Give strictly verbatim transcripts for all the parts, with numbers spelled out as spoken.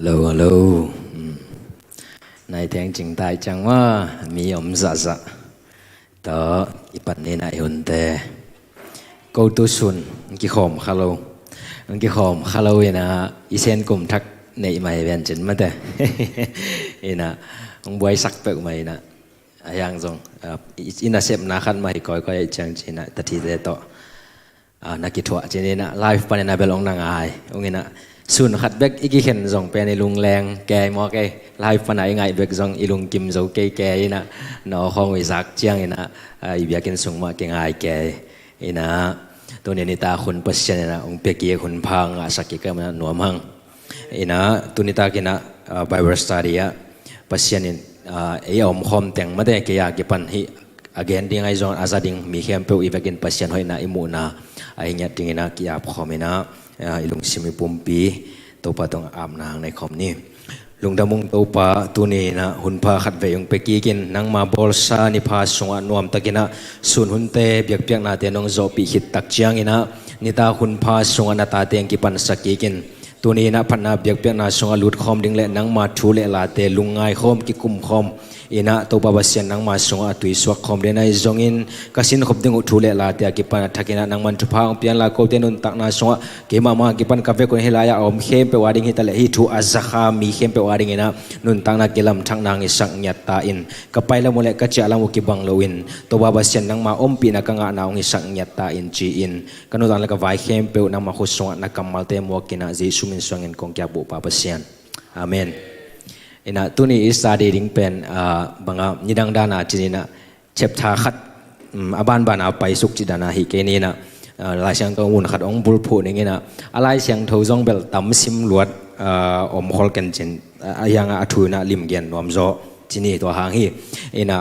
Hello, hello. Hmm. Nai theng cing tai ciang maw, mi om zahzah. Tawh i pan ni na i hunte. Ko tu sun, ang kikhawm kha lo. Ang kikhawm kha lo ina, i sen kum thak neih mai vian cin mate. Ina, ang buaisak peuh mai ina. A hiang zong, ah, i, i nasepna khat mah hi kawikawi a i ciang cina, tathite tawh. Ah, na kithuah cin ina, live pan ina bel ong na ngai. Ong ina, sun khat bek i kikhen zong pen i lungleng kei maw kei. Live pan a i ngaih bek zong i lungkim zo kei kei ina, na aw khawng i zak ciang ina, ah, i biakinn sung mah kingai kei. Ina, tuni nitak hun Pasian ina, ong pia kik hun pha ngahsak kik ka ina nuam hang. Ina, tuni tak ina, ah, Bible study ah, Pasian in, ah, ei a omkhawm teng mate kei a kipan hi, a gen ding ahi zong a za ding mi khempeuh i vekin Pasian hoihna i muhna a i ngiat ding ina ki-ap khawm ina, ah, i lungsim i pumpi Topa tawh apna hang nei khawm ni. Lungdam ung Topa, tuni ina hun pha khat vei ong pia kik in, nangma bawlsa ni pha sungah nuamtak ina sun hunte biakpiaknate nong zawhpih khit tak ciang ina, nitak hun pha sungah na tate ong kipansak kik in, tuni ina phatna biakpiakna sungah lutkhawm ding le nangma thu le late lungngai khawm, kikum khawm ina, Topa Pasian nangma sungah a tuisuak khawm ding ahi zongin, ka sinkhop ding uh thu le late a kipan a thak ina nangman thupha ong pia inla, kote nuntakna sungah keimah mah a kipan ka vek un hi lai-ah a om khempeuh a ding hi ta leh hih thu a zakha mi khempeuh a ding ina nuntakna kilamthakna ong hisak ngiat ta in, ka pai lam uh le ka ciah lam uh kibang loin, Topa Pasian nangma ompihna ka ngahna ong hisak ngiat ta in ci-in, ka nuntak le ka vai khempeuh nangma khut sungah na kammalte muak ina, Jesu min suangin kong ki-ap uh Pa Pasian. Amen. Ina, tuni i study ding pen, ah, banga nidang dana cin ina, chapter khat, um, a banbana paisuk ci dana hi kei ni ina, ah, Lai Siangtho mun khat ong bulphuh ning ina, a Lai Siangtho zong bel tam sim luat, ah, om khol ken cin, ah, a hiang a thu ina lim gen nuam zaw ci ni, tua hang hi. Ina,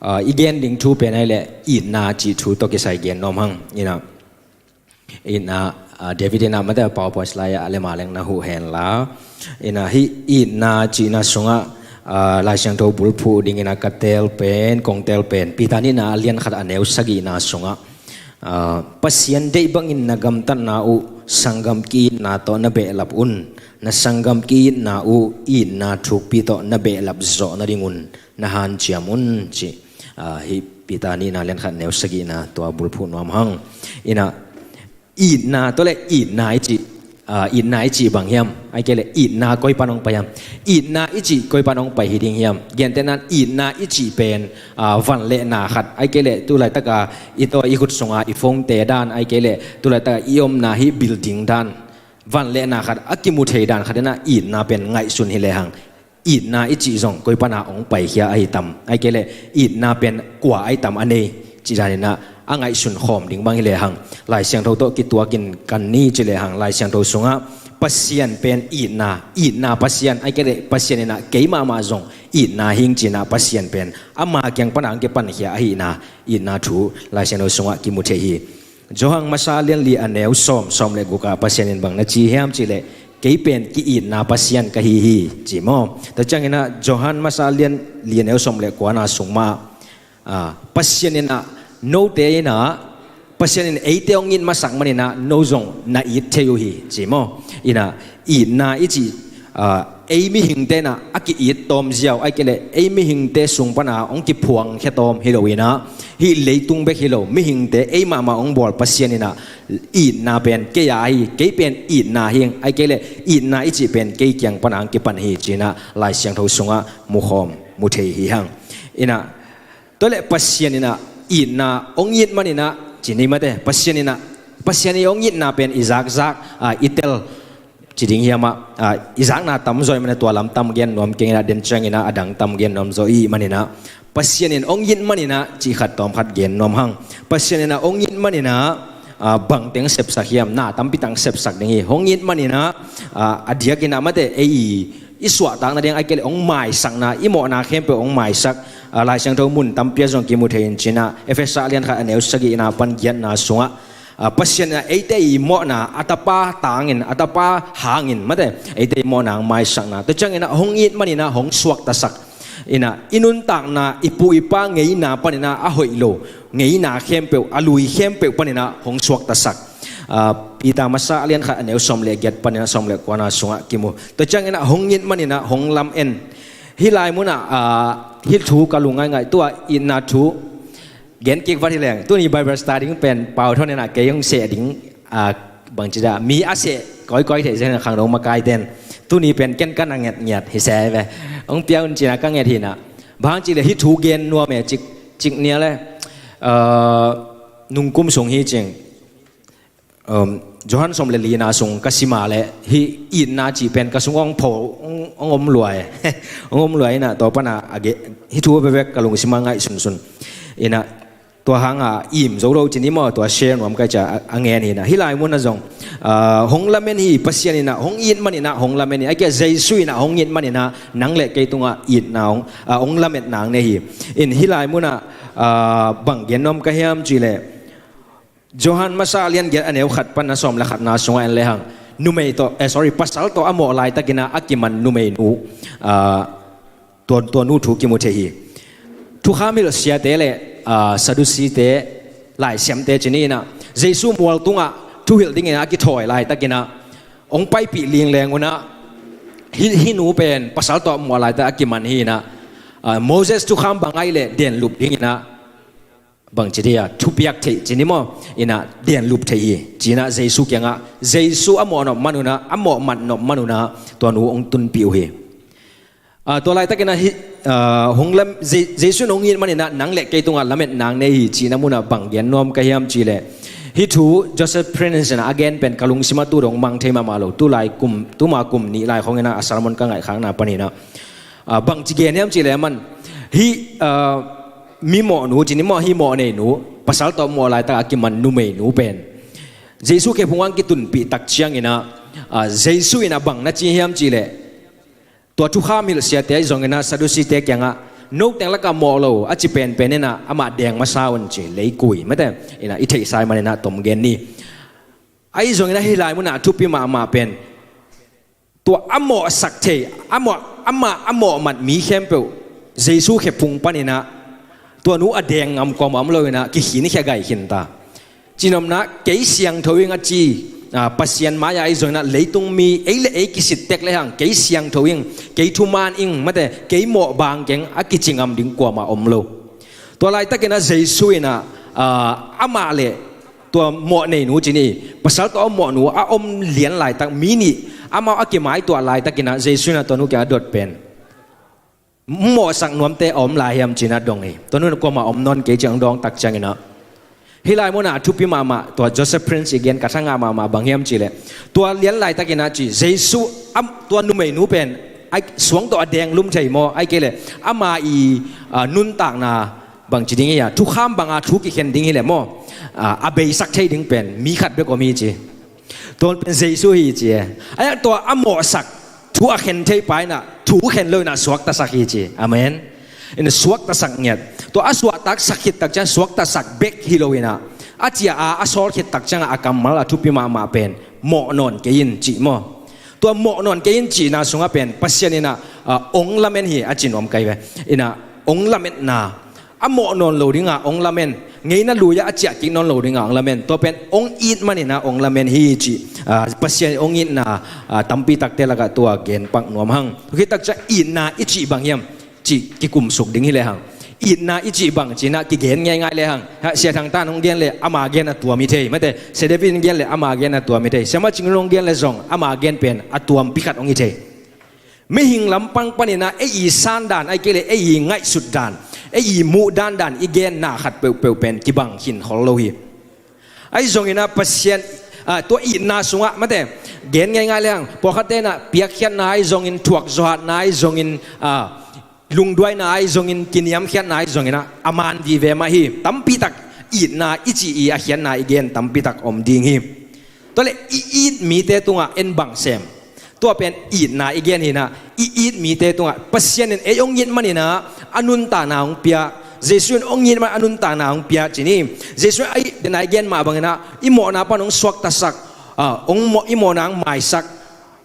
ah, i gen ding thu pen ahi le itna cih thu tawh kisai gen nuam hang. Ina, itna, ah, David ina mate PowerPoint slide ah le ma leng na huh hen la. Ina, hih itna cihna sungah, ah, Lai Siangtho bulphuh ding ina ka teel pen, kong teel pen, Peter nihna a lian khat a neu sagihna sungah, ah, Pasian deih bangin na gamtatna uh sanggam ki-itna tawh na behlap un. Na sanggam ki-itna uh itna thukpi tawh na behlap zawh nadingun na hanciam un ci. Ah, hih Peter nihna lian khat neu sagihna tua bulphuh nuam hang. Ina, itna tawh le itna i cih, ah, itna i cih bang hiam? Ai kei le itna koi pan ong pai hiam? Itna i cih koi pan ong pai hi ding hiam? Gentehna in itna i cih pen, ah, van le na khat. Ai kei le tu laitaka i tawh i khut sunga i phone-te dan, ai kei le tu laitaka i omna hih building dan, van le na khat, a kimu thei dan khat ina itna pen ngaihsun hi le hang. Itna i cih zong koi pana ong paikhia ahi tam, ai kei le itna pen kua ahi tam a nei cih dan ina a ngaihsun khawm ding bang hi le hang. Lai Siangtho tawh kituakin kan ni ci le hang, Lai Siangtho sungah Pasian pen itna, itna Pasian, ai kei le Pasian ina kei mahmah zong itna hing ci ina Pasian pen ama kiang pana ong kipankhia ahihna, itna thu Lai Siangtho sungah kimu thei hi. Johan masa lian li a neu sawm, sawm le guk ah Pasian in bang na ci hiam cih leh, kei pen ki-itna Pasian ka hi hi, ci maw? Tua ciang ina Johan masa lian li a neu sawm le kuana sung mah, ah, Pasian ina note ina, Pasian in eite ong it masak man ina no zong na it thei uh hi, ci maw? Ina, itna i cih, ah, ei mihingte ina a ki-it tawm ziau, ai kei le ei mihingte sung pana ong kiphuangkhia tawm hi lo ina, hih leitung bek hi lo, mihingte ei mahmah ong bawl Pasian ina itna pen kei a hi, kei pen itna hing, ai kei le itna i cih pen kei kiang pana ong kipan hi ci ina Lai Siangtho sungah mu khawm, mu thei hi hang. Ina, tua le Pasian ina itna ong it man ina ci ni mate, Pasian ina, Pasian i ong itna pen i zakzak, ah, i tel ci ding hiam ah, ah, i zakna tam zaw i man ina tua lam tam gen nuam keng ina, den ciang ina a dang tam gen nuam zaw i man ina, Pasian in ong it man ina cih khat tawm khat gen nuam hang. Pasian ina ong it man ina, ah, bang teng sepsak hiam? Na tampi tang sepsak ding hi. Hong it man ina, ah, a diak ina mate, ei i suahtak nading, ai kei le ong maisakna, i mawhna khempeuh ong maisak, ah, Lai Siangtho mun tampi ah zong kimu thei in ci ina, Efesa lian khat a neu sagih ina pan giatna sungah, ah, Pasian ina eite i mawhna a tapa tangin, a tapa hangin mate, eite i mawhna ong maisakna. Tua ciang ina hong it man ina hong suaktasak. Ina, i nuntakna, i pu i pa ngeina pan ina a hoih lo ngeina khempeuh, a lui khempeuh pan ina hong suaktasak. Peter masa a lian khat a neu sawm le giat panin a sawm le kuana sungah kimu. Tua ciangin ah hong it manin ah hong lamen. Hih lai munah hih thu ka lung ngaingai, tua itna thu gen kik vat hi leng. Tuni Bible study pen pau thawn in ah kei hong seh ding, bangci dah mi a seh kawikawi theih zen khangno makaiten. Tuni pen ken ka na ngetngiat hi se ve. Hong pia un cina ka nget hi nah. Bang hang cih leh hih thu gen nuam e, cik, cik nia le nungkum sung hi cing. Johan sawm le lina sung ka sima le hih itna cih pen ka sung hong pho, hong om luai. Hong om luai inah tua pana hih thu vevek ka lungsimah ngaih sunsun. Inah tua hanga im zo lo cin i maw, tua share nuam kai cia a ngen hi nah. Hih lai munah zong hong lamen hi, Pasian inah hong it man inah hong lamen hi. A kia Jesu inah hong it man inah nang le kei tungah itna hong lametna hong nei hi. In hih lai munah bang gen nuam ka hiam cih leh Johan masa a lian giat a neu khat pan a sawm le khatna sungah en lehang numei tawh, eh, sorry, pasal tawh a mawh laitakinah a kiman numeinu, tua, tua nu thu kimu thei hi. Thukham hilh siate le Sadusite, laisiamte cini inah Jesu mual tungah thuhilh dinginah a kithawi laitakinah hong paipih lingleng unah hih, hih nu pen pasal tawh a mawh laitak a kiman hi inah Moses thukham bang aih leh denlup dinginah bangci dia thupiak theih cini maw, inah denlup theih hi cinah Jesu kiangah, Jesu a mawh nop man unah, a mawh mat nop man unah tua nu hong tunpih uh hi. Tua laitakinah hih hong lam, Jesu in hong it man inah nang le kei tungah lametna hong nei hi cihna munah bang gen nuam ka hiam cih leh hih thu Joseph Prince inah a gen pen ka lungsimah tu dong mang thei mahmah lo. Tu lai kum, tuma kum nih lai khong inah a sermon ka ngaihkhakna paninah bangci gen hiam cih leh a man hih mi mawhnu cini maw, hih mawh neinu, pasal tawh mawh laitak a kiman numeinu pen Jesu khephung ang kitunpih tak cianginah Jesu inah bang na ci hiam cih leh tua thukham hilh siate ahi zonginah Sadusite kiangah no teng lakah mawh lo a ci penpen inah amah deng masa un ci, leikui mate inah i theihsa ih maninah tom gen ni. Ahi zonginah hih lai munah a thupi mahmah pen tua a mawhsak thei, a mawh, amah a mawh mat mi khempeuh Jesu khephung paninah tua nu a deng ngam kuamah om loinah kikhinkhia gai khinta. Cinomna kei siangtho ing a ci, Pasian mai-ah ahi zonginah leitung mi ei le ei kisittek lehang kei siangtho ing, kei thuman ing mate, kei mawh bang keng a kici ngam ding kuamah om lo. Tua laitakinah Jesu inah amah le tua mawh neinu cini, pasal tawh a mawhnu a om lian laitak mi nih amau a kimaituah laitakinah Jesu inah tua nu kiangah dot pen mawhsak nuamte a om lai hiam cinah dong hi. Tua nu inah kuamah om nawn kei ciang dawng tak cianginah hih lai munah a thupi mahmah tua Joseph Prince i gen ka thangah mahmah bang hiam cih leh tua lian laitakinah ci Jesu tua numeinu pen suang tawh a deng lum thei maw, aih kei leh ama i nuntakna bangci ding hi a, thukham banga thu kikhen ding hi leh maw, a beisak thei ding pen mi khat bek om hi ci. Tua pen Jesu hi ci e. Aih tua a mawhsak thu a khen thei pa inah thu khen lo inah suaktasak hi ci. Amen. Inah suaktasak ngiat. Tua a suaktasak khit tak ciang suaktasak bek hi lo inah a cia a a sawl khit tak ciangah a kammal a thupi mahmah pen mawh nawn kei in cih maw. Tua mawh nawn kei in cihna sungah pen Pasian inah hong lamen hi a ci nuam kai ve. Inah hong lametna a mawh nawn lo dinga hong lamen, ngeina lui-ah a ciah kik nawn lo dinga hong lamen, tua pen hong it maninah hong lamen hi cih Pasian hong itna tampi takte lakah tua genpak nuam hang. Tua khit tak ciang itna i cih bang hiam cih kikumsuk ding hi lehang, itna i cih bang cinah kigen ngeingai lehang, Sia Thang Tan hong gen leh ama gen a tuam hi thei mate, Sia David hong gen leh ama gen a tuam hi thei, Sia Ma Cing Lung hong gen leh zong ama gen pen a tuampi khat hong hi thei. Mihing lampang paninah ei i sandan, aih kei leh ei i ngaihsutdan, ei i muhdandan i genna khat peuhpeuh pen kibang khin khol lo hi. Ahi zonginah Pasian tua itna sungah mate, gen ngeingai lehang pawlkhatte inah piakkhiatna ahi zongin, thuakzawhatna ahi zongin, lungduaina ahi zongin, kiniamkhiatna ahi zonginah a man vive mah hi. Tampitak itna i cih i a khiatna i gen tampitak om ding hi. Tuale i it mite tungah en bang sem. Tua pen itna i gen hinah, i it mite tungah Pasian in ei hong it maninah a nuntakna hong pia, Jesu in hong it man a nuntakna hong pia cini. Jesu in a itna i gen mah banginah i mawhna pan hong suaktasak, hong mawh, i mawhna hong maisak,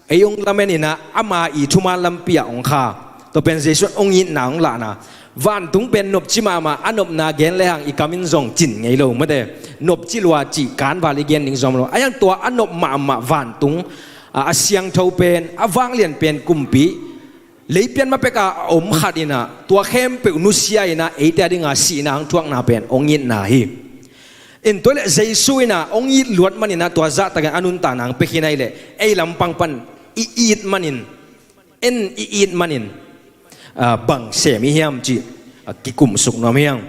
ei hong lamen inah ama i thuman lampi ah hong kha. Tua pen Jesu in hong itna hong lahna. Vantung pen nopci mahmah, a nopna gen lehang i kam in zong cin ngei lo mate. nop ci lua cih kanval i gen ding zong lo. A hiang tua a nop mahmah vantung, a, a siangtho pen, a vanglian pen kumpi, leipian ma peka a om khat inah, tua khempeuh nusia inah, eite a dinga sihna hong thuakna pen hong itna hi. In tua leh Jesu inah hong it luat man inah, tua zahtakin a nuntakna hong pia khin ahih leh, ei lampang pan i it manin, en i it manin, a, bang sem i hiam cih, a, kikumsuk nuam hiang.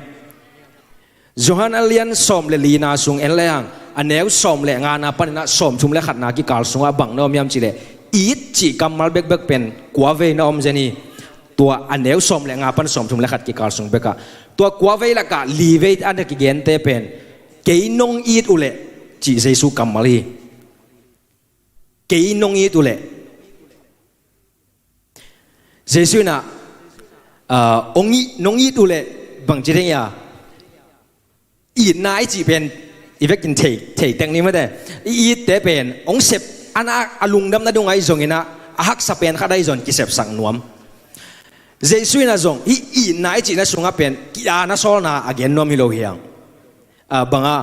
Johan a lian sawm le lina sung en le hang, a neu sawm le ngana paninah sawmthum le khatna kikal sungah bang na om hiam cih leh, it cih kammal bekbek pen kua vei na om zen hi. Tua a neu sawm le nga pan sawmthum le khat kikal sung bekah, tua kua vei lakah li vei a na kigente pen, kei nong it uhleh cih Jesu kammal hi. Kei nong it uhleh. Jesu inah, ah, hong it, nong it uhleh bangci ding hia? Itna i cih pen i vekin thei, thei tek ni mate. I itte pen hong sep, a na a lungdam nading ahi zonginah, a haksa pen khat ahi zong kisepsak nuam. Jesu inah zong hih itna i cihna sungah pen ki-a na sawlna a gen nuam hi lo hiang. Ah, banga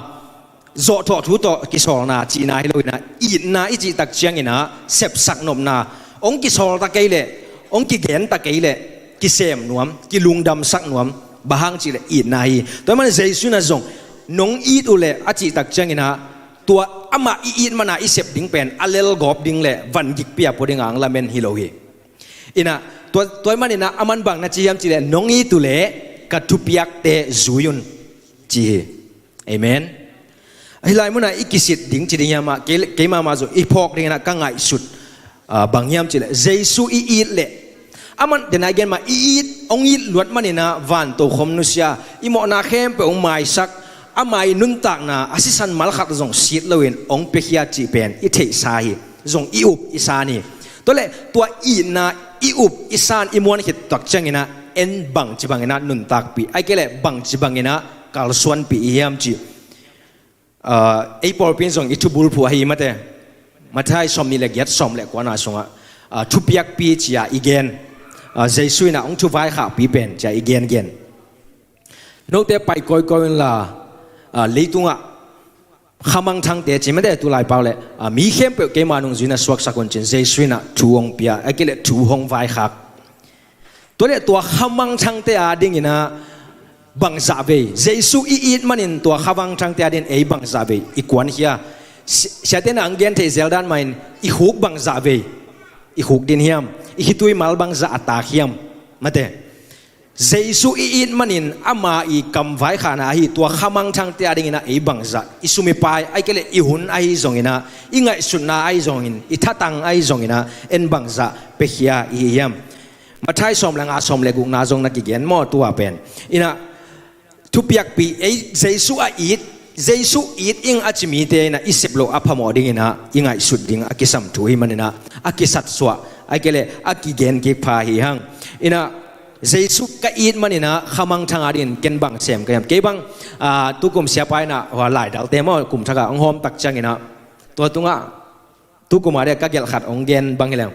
zawhthawh thu tawh kisawlna cihna hi lo inah, itna i cihtak cianginah sepsak nopna, hong kisawl ta kei leh, hong kigen ta kei leh, kisem nuam, kilungdamsak nuam, bang hang cih leh itna hi. Tua man Jesu inah zong nong it uhleh a cihtak cianginah, tua amah i it mana i sep ding pen a lelgawp ding le van gikpi a pua dinga hong lamen hi lo hi. Inah tua, tua maninah a man bang na ci hiam cih leh, nong it uhleh ka thupiakte zui un, ci hi. Amen. Hih lai munah i kisit ding ci ding hiam ah, kei, kei mahmah zong i phawk dinginah ka ngaihsut, ah, bang hiam cih leh, Jesu i it leh, a man dena i gen mah, i it, hong it luat maninah vantokhom nusia, i mawhna khempeuh hong maisak, ama i nuntakna a sisan malkhat zong sit loin hong piakhia cih pen i theihsa hi. Zong i up i san hi. Tua leh tua itna i up i san i muan khit tak cianginah en bangci banginah nuntakpih, ahih kei leh bangci banginah kalsuanpih i hiam cih, ah, ei pawlpi in zong i thubulphuh ahi mate. Matthai sawmnih le giat, sawm le kuana sungah, ah, thupiakpi ci-a i gen, ah, Jesu inah hong thuvaikhakpi pen ci-a i gengen. Note pai kawikawi unla, ah, leitungah khamangthangte ci mate, tulai pau leh, ah, mi khempeuh keima nungzuiin na suaksak un ci-in Jesu inah thu hong pia, ahih kei leh thu hong vaikhak. Tua leh tua khamangthangte a dinginah bangzah vei Jesu i it manin tua khamangthangte a dingin ei bangzah vei i kuankhia? Si-, siate inah hong gen thei zel dan mahin i khuk bangzah vei i khuk din hiam? I khitui mal bangzah a tak hiam? Mate. Jesu i it manin ama i kam vaikhakna ahi tua khamangthangte a dinginah ei bangzah, i sum i pai, ahih kei leh i hun ahi zonginah, i ngaihsutna ahi zongin, i thatang ahi zonginah en bangzah piakhia i hi hiam? Matthai sawm le nga, sawm le gukna zong na kigen maw tua pen. Inah thupiakpi, ei Jesu a it, Jesu it ing a ci mite inah i sep loh a phamawh dinginah i ngaihsut ding a kisam thu hi maninah a kisatsuah, ahih kei leh a kigen kik pha hi hang. Inah Jesu ka it maninah khamangthang a dingin ken bang sem ka hiam? Kei bang, ah, tukum siapa inah hua laidalte maw kumthakah hong hawm tak cianginah, tua tungah tukum a dingah ka gelh khat hong gen bang hi leng.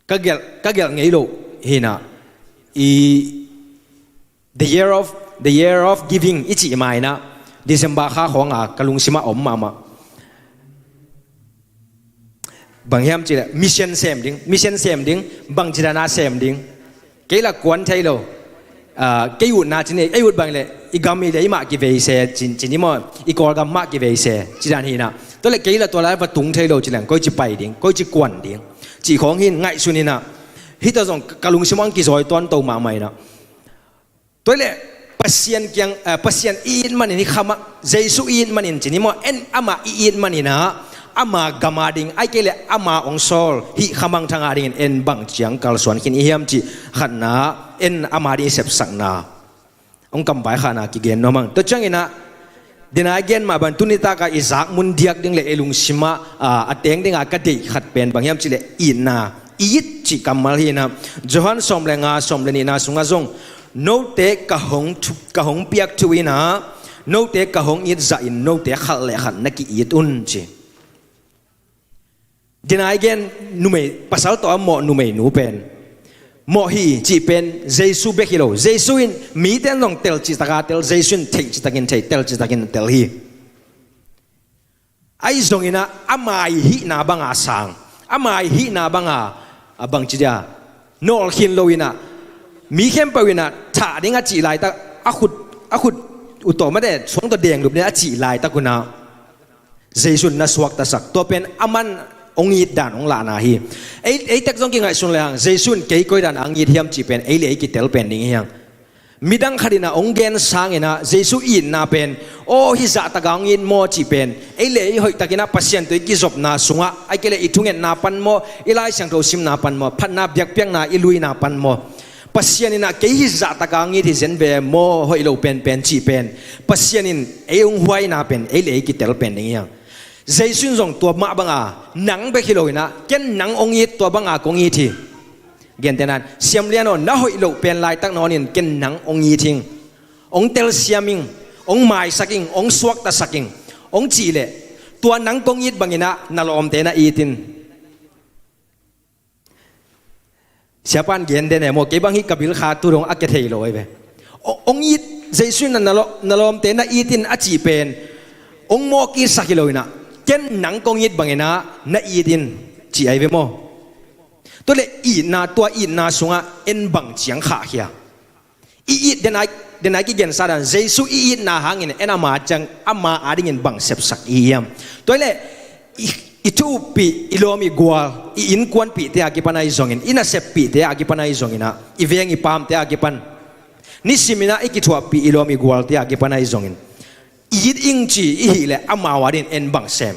Ka gelh, ka gelh ngei loh hinah, i, the year of, the year of giving i cih ma inah, December kha khawnga ka lungsimah om mahmah. Bang hiam cih leh, mission sem ding, mission sem ding, bangci dana sem ding. Kei lah kuan thei lo. Ah, kei utna ci ni, ei ut bang leh i gam i lei mah kivei se, ci, ci ni maw, i Kawlgam mah kivei se, ci dan hinah. Tua leh kei lah tua lai va tung thei lo ci leng, koici pai ding, koici kuan ding, cih khawng hin ngaihsun inah. Hih tawh zong ka lungsim hong kizawi tuan to mahmah inah. Tua leh Pasian kiang, eh, Pasian i it manin, hih khamah Jesu i it manin ci ni maw, en amah i it maninah, ama gam a ding, ahih kei leh ama hong sawl hih khamangthang a dingin en bang ciang kalsuan khin i hiam cih khatna, en ama ding i sepsakna, hong kam vaikhakna kigen nuam hang. Tua cianginah, dena i gen mah bang tuni takah i zak mun diak ding le i lungsimah, ah, a teng dinga ka deih khat pen bang hiam cih leh itna, it cih kammal hinah. Johan sawm le nga, sawm le nihna sungah zong, note ka hong thu-, ka hong piak thu inah, note ka hong it zahin note khat le khat na ki-it un ci. Dena i gen numei, pasal tawh a mawh numeinu pen, mawh hi cih pen Jesu bek hi lo. Jesu in mite in zong tel citakin tel, Jesu in theih citakin theih, tel citakin tel hi. Ahi zonginah ama ii hihna banga sang, ama ii hihna banga, a bangci dia, nawlkhin loinah, mi khempeuh inah thah ding a cih laitak, a khut, a khut uh tawh mate, suang tawh denglup ding a cih laitak unah Jesu in na suaktasak. Tua pen aman hong it dan hong lahna hi. Ei, ei tek zong kingaihsun le hang, Jesu in kei koi dan a hong it hiam cih pen ei le ei kitel pen ding hi hang. Midang khat inah hong gen sanginah Jesu itna pen, aw, hih zahtaka hong it maw cih pen ei le ei hoihtakinah Pasian tawh i kizopna sungah, ahih kei leh i thungetna pan maw, i Lai Siangtho simna pan maw, phatna biakpiakna i luina pan maw, Pasian inah kei hih zahtaka hong it hi zen ve maw, hoih lo penpen cih pen Pasian in ei hong huaina pen ei le ei kitel pen ding hi hang. Jesu in zong tua mah banga, nang bek hi loinah, ken nang hong it, tua banga kong it hi. Gentehna in, Siam Lian aw, na hoih loh pen laitak nawn in ken nang hong it hing, hong telsiam hing, hong maisak hing, hong suaktasak hing, hong cih leh, tua nang kong it banginah na lawmte na it in. Siapa in gen den e maw, kei bang hih ka bil kha tu dong a kia thei lo ahi ve. Hong, hong it, Jesu in na, na law-, na lawmte na it in a cih pen hong mawk itsak hi loinah, ken nang kong it banginah na it in cih ahi ve maw. Tua leh itna, tua itna sungah en bang ciang khahkhia? I it, den a i, den a i kigensa dan, Jesu i itna hangin en ama ciang, ama adingin bang sepsak i hiam? Tua leh i, i thu uppih, i lawm i gual, i innkuanpihte a kipan ahi zongin, i naseppihte a kipan ahi zonginah, i veng i paamte a kipan, nisiminah i kithuahpih i lawm i gualte a kipan ahi zongin, i it ing ci i hih leh amau adingin en bang sem?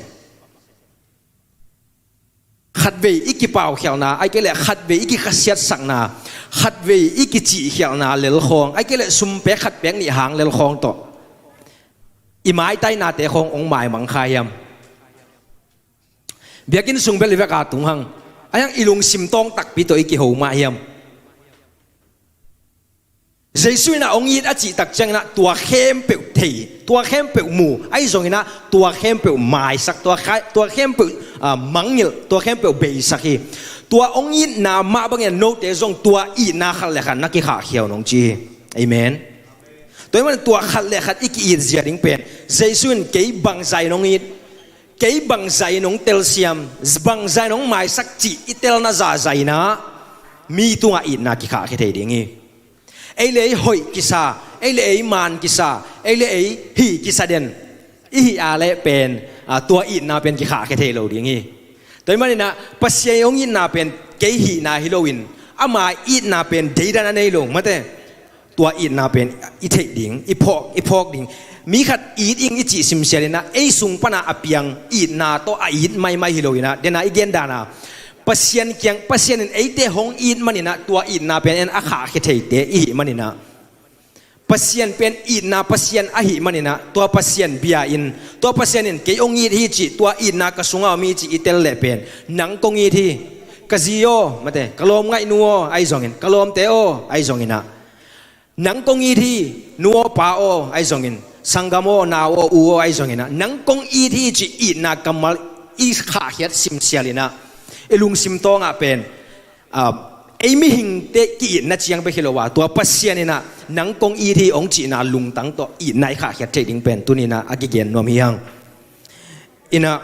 Khatvei i kipaukhialhna, ahih kei leh khatvei i kikhasiatsakna, khatvei i kicihkhialhna lel khawng, ahih kei leh sum pek khat pek nih hang lel khawng tawh i maitainate khawng hong maimang kha hiam? Biakinn sung bel i vek a tung hang, a hiang i lungsim tawng takpi tawh i kiho mah hiam? Jesu inah hong it a cih tak cianginah tua khempeuh thei, tua khempeuh mu, ahi zonginah tua khempeuh maisak, tua kha-, tua khempeuh, ah, mangngilh, tua khempeuh beisak hi. Tua hong itna mah bangin note zong tua itna khat le khat na kikhahkhia un hong ci hi. Amen. Tua ahih manin tua khat le khat i ki-it zia ding pen, Jesu in kei bangzah in hong it, kei bangzah in hong telsiam, bangzah in hong maisak cih i telna zahzah inah mi tungah itna kikhahkhia thei ding hi. Ei le ei hoih kisa, ei le ei man kisa, ei le ei hih kisa den i hih a leh pen, a, tua itna pen kikhahkhia thei lo ding hi. Tua ahih maninah Pasian hong itna pen kei hihna hi loin, ama itna pen deidan a nei lo mate. Tua itna pen i theih ding, i phawk, i phawk ding. Mi khat it ing i cih simsialinah ei sung pana a piang itna tawh a it maimai hi loinah, dena i gen dana Pasian kiang, Pasian in eite hong it maninah tua itna pen en a khahkhia theite i hih maninah, Pasian pen itna Pasian ahih maninah tua Pasian bia in, tua Pasian in kei hong it hi cih, tua itna ka sungah om hi cih i tel leh pen, nang kong it hi, ka zi aw mate, ka lawm ngaihnu aw ahi zongin, ka lawmte aw ahi zonginah, nang kong it hi, nu aw pa aw ahi zongin, sanggam aw nau aw u aw ahi zonginah, nang kong it hi cih itna kammal i khahkhiat simsialinah i lungsim tawngah pen, ah, ei mihingte ki-itna ciang bek hi lo a, tua Pasian inah nang kong it hi hong cihna lungtang tawh itna i khahkhiat theih ding pen tuninah a kigen nuam hi hang. Inah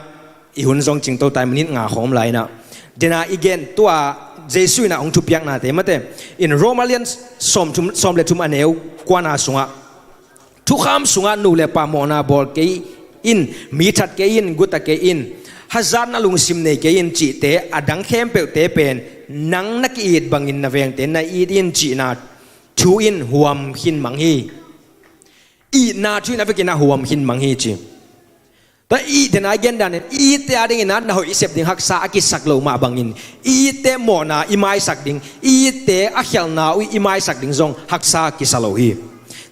i hun zong cingto tai, minit nga khawng om lai inah, dena i gen tua Jesu inah hong thupiaknate mate in, Roma lian sawm thum, sawm le thum a neu kuana sungah, thukham sungah nu le pa mawhna bawl kei in, mi that kei in, guta kei in, hazatna lungsim nei kei in cihte a dang khempeuhte pen nang na ki-it bangin na vengte na it in cihna thu in huam khin mang hi. Itna thu in a vekin a huam khin mang hi ci. Tua i itna i gen danin, i itte a dinginah na hoih i sep ding haksa a kisak loh mah bangin, i itte mawhna i maisak ding, i itte a khialhna uh i maisak ding zong haksa kisa lo hi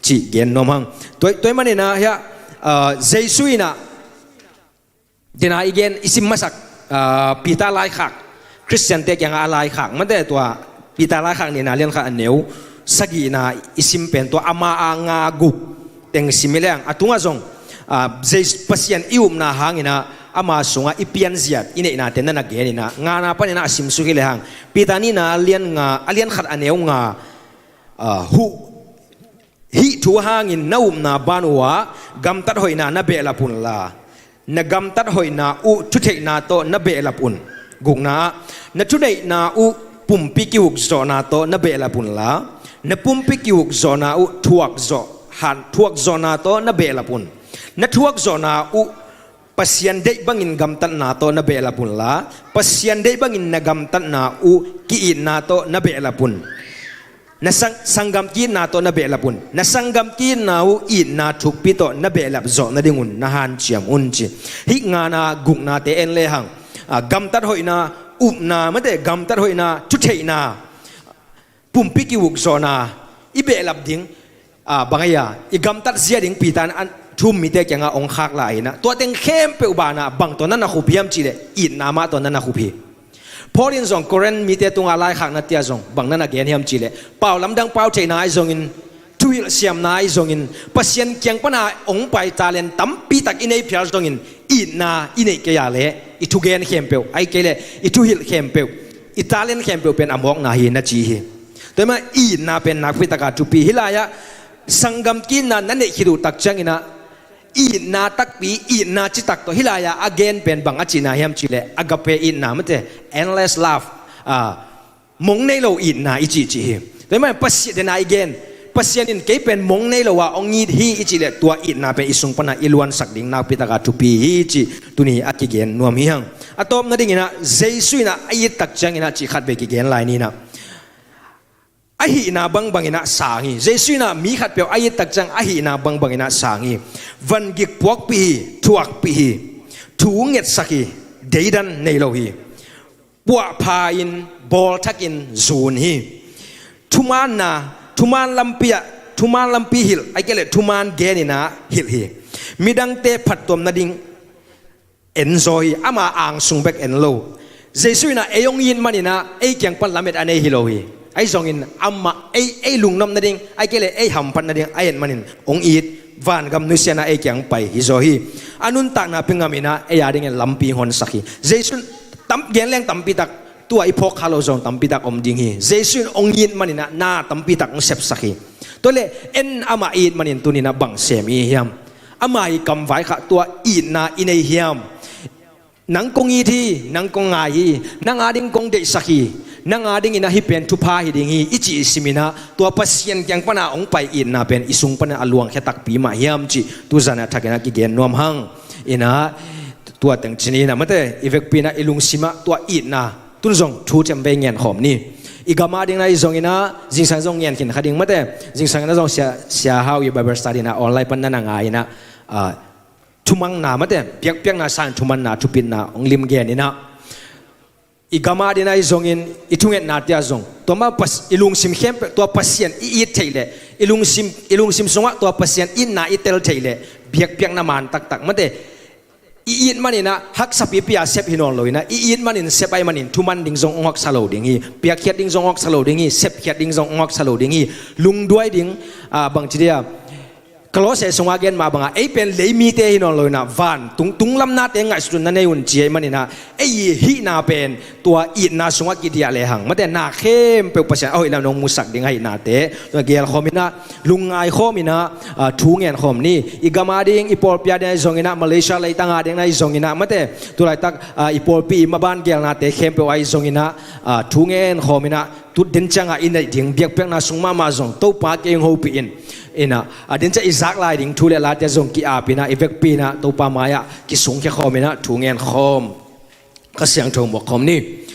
cih gen nuam hang. Tua, tua ahih maninah hiah, ah, Jesu inah, dena i gen, i sim masak, ah, Peter laikhak, Khristiante kiangah a laikhak mate, tua Peter laikhak nihna lian khat a neu sagihna i sim pen, tua ama a nga guk teng sim i leng, a tungah zong, ah, Jesu Pasian i upna hanginah ama sungah i pianziat i neihnate na na gen inah, ngana paninah a simsuk hi lehang, Peter nihna a lian nga, a lian khat a neu nga, ah, huh, hih thu hangin na upna ban uhah gamtat hoihna na behlap unla, na gamtat hoihna uh thutheihna tawh na behlap un. Gukna ah, na thuneihna uh pumpi kihukzawhna tawh na behlap unla, na pumpi kihukzawhna uh thuakzawh, han thuakzawhna tawh na behlap un. Na thuakzawhna uh Pasian deih bangin gamtatna tawh na behlap unla, Pasian deih bangin na gamtatna uh ki-itna tawh na behlap un. Na sang-, sanggam ki-itna tawh na behlap un. Na sanggam ki-itna uh itna thukpi tawh na behlap zawh nadingun na hanciam un ci. Hih ngana guknate en lehang, ah, gamtat hoihna, upna, mate, gamtat hoihna, thutheihna, pumpi kihukzawhna i behlap ding, ah, bang a, i gamtat zia ding Peter in a thu-um mite kiangah hong khak lai inah, tua teng khempeuh banah bang tawh na na khup hiam cihleh, itna mah tawh na na khup hi. Paul in zong Korin mite tungah laikhakna tiah zong bang na na gen hiam cihleh, pau lamdang pau theihna ahi zongin, thuhilh siamna ahi zongin, Pasian kiang pana hong pai talent tampi tak i nei phial zongin, itna i neih kei a leh i thugen khempeuh, ahih kei leh i thuhilh khempeuh, i talent khempeuh pen a mawkna hi na ci hi. Tua hi mah, itna pen nakpi taka thupi. Hih lai-ah sanggam ki-itna na neih khit uh tak cianginah, itna takpi, itna citak tawh hih lai-ah a gen pen bang a cihna hiam cihleh, agape itna, mate, endless love, ah, mong nei lo itna i cihcih hi. Tua hi mah, Pasian dena i gen, Pasian in kei pen mong nei lo a hong it hi i cihleh, tua itna pen i sung pana i luansak ding nakpi taka thupi hi cih tuni a kigen nuam hi hang. A tawpna dinginah, Jesu inah a it tak cianginah cih khat vei kigen lai ninah, a hihna bangbanginah sang hi. Jesu inah mi khatpeuh a it tak ciang a hihna bangbanginah sang hi. Vangik puakpih hi, thuakpih hi, thu ngetsak hi, deidan nei lo hi. Puahpha-in, bawlthakin zun hi. Thumaanna, thumaan lampi ah, thumaan lampi hilh, ahih kei leh thumaan geninah hilh hi. Midangte phattuam nading enzaw hi, ama angsung bek en lo. Jesu inah ei hong it maninah ei kiang pan lamet a nei hi lo hi. Ahi zongin amah ei, ei lungnop nading, ahih kei leh ei hamphat nading a et manin hong it, vangam nusiatna ei kiang pai hi zaw hi. A nuntakna pi ngaminah ei a dingin lampi hong honsak hi. Jesu in tam, gen leng tampi tak, tua i phawk kha lo zong tampi tak om ding hi. Jesu in hong it maninah na tampi tak hong sepsak hi. Tua leh en, amah it manin tuninah bang sem i hiam? Ama i kamvai khah tua itna i nei hiam? Nang kong it hi, nang kong ngai hi, nang a ding kong deihsak hi, nang a dinginah hih pen thupha hi ding hi i cih i siminah, tua Pasian kiang pana hong pai itna pen i sung pana a luangkhia takpi mah hiam cih tuzanah thakinah kigen nuam hang. Inah tua teng cininah, mate, i vekpi inah i lungsimah tua itna tun zong thu ciamvei ngenkhawm ni. I gam a dinginah i zonginah zingsang zong ngen khin kha ding, mate, zingsang inah zong Sia, Sia Hau i Bible study inah online pan na na ngai inah, ah, thumanna, mate, biakpiakna sangin thumanna, thupitna hong lim geninah, i gam a dinginah i zongin, i thungetna tiah zong tua mah Pas-, i lungsim khempeuh tua Pasian i it theih leh, i lungsim, i lungsim sungah tua Pasian itna i tel theih leh, biakpiakna man taktak, mate, i it maninah haksa pipi a sep hi nawn lo inah, i it manin sep ahih manin thuman ding zong hong haksa lo ding hi, piakkhiat ding zong hong haksa lo ding hi, sepkhiat ding zong hong haksa lo ding hi. Lungduai ding, ah, bangci dia, Kolose sungah gen mah bangah, ei pen lei mite hi nawn lo inah, vantung tunglam nate ngaihsut un na nei un ci ahih maninah, ei hihna pen tua itna sungah kidiah lehang, mate, na khempeuh Pasian a hoih lam nong musak ding ahihnate tua gelkhawm inah, lungngai khawm inah, ah, thu ngen khawm ni. I gam a ding, i pawlpi a ding ahi zonginah, Malaysia leitang a ding ahi zonginah, mate, tulaitak, ah, i pawlpi i maban gelnate khempeuh ahi zonginah, ah, thu ngen khawm inah, tu den ciangah i neih ding biakpiakna sung mahmah zong Topa kei hong hopih in. Inah, a den ciang i zak lai ding thu le late zong ki-ap inah, i vekpi inah Topa mai-ah kisungkhia khawm inah thu ngen khawm, Kha Siangtho muak khawm ni.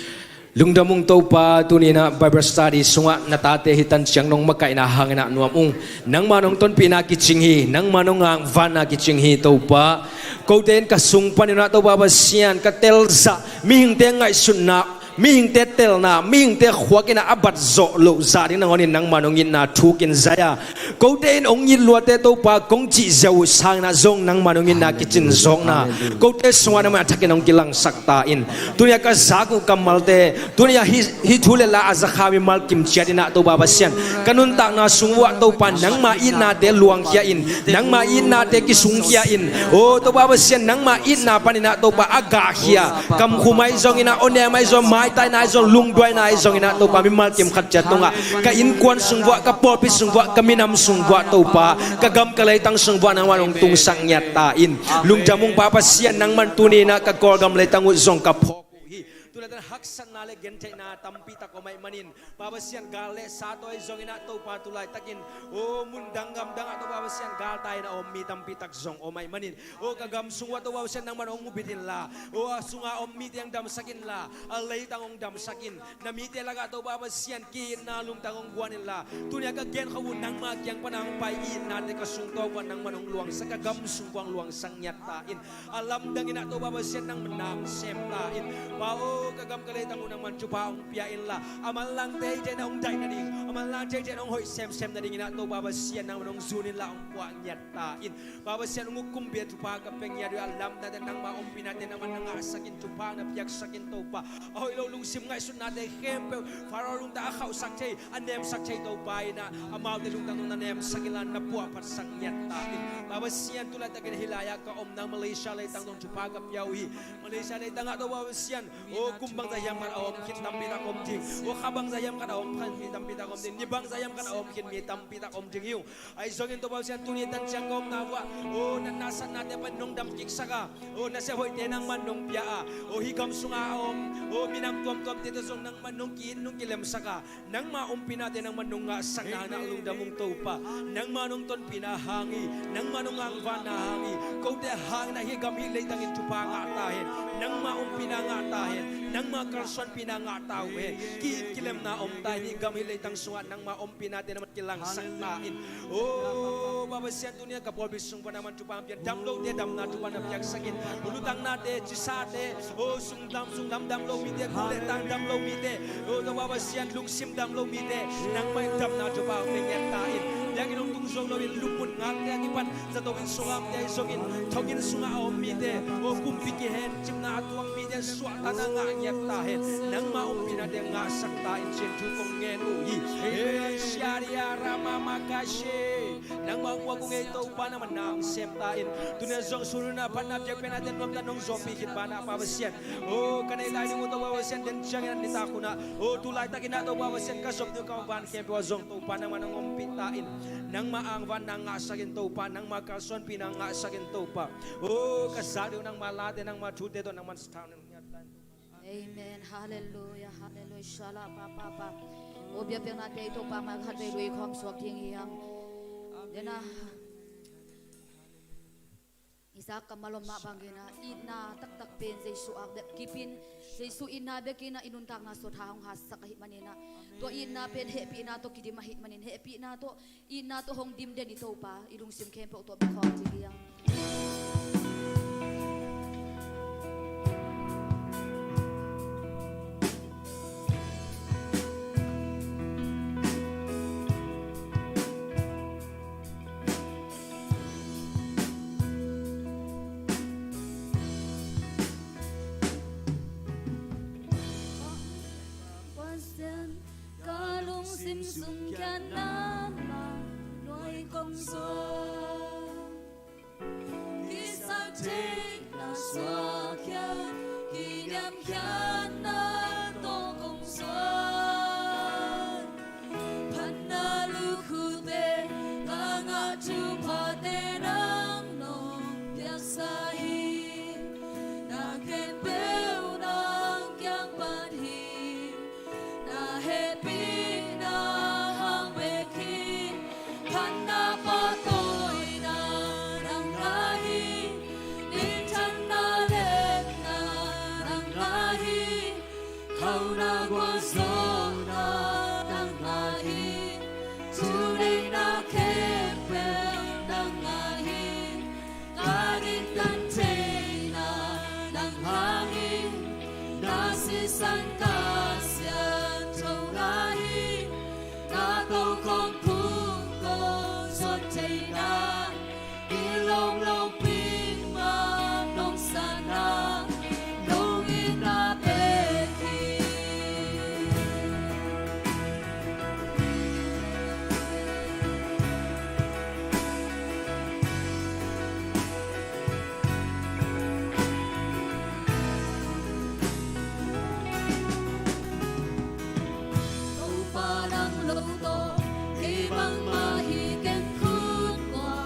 Lungdam ung Topa, tuninah Bible study sungah na tate hi tan ciang nong makaihna hanginah nuam ung. Nangma nong tonpihna kicing hi, nangma nong ngangvanna kicing hi Topa. Kote in ka sung paninah Topa Pasian, ka telzah mihingte ngaihsutna Mihingte telna, mihingte khuak in ah a bat zawh loh zah ding nangawnin nangman hong itna thukin zai a, kote in hong it luate Topa kong cih ziau uh sangin ah zong nangman hong itna kicin zawkna, kote sungah nangman a thakin hong kilangsak ta in. Tuni-a ka zak uh kammalte, tuni-a hih, hih thu le la a za kha mimal kim ciat in ah Topa Pasian, ka nuntakna sung uah Topa nangma itnate luangkhia in, nangma itnate kisungkhia in. O Topa Pasian, nangma itna panin ah Topa a gahkhia, kamkhum ahi zongin ah, awnem ahi zong, maitaina ahi zong, lungduaina ahi zongin ah Topa mimal kim khat ciat tungah, ka innkuan sung uah, ka pawlpi sung uah, ka minam sung uah Topa, ka gam ka leitang sung uah nangman hong tungsak ngiat ta in. Lungdam ung Pa Pasian, nangman tuni in ah ka Kawlgam leitang uh zong ka phawk uh hi. Tulaitakin haksatna le gentheihna tampi tak om ahih manin, Pa Pasian, gal le sa tawh ahi zongin ah Topa tulaitakin, o mundang gamdang ah Topa Pasian, galtai in a om mi tampi tak zong om ahih manin, o ka gam sung uah Topa Pasian nangman hong ubit inla, o a sunga om mite hong damsak inla, a leitang hong damsak in. Na mite lakah Topa Pasian ki-itna lungtang hong guan inla, tuni-a ka genkholh uh nangma kiang pana hong pai itnate ka sung tawh uah nangman hong luangsak, ka gam sung uah hong luangsak ngiat ta in. A lamdang in ah Topa Pasian nangman na hong sem ta in. Pa aw, ka gam ka leitang uh nangman thupha hong pia inla, a manlang teitei in ah hong daih nading, a manlang teitei in ah hong hoih semsem nadingin ah Topa Pasian nangman hong zun inla hong puah ngiat ta in. Pa Pasian, hong uk kumpi ah thupha ka pia ngiat uh hi. A lamdangte nangma ompinate nangman na ngahsak in, thupha na piaksak in Topa. A hoih lo lungsim ngaihsutnate khempeuh, Faro lungtang a khauhsak thei, a nemsak thei Topa in ah, amaute lungtang tawh na nemsak inla na puahphatsak ngiat ta in. Pa Pasian, tulaitakin hih lai-ah ka omna Malaysia leitang tawh thupha ka pia uh hi. Malaysia leitang ah Topa Pasian, o kum bangzah hiam khat a om khin tampi tak om ding, o kha bangzah hiam khat a om khin mi tampi tak om ding, ni bangzah hiam khat a om khin mi tampi tak om ding hi ung. Ahi zongin Topa Pasian, tuni tan ciang ka omna uah, o natna satnate pan nong damkiksak a, o nasep hoihte nangman nong pia a, o hih gam sunga a om, o minam tuamtuamte tawh zong nangman nong ki-it, nong kilemsak a, nangma ompinate nangman nong ngahsakna hangin ah lungdam ung Topa. Nangma nong tonpihna hang hi, nangma nong angvanna hang hi, kote hangin ah hih gam hih leitang in thupha ngah ta hen, nangma ompihna ngah ta hen, nangma kalsuanpihna ngah ta uh hen. Ki-it kilemna om ta in, hih gam hih leitang sungah nangma ompihna te na kilangsak ta in. O Pa Pasian, tuni-a ka pawlpi sung pan nangman thupha pian, damlote damna thupha na piaksak in. Lutangna te, cisate, o sunglam, sunglam damlo mite, khuh le tang damlo mite, o Pa Pasian, lungsim damlo mite, nangmah in damna thupha hong pia ngiat ta in. Biakinn hong tung zo loin lupmun ngakte a kipan zato inn sungah omte ahi zongin, thong inn sungah a om mite, o kumpi kihencipna a tuak mite suahtakna ngah ngiat ta hen. Nangma ompihna te ngahsak ta in, ci-in thu kong ngen uh hi. He, sharia rama makashe. Nangma hong uak uh ngei Topa, nangman na hong sem ta in. Tuni-a zong sun hun a phatna piak penate nuamta nong zawhpih khit banah Pa Pasian, o ka neih lai ding uh Topa Pasian, den ciangin a nitak hun ah, o tu laitakin ah Topa Pasian, ka zop ding uh ka van khempeuh ah zong Topa nangman hong ompih ta in. Nangma angvanna ngahsak in Topa, nangma kalsuanpihna ngahsak in Topa. O ka zak ding uh nangma late, nangma thute tawh nangman sathau ngiat ta in. Amen. Halleluia, halleluia. Shala pa pa pa. O biakpiaknate i Topa mai khatvei lui khawm suak ding hi hang. Dena Isaac kammal om mah bangin ah, itna taktak pen Jesu ak bek kipin, Jesu itna bekin ah i nuntakna sawt ha hong hatsak ahih manin ah, tua itna pen hehpihna tawh kidim ahih manin, hehpihna tawh, itna tawh hong dim den i Topa, i lungsim khempeuh tawh bek khawm ding hi hang. Pasian, ka lungsim sung kian na ma nuai kong zo. Kisaktheihna suak khia, kiniamkhiatna tawh kong suak. Phatna lukhute ka ngah thuphate nang nong piaksa hi. Na khempeuh nang kiang pan hi. Na hehpihna hang bek hi. Phatna pahtawina nang ngah hi. Minthanna lepna nang ngah hi. Khauna gualzawhna nang ngah hi. Thuneihna khempeuh nang ngah hi. Ka ding kan theihna nang hang hi. Na sisan ka theihna, i lawng lawng ping mah nong satna, nong itna pen hi. Topa nang lo tawh, kei bangmah hi ken khut kua,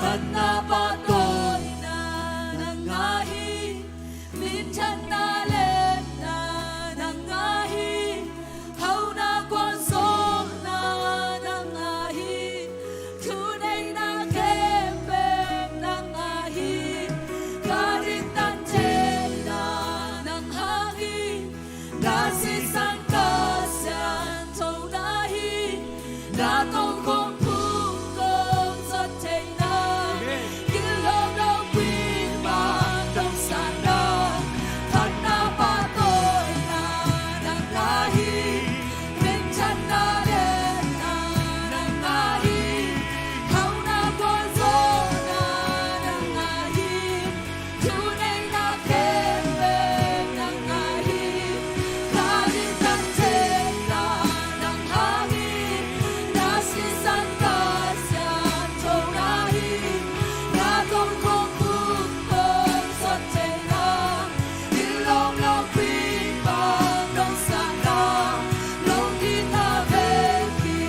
Phatna pahtawina nang ahi, minthanna lemna nang ahi, hauhna gualzawhna nang ahi, thuneihna khempeuh nang ahi, ka dingdan theihna nang hang hi. Na sisan ka siangthona hi, na tongkhawm phung kong zot theihna, gilawm lopi mah dongsanna, phatna pahtawina nang ahi, minthanna lemna nang ahi, hauhna gualzawhna nang ahi, thuneihna khempeuh nang ahi, ka dingdan theihna nang hang hi. Na sisan ka siangthona hi, na tongkhawm phung kong zot theihna, gilawm lopi mah dongsanna, lungkimna vekpi.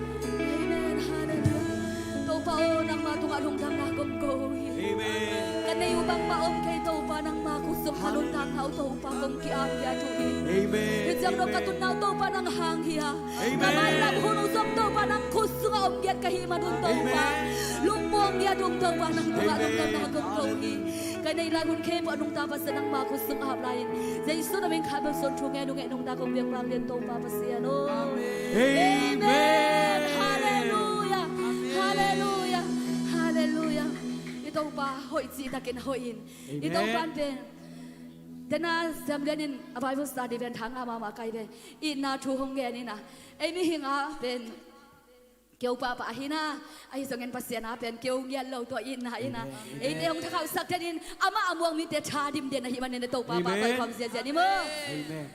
Amen. Hallelujah. Topa aw, nangma tungah lungdamna kong ko hi. Amen. Ka neih uh bangmah om kei Topa, nangma khut sung ka lungdamna uh Topa kong ki-apgiat uh hi. Amen. Hih ciang dong ka tutna uh Topa nang hang hi a. Amen. Ka mailam hun uh zong Topa nang khut sungah om giat ka hih man un Topa. Amen. Lungmuang giat uh Topa nang tungah lungdamna kong ko hi. Ka neih lai hun khempeuh a nungta Pasian nangma khut sung ap lai in. Jesu na min khat bek suang thu ngen uh ngeh nungta kong biak vang lian Topa Pasian aw. Amen. Amen. Halleluia. Halleluia. Halleluia. I Topa hoih cihtakin hoih in. I Topa pen. Dena siam lian in a Bible study pen thang a mahmah kai pen. Itna thu hong ngen in a. Ei mihing a pen. Keu pahpah ahi na, ahi zongin Pasian a pen keu ngiat lo tua itna hi na. Amen. Eite hong thakhauhsak den in, amah a muang mite tha dimden ahih manin a Topa, Amen. Pai khawm ziazia ni maw. Amen.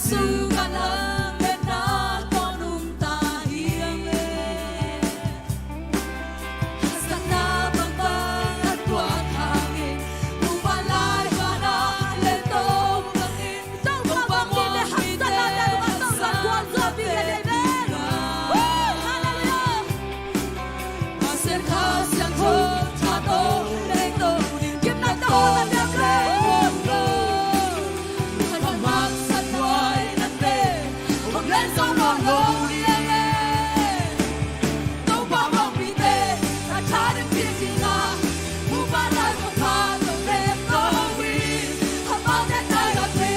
Sungah lam le na tawh nungta hi hang e. Haksatna bangbang a tuak hangin, muvanlai vanah lentong bangin, Topa mawngte haksatna tawh nungta gualzawhpih hi. Hallelujah. Pasian Kha Siangtho tha tawh lei tawh gimna tawh na piak lei tawh lo. Kha haksat huai nate hong len zong nawn lo ding e. Topa mawng mite a tha ding kik ding a, muvanlai vanah tawh lemto in, amaute taina pi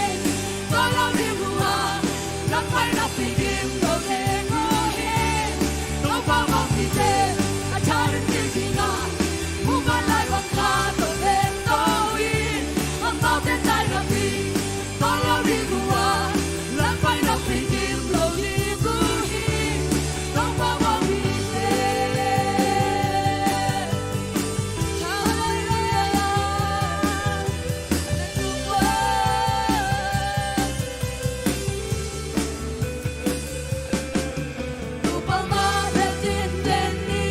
tawh lo ding uh a, lampai nakpi gim lo ding uh hi. Topa mawng mite a tha ding kik ding a, muvanlai vanah tawh lemto in, amaute taina pi tawh lo ding uh a, lampai nakpi gim lo ding uh hi. Topa mawng mite. Hallelujah. Topa mah bek in den ni,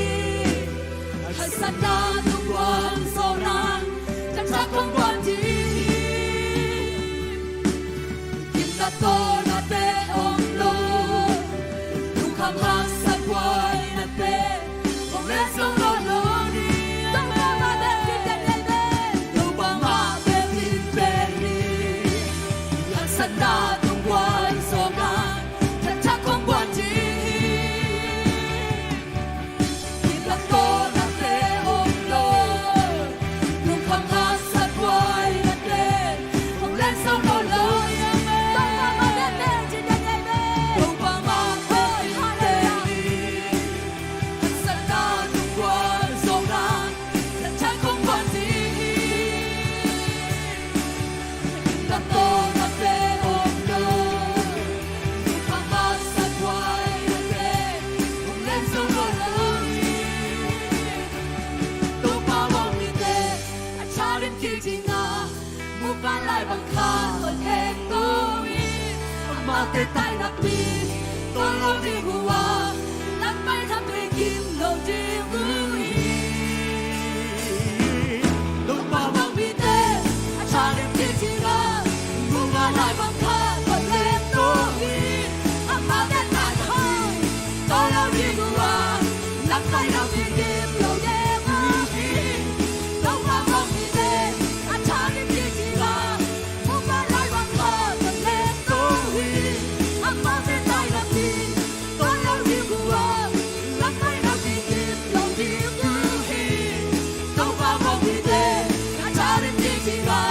haksatna tung guan zawhna, thangthak kong guan ding hi. Gimna tawh nate om lo, lungkham haksat huai nate hong len zong nawn lo ding. Topa mah bek in den ni, Topa mah bek in den ni, haksatna tung guan zawhna, thangthak kong guan ding hi. Gimna tawh nate om lo, lungkham haksat huai nate hong len zong nawn lo ding. Topa mah bek in den ni, Topa mah bek in den ni, haksatna tung guan zawhna, thangthak kong guan ding hi. Gimna tawh nate om lo, lungkham haksat huai nate hong len zong nawn lo ding. Topa mawng mite a tha ding kik ding a, muvanlai vanah tawh lemto in, amaute taina pi tawh lo ding uh a, lampai nakpi gim lo ding uh hi. Topa mawng mite a tha ding kik ding a, muvanlai vanah tawh lemto in, amaute taina pi tawh lo ding uh a, lampai nakpi gim lo ding uh hi. Topa mawng mite a tha ding kik ding a, muvanlai vanah tawh lemto in, amaute taina pi tawh lo ding uh a, lampai nakpi gim lo ding uh hi. Topa mawng mite a tha ding kik ding a,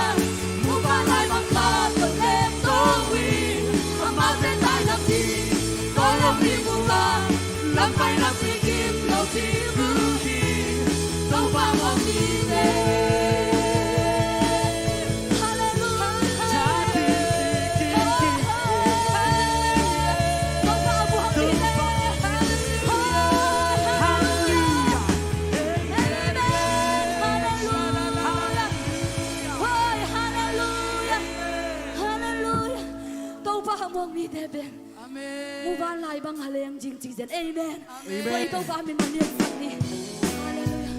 muvanlai vanah tawh lemto in, amaute taina pi tawh lo ding uh a, lampai nakpi gim lo ding uh hi. Topa mawng mite. Hallelujah. Topa mawng mite. Hallelujah. Amen. Hallelujah. Hoi, hallelujah. Hallelujah. Topa mawng mite pen. Amen. Muvanlai bang a leng ding ci zen. Amen. Amen. Tua i Topa min na liansak ni. Hallelujah.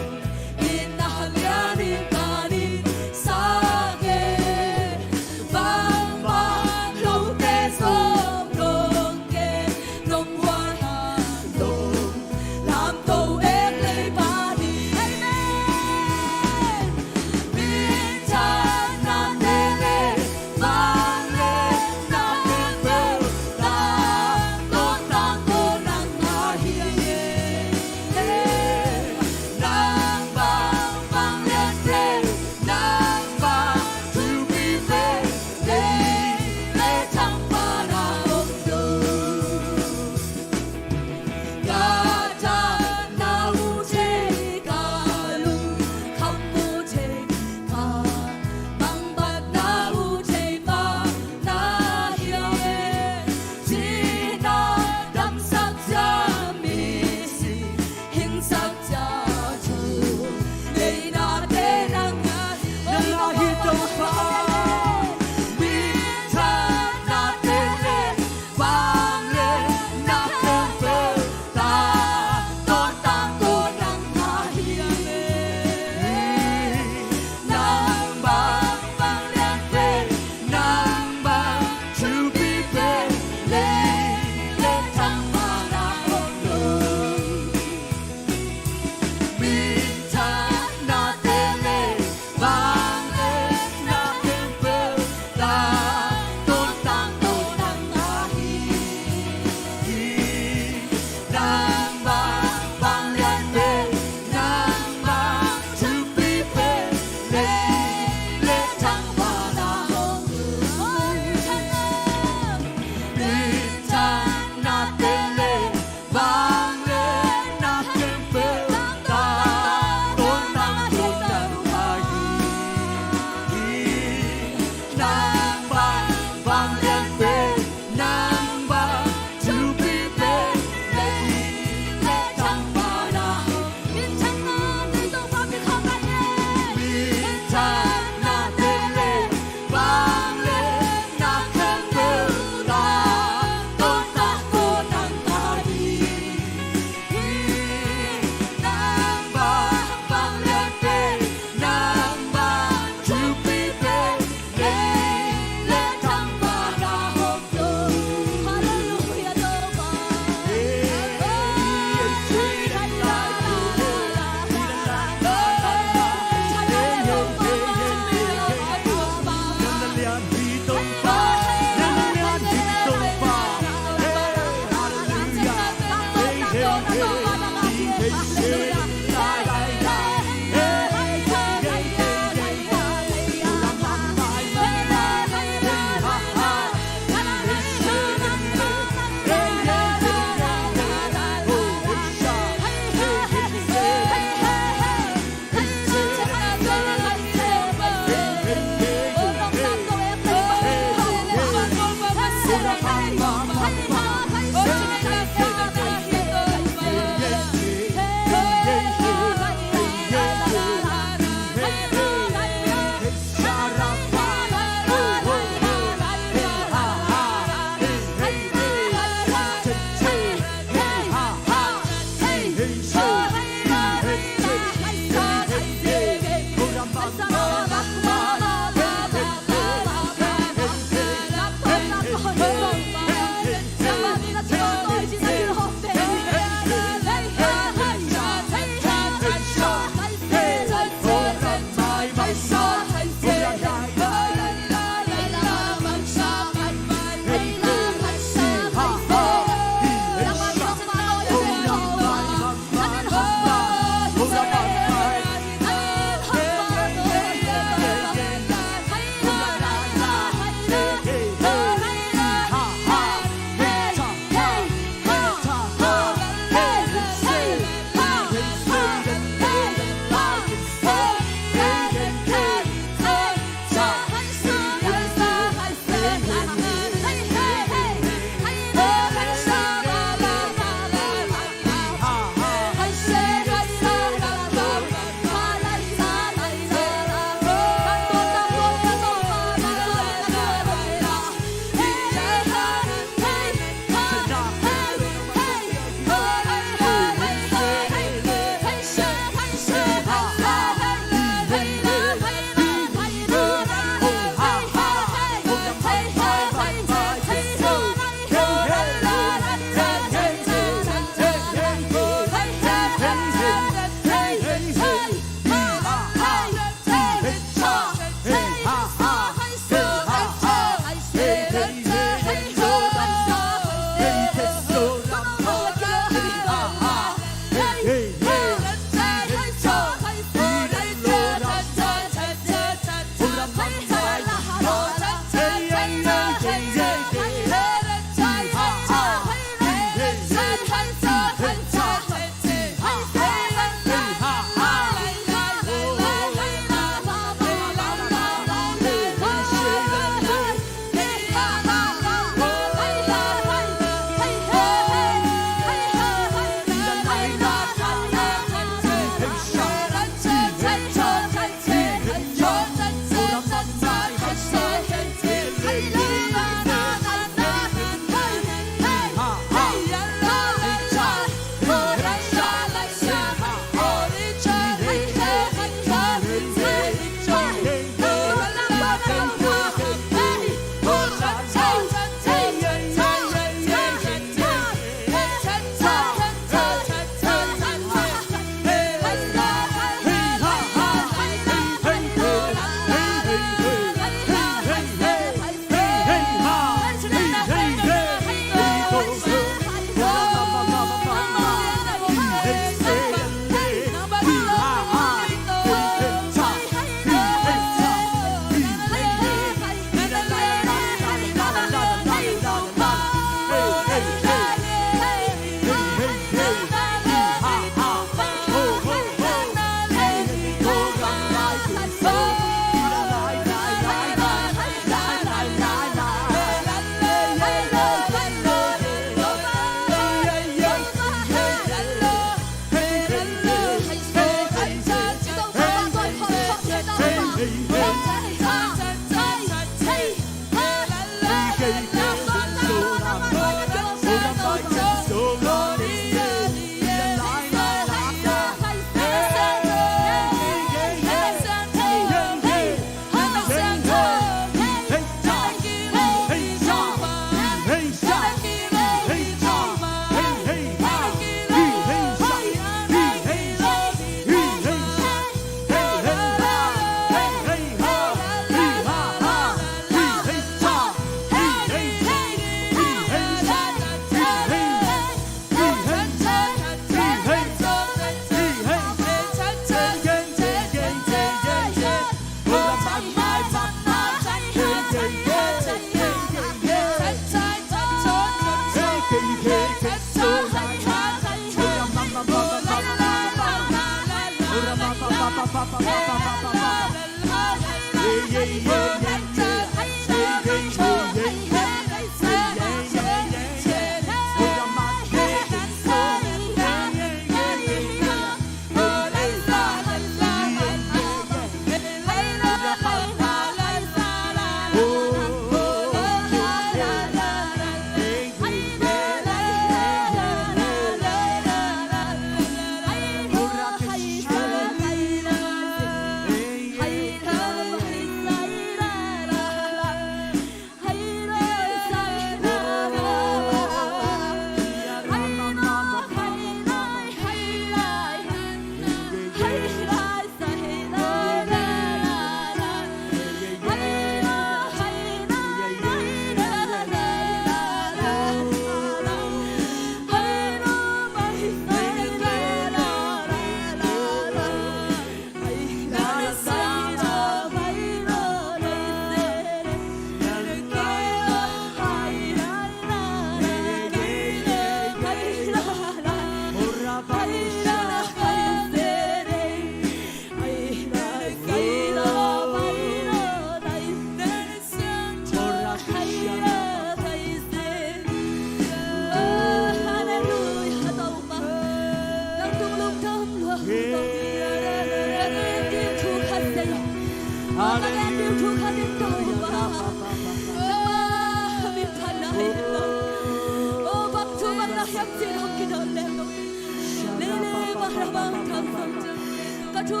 Ka thu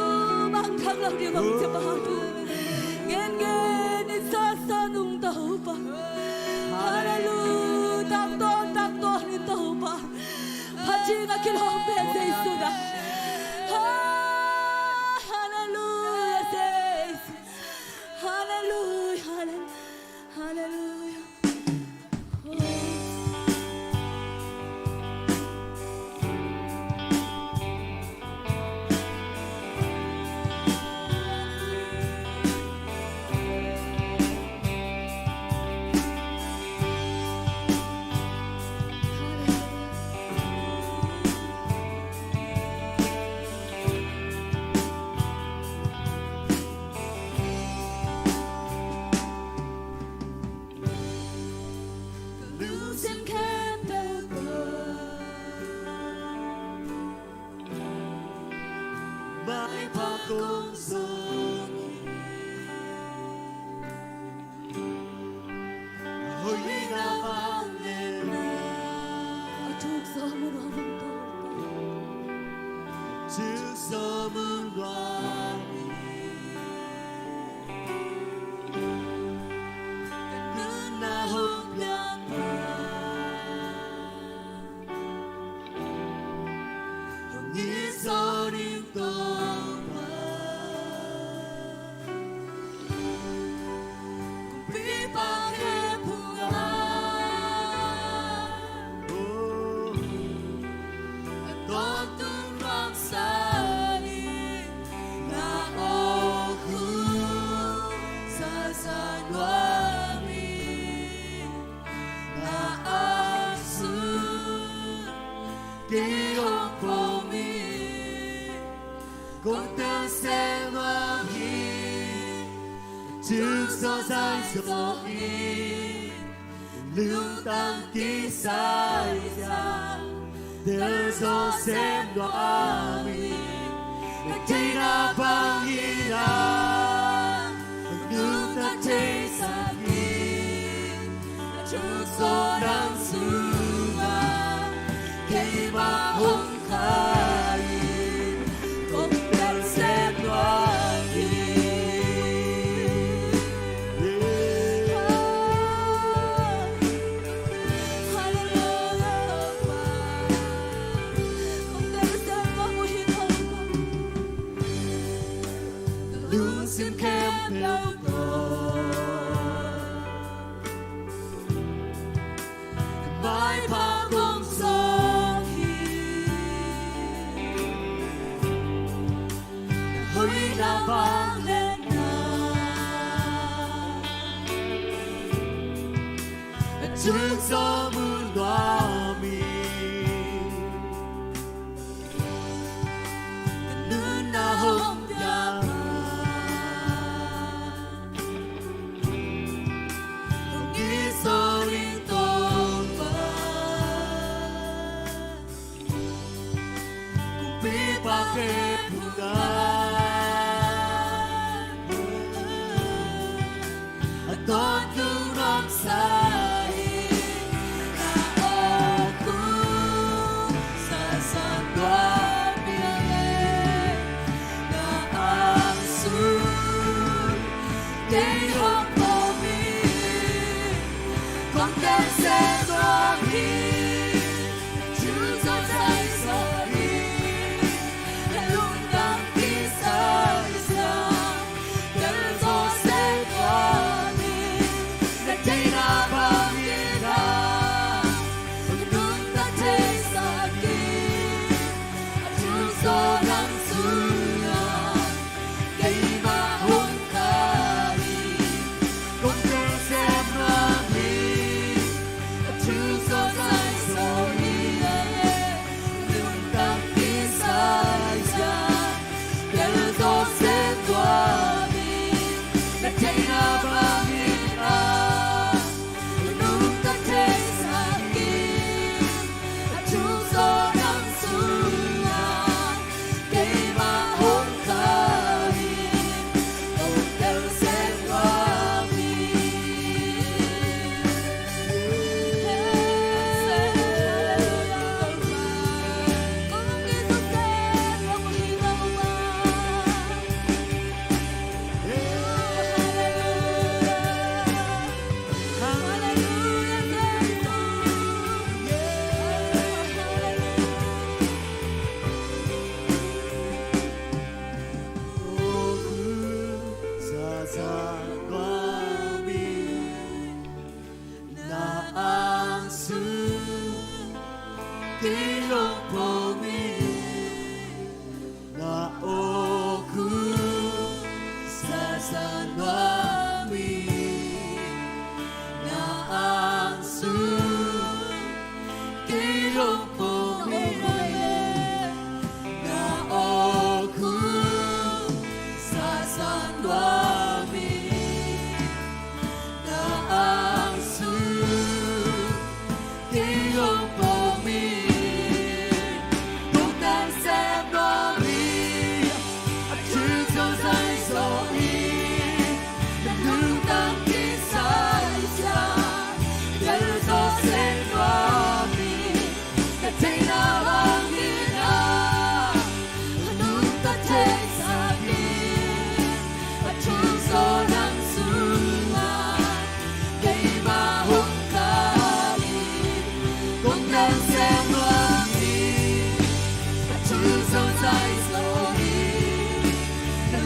bang thang lo ding hong ci pah tu. Ngen ngen in sa sa nung Topa. Hallelujah. Tangtawn tangtawn in Topa. Phat cing a kilawm pen Jesu na. Hallelujah, Jesus. Hallelujah, hallelujah, hallelujah. Lungsim khempeuh tawh maipha kong zong hi. Hoihna vangliatna a thuk sawm uh nuam ung Topa. Thuk sawm uh nuam hi. Ka nunna hong piak hong it zaw ning Topa. Kumpipa khe phungah, oh, a tawntung ruangsa ding na aw khu zaza nuam hi. Na aw sung kei hong pom hi. Kong tel sem nuam hi. Thuk sawm zai zaw hi. Lungtang kisai zia tel zaw sem nuam hi. Na theihna bang hi na, na nunna theisak hi. Na thuk zaw nang sungah keimah hong khai hi. Kong tel sem nuam hi. Hallelujah. Kong tel sem nuam hi. Lungsim khempeuh tawh maipha kong zong hi. Na hoihna vangliatna a thuk sawm uh nuam hi. Ka nunna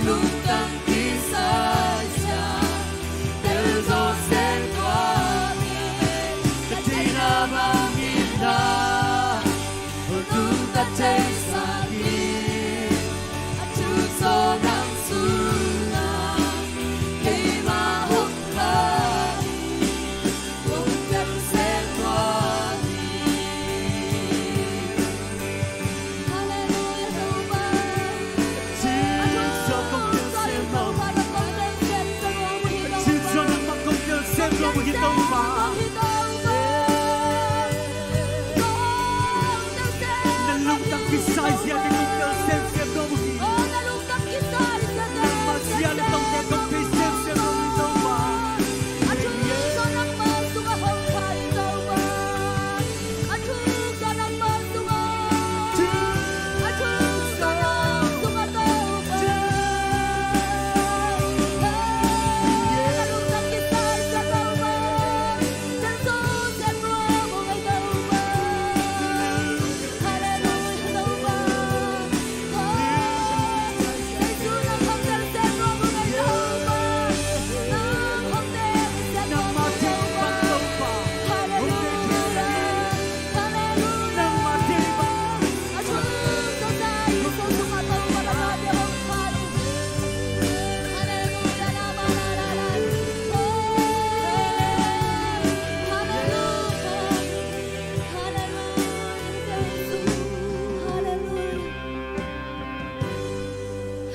Lungtang kisai sia, tel zo sem tua ni, ka thei na bang hi na, lungtang thei sa ni, a thu zo nang sung na, keima hong kha ni, lungtang sem tua ni. Halleluia, Topa. Na lungtang kisai zia te kong tel semsem lo hi. Nangmah zia na tawh te kong thei semsem lo hi, Topa.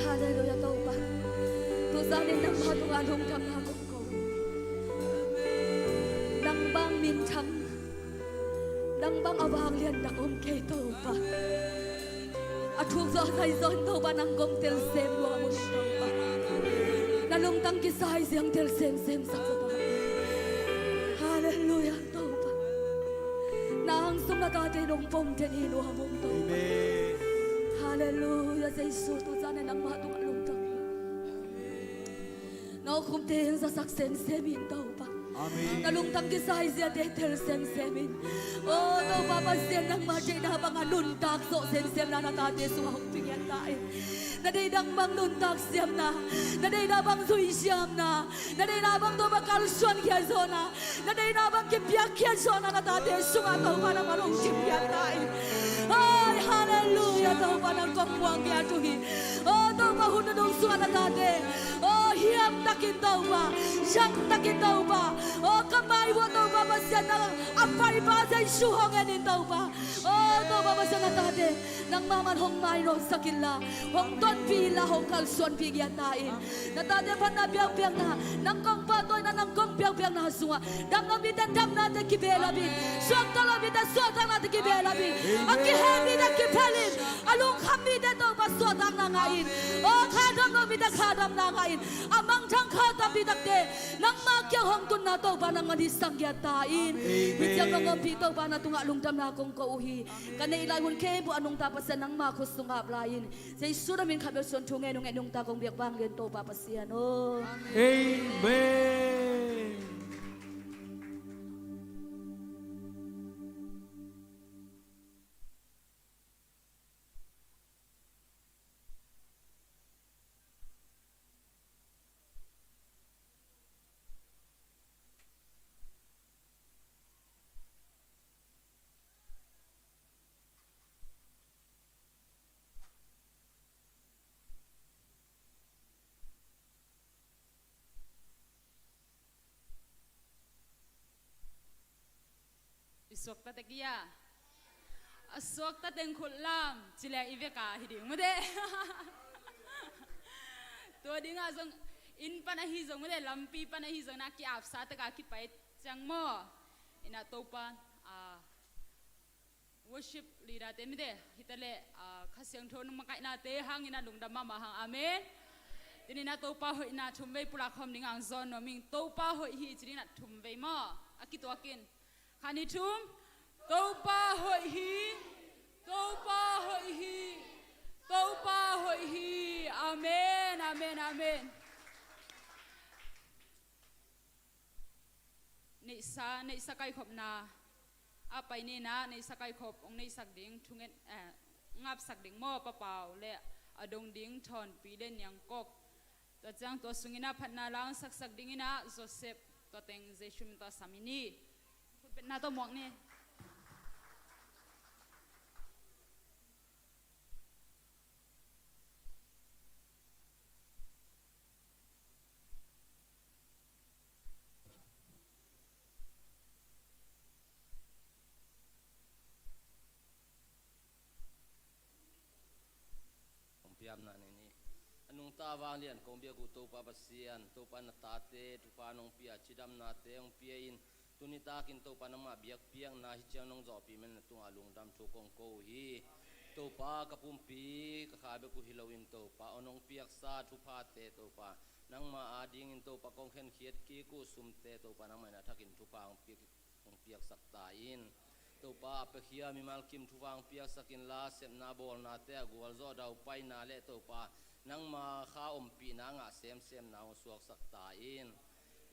Halleluia, Topa. Tuzan in nangmah tungah lungdamna kong ko. Nang bang minthang, nang bang a vanglian nang om kei, Topa. A thuk zaw a zai zaw in, Topa, nang kong tel sem nuam un, Topa. Na lungtang kisai ziang tel semsem sak zaw, Topa. Halleluia, Topa. Na angsung na tate nong pom den hi nuam un, Topa. Amen. Halleluia, Jesu, tuzan in nangmah tungah lungdam. Na awkhum teng zasak semsem in, Topa. Amen. Na lungtang kisai ziate tel semsem in. O Topa Pasian, nangmah deihna banga nuntak zawh semsemna na tate sungah hong pia ngiat ta in. Na deihna bang nuntak siamna, na deihna bang zui siamna, na deihna bang, Topa, kalsuan khia zawhna, na deihna bang kipiak khia zawhna na tate sungah, Topa, nangmah hong pia ngiat ta in. Ai, halleluia, Topa, nang kong muang ngiat uh hi. O Topa, hun nunung sungah na tate, o hiam takin, Topa, siang takin, Topa, o ka mai uah, Topa Pasian, nang a paipa Jesu hong en in, Topa. O Topa Pasian, na tate nangmah man hong mainawt sak inla, hong tonpih inla, hong kalsuanpih ngiat ta in. Na tate phatna biakpiakna, nang kong pahtawina, nang kong biakpiakna sungah damlo mite damnate kibehlap in, suakta lo mite suahtaknate kibehlap in, a kihem mite kiphel in, a lungkham mite, Topa, suahtakna ngah in. O kha damlo mite kha damna ngah in, a mangthang kha tampi takte nangmah kiang hong tunna, Topa, nangmah hong sang ngiat ta in. Amen. Hih ciang ka ompih, Topa, na tungah lungdamna kong ko uh hi. Ka neih lai hun khempeuh a nungta Pasian nangmah khut sungah ap lai in. Jesu na min khat bek suang thu ngen uh, ngen nungta kong biak vanglian Topa Pasian aw. Amen. I suakta tek ia. A suakta teng khut lam ci leng i veka hi ding mate. Tua dingah zong inn pan ahi zong mate, lampi pan ahi zong na ki-apsa taka kipai ciang maw. Ina Topa, ah, worship leader te mate, hita le, ah, Kha Siangtho nong makaihnate hangin a lungdam mahmah hang. Amen. Tuni na Topa hoihna thum vei pulak khawm ding ang zawn nuam ing. Topa hoih hi ci ding na thum vei maw. A kituakin. Khat, nih, thum. Topa hoih hi. Topa hoih hi. Topa hoih hi. Amen, amen, amen. Neihsa, neihsa kaikhopna. A pai nina, neihsa kaikhop, ong neihsak ding, thungen, eh, ngapsak ding maw, Papau le a dong ding Thawnpi le Niangkok. Tua ciang tua sungin ah phatna la hong saksak dingin ah Joseph tua teng Jesu min tawh sam hi ni. Khutbetna tawh muak ni. Hong piamna ni ni. A nungta vanglian kong biak uh Topa Pasian, Topa na tate thupha nong pia, cidamnate hong pia in, tuni takin Topa nangmah biakpiakna hi ciang nong zawhpih man na tungah lungdam thu kong ko uh hi. Topa ka pumpi ka kha bek uh hi loin Topa aw nong piaksa thuphate Topa nangmah adingin Topa kong khenkhiat kik uh sumte Topa nangmah in a thakin thupha hong piak hong piaksak ta in. Topa a piakhia mimal kim thupha hong piaksak inla sepna bawlnate a gualzawh daupaina le Topa nangma kha ompihna ngah semsemna hong suaksak ta in.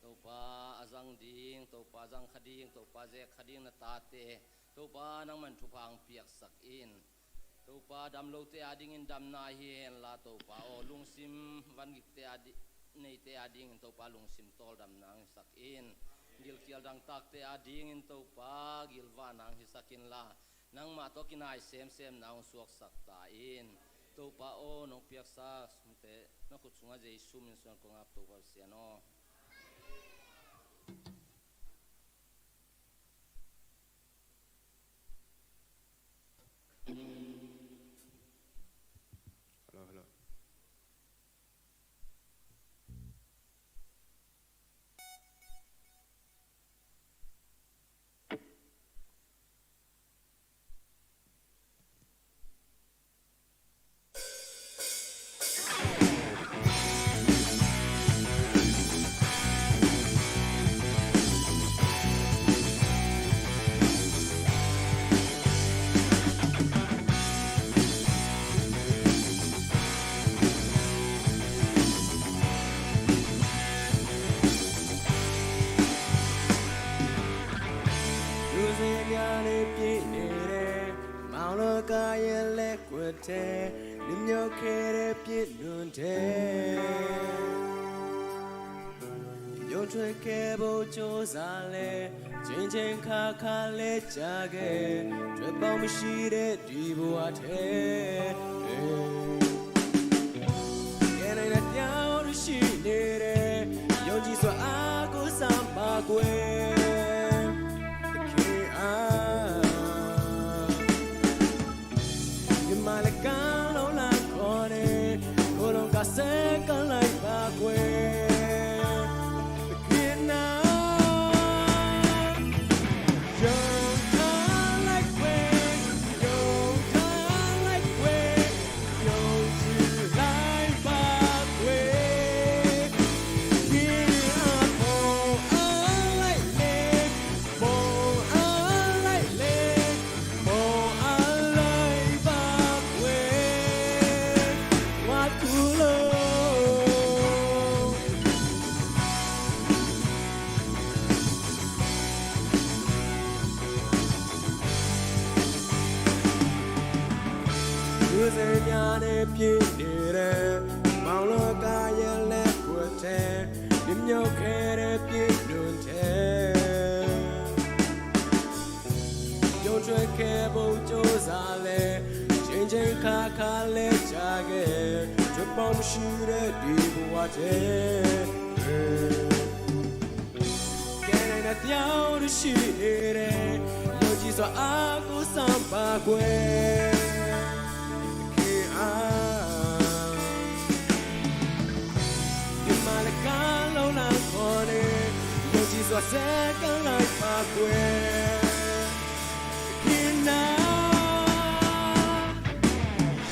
Topa a zang ding, Topa zang kha ding, Topa zek kha ding na tate Topa nangman thupha hong piaksak in. Topa damlote adingin damna hi henla Topa aw lungsim vangikte adi neite adingin Topa lungsim tawldamna hong hisak in. Gilkial dangtakte adingin Topa gilvahna hong hisak inla nangmah tawh kinai semsemna hong suaksak ta in. Topa aw nong piaksa sumte na khut sungah Jesu min suang kong ap Topa Pasian aw. Hello, hello. Music ကနေ ပြည့်နေတဲ့ မောင်လောကရဲ့ လက်ကွက်ထဲ နမျောခဲ့တဲ့ ပြည့်နွံထဲ ရုပ်ထွက်ခဲ့ဖို့ ကြိုးစားလဲ ချိန်ချိန်ခါခါလဲ ကြာခဲ့ ထွက်ပေါက်မရှိတဲ့ ဒီဘဝထဲ ကယ်နိုင်တဲ့ တယောက်ရှိနေတယ် ယုံကြည်စွာ အားကိုးစမ်းပါကွယ် သခင်အာ ဒီမှာလည်း ကမ်းလုံးလမ်းခေါ်နေ ကိုယ်လုံးက ဆက်ကပ်လိုက်ပါကွယ် သခင်နာ ယုံထားလိုက်ကွယ် ယုံထားလိုက်ကွယ် ယုံကြည်လိုက်ပါကွယ် သခင်အပေါ် အားလိုက်လေ ပေါ်အားလိုက်လေ ပေါ်အားလိုက်ပါကွယ် ဝါကူလို့ ဦးစိန်များနဲ့ ပြည့်နေတဲ့ မောင်လောကရဲ့ လက်ကွက်ထဲ နမျောခဲ့တဲ့ ပြည့်နွံထဲ ရုပ်ထွက်ခဲ့ဖို့ ကြိုးစားလဲ ချိန်ချိန်ခါခါလဲ ကြာခဲ့ ထွက်ပေါက်မရှိတဲ့ ဒီဘဝထဲ ကယ်နိုင်တဲ့ တယောက်ရှိနေတယ် ယုံကြည်စွာ အားကိုးစမ်းပါကွယ် သခင်အာ ဒီမှာလည်း ကမ်းလုံးလမ်းခေါ်နေ ယုံကြည်စွာ ဆက်ကပ်လိုက်ပါကွယ် သခင်နာ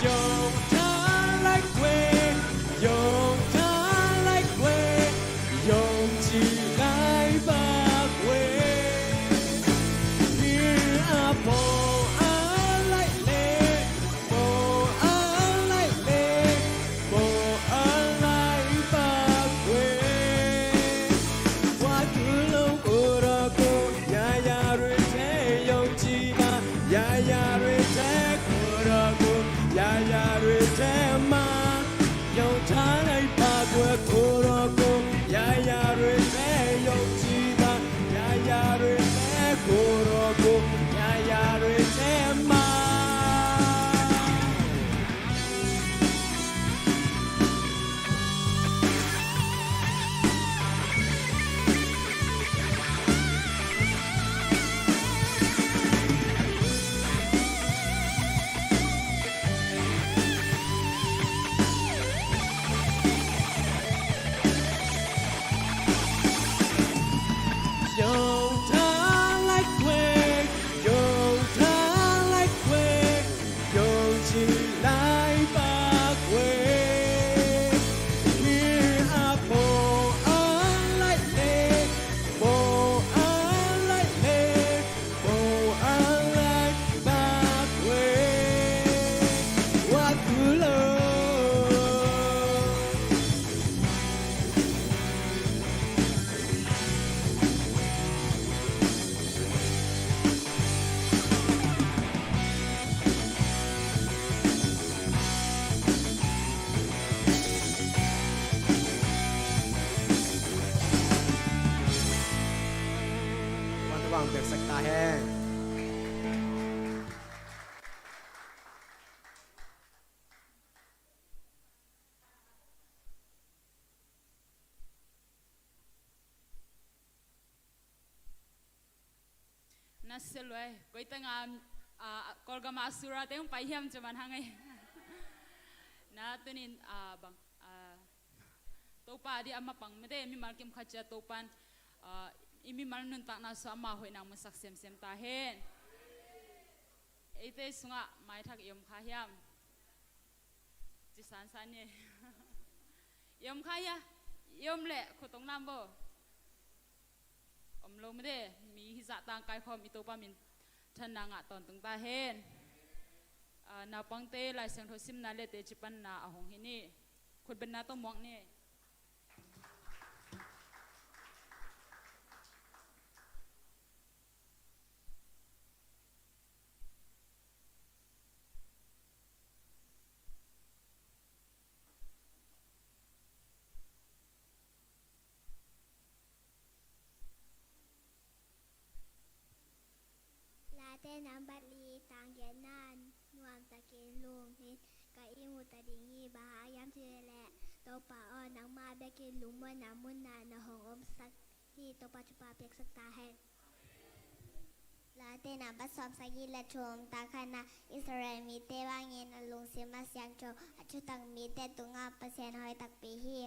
ယုံထားလိုက်ကွယ် ယုံထားလိုက်ကွယ် ယုံကြည်လိုက်ပါကွယ် သခင်အပေါ် အားလိုက်လေ ပေါ်အားလိုက်လေ ပေါ်အားလိုက်ပါကွယ် ဝါကူလုံးကိုယ်တော်ကို ရာရာတွေထဲ ယုံကြည်ပါ ရာ Piaksak ta hen. Na sia luai, koi tanga, ah, Kawlgam ah Sura te hong pai hiam ci man hang ei. Na tunin, ah, bang, ah, Topa di a mapang mite, mimal kim khat cia Topan, ah, i mimal nuntakna sua ama hoihna musak semsem ta hen. Eite sungah maithak i om kha hiam? Ci sansan ni. I om kha hia? I om leh khut hong lam bo. Om lo mite, mi hizah tang kaikhawm i Topa min thanna ngah tawntung ta hen. Ah, naupangte Lai Siangtho simna le teci panna a hong hi ni. Khutbetna tawh muak ni. Late nambat li tang giatna, nuamtakin lungin ka ihmu ta ding hi, bang hang hiam cih leh Topa aw, nangmah bekin lungmuanna munah na hong omsak hi. Topa thupha piaksak ta hen. Late nambat sawmsagih le thum, tang khatna, Israel mite bangin a lungsim a siangtho, a thutak mite tungah Pasian hoih takpi hi.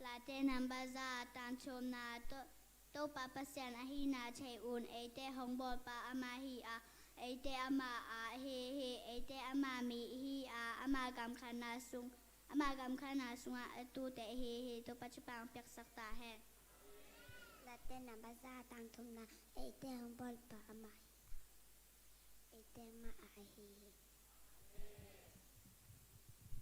Late nambat za, tang thumna, To-, Topa Pasian ahihna thei un, eite hong bawlpa amah hi a, eite amah a hi hi, eite ama mi hi a, ama gamkhatna sung, ama gamkhatna sungah a tute hi hi. Topa thupha piaksak ta hen. Late nambat za, tang thumna, eite hong bawlpa amah hi a, eite amah a hi hi.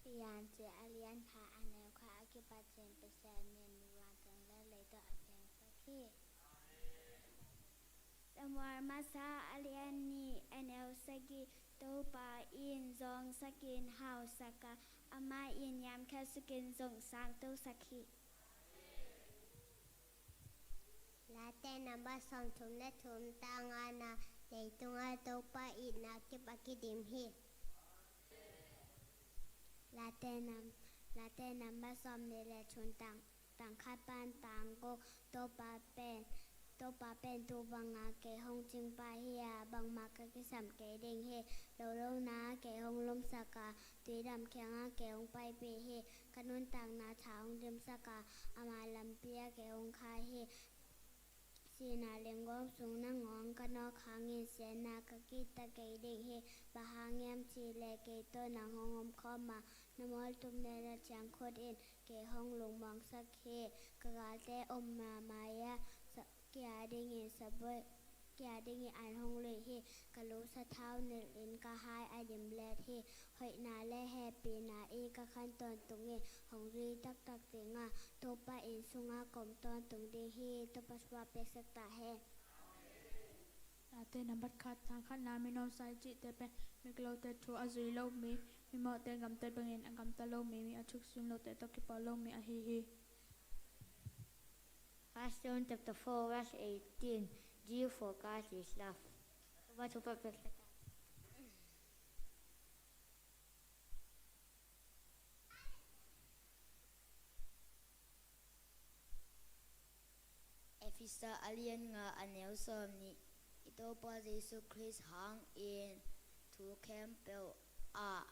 Piancil a lian khat a neu khat a kipat ciang Pasian in vantung le leitung a piangsak hi. Samuel masa a lian nih a neu sagih, Topa in zawngsakin hausak a, amah in niamkhiatsakin zong sangtosak hi. Late nambat sawmthum le thum, tang ngana, leitungah Topa itna kip a kidim hi. Late nam-, Late nambat sawmnih le thum, tang, tang khat pan tang guk, Topa pen, Topa pen tu banga kei hong cingpa hi a, bangmah ka kisam kei ding hi. Lolona kei hong lumsak a, tuidam kiangah kei hong paipih hi. Ka nuntakna tha hong dimsak a, ama lampi ah kei hong khai hi. Sihna lengguang sung nangawn ka nawk hangin siatna ka kihta kei ding hi. Bang hang hiam cih leh kei tawh nang hong omkhawm a, na mualtum le na thiangkhut in kei hong lungmuangsak hi. Ka galte omna mai-ah sa-, kia dingin sabuai, kia dingin an hong luih hi. Ka lu sathau nilhin ka hai a dim let hi. Hoihna le hehpihna in ka khan tawntungin hong zui taktak ding a, Topa inn sungah ka om tawntung ding hi. Topa thupha piaksak ta hen. Late nambat khat, tang khatna, mi nuamsa i cihte pen migilote thu a zui lo mi, mimawhte gamtat bangin a gamta lo mi, mi a thuksim lote tawh kipawl lo mi ahi hi. First John chapter four verse eighteen, G for God is love. Topa thupha piaksak ta. Efesa a lian nga a neu sawmnih, i Topa Jesu Khrist hangin thu khempeuh ah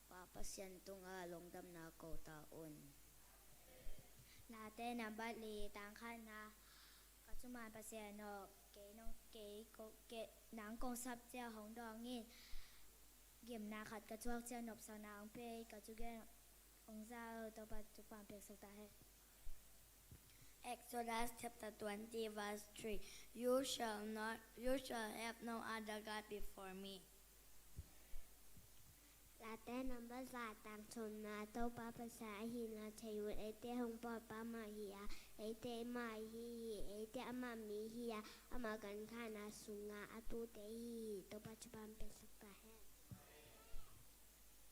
Pa Pasian tungah lungdamna ko ta un. Late nambat li, tang khatna, ka thuman Pasian aw, kei nong, kei ko, kei nang kong sap ciang hong dawng in, gimna khat ka thuak ciang nopsakna hong pia in, ka thugen hong za aw. Topa thupha piaksak ta hen. Exodus chapter twenty verse three. You shall not, you shall have no other god before me. Late nambat za, tang thumna, Topa Pasian ahihna thei un, eite hong bawlpa amah hi a, eite amah hi hi, eite ama mi hi a, ama gamkhatna sungah a tute hi hi. Topa thupha piaksak ta hen.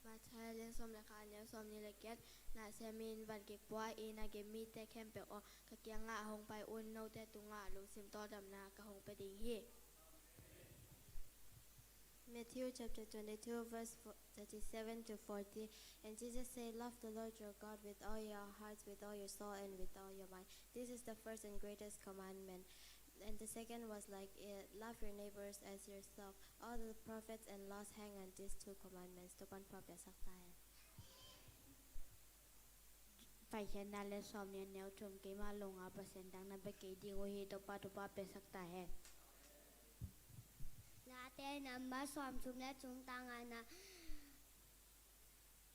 Matthai a lian sawm le khat, a neu sawmnih le giat. Nasem in van kipua in, a gim mite khempeuh aw, ka kiangah hong pai un, note tungah lungsim tawldamna ka hong pia ding hi. Matthew chapter twenty-two, verse thirty-seven to forty. And Jesus said, "Love the Lord your God with all your heart, with all your soul, and with all your mind. This is the first and greatest commandment. And the second was like it, love your neighbors as yourself. All the prophets and laws hang on these two commandments." Topa'n thupha piaksak ta hen. Paikhiatna a lian sawmnih, a neu thum. Keima lungah Pasian dang na bia kei ding uh hi. Topa thupha piaksak ta hen. Late namba sawmthum le thum, tang ngana.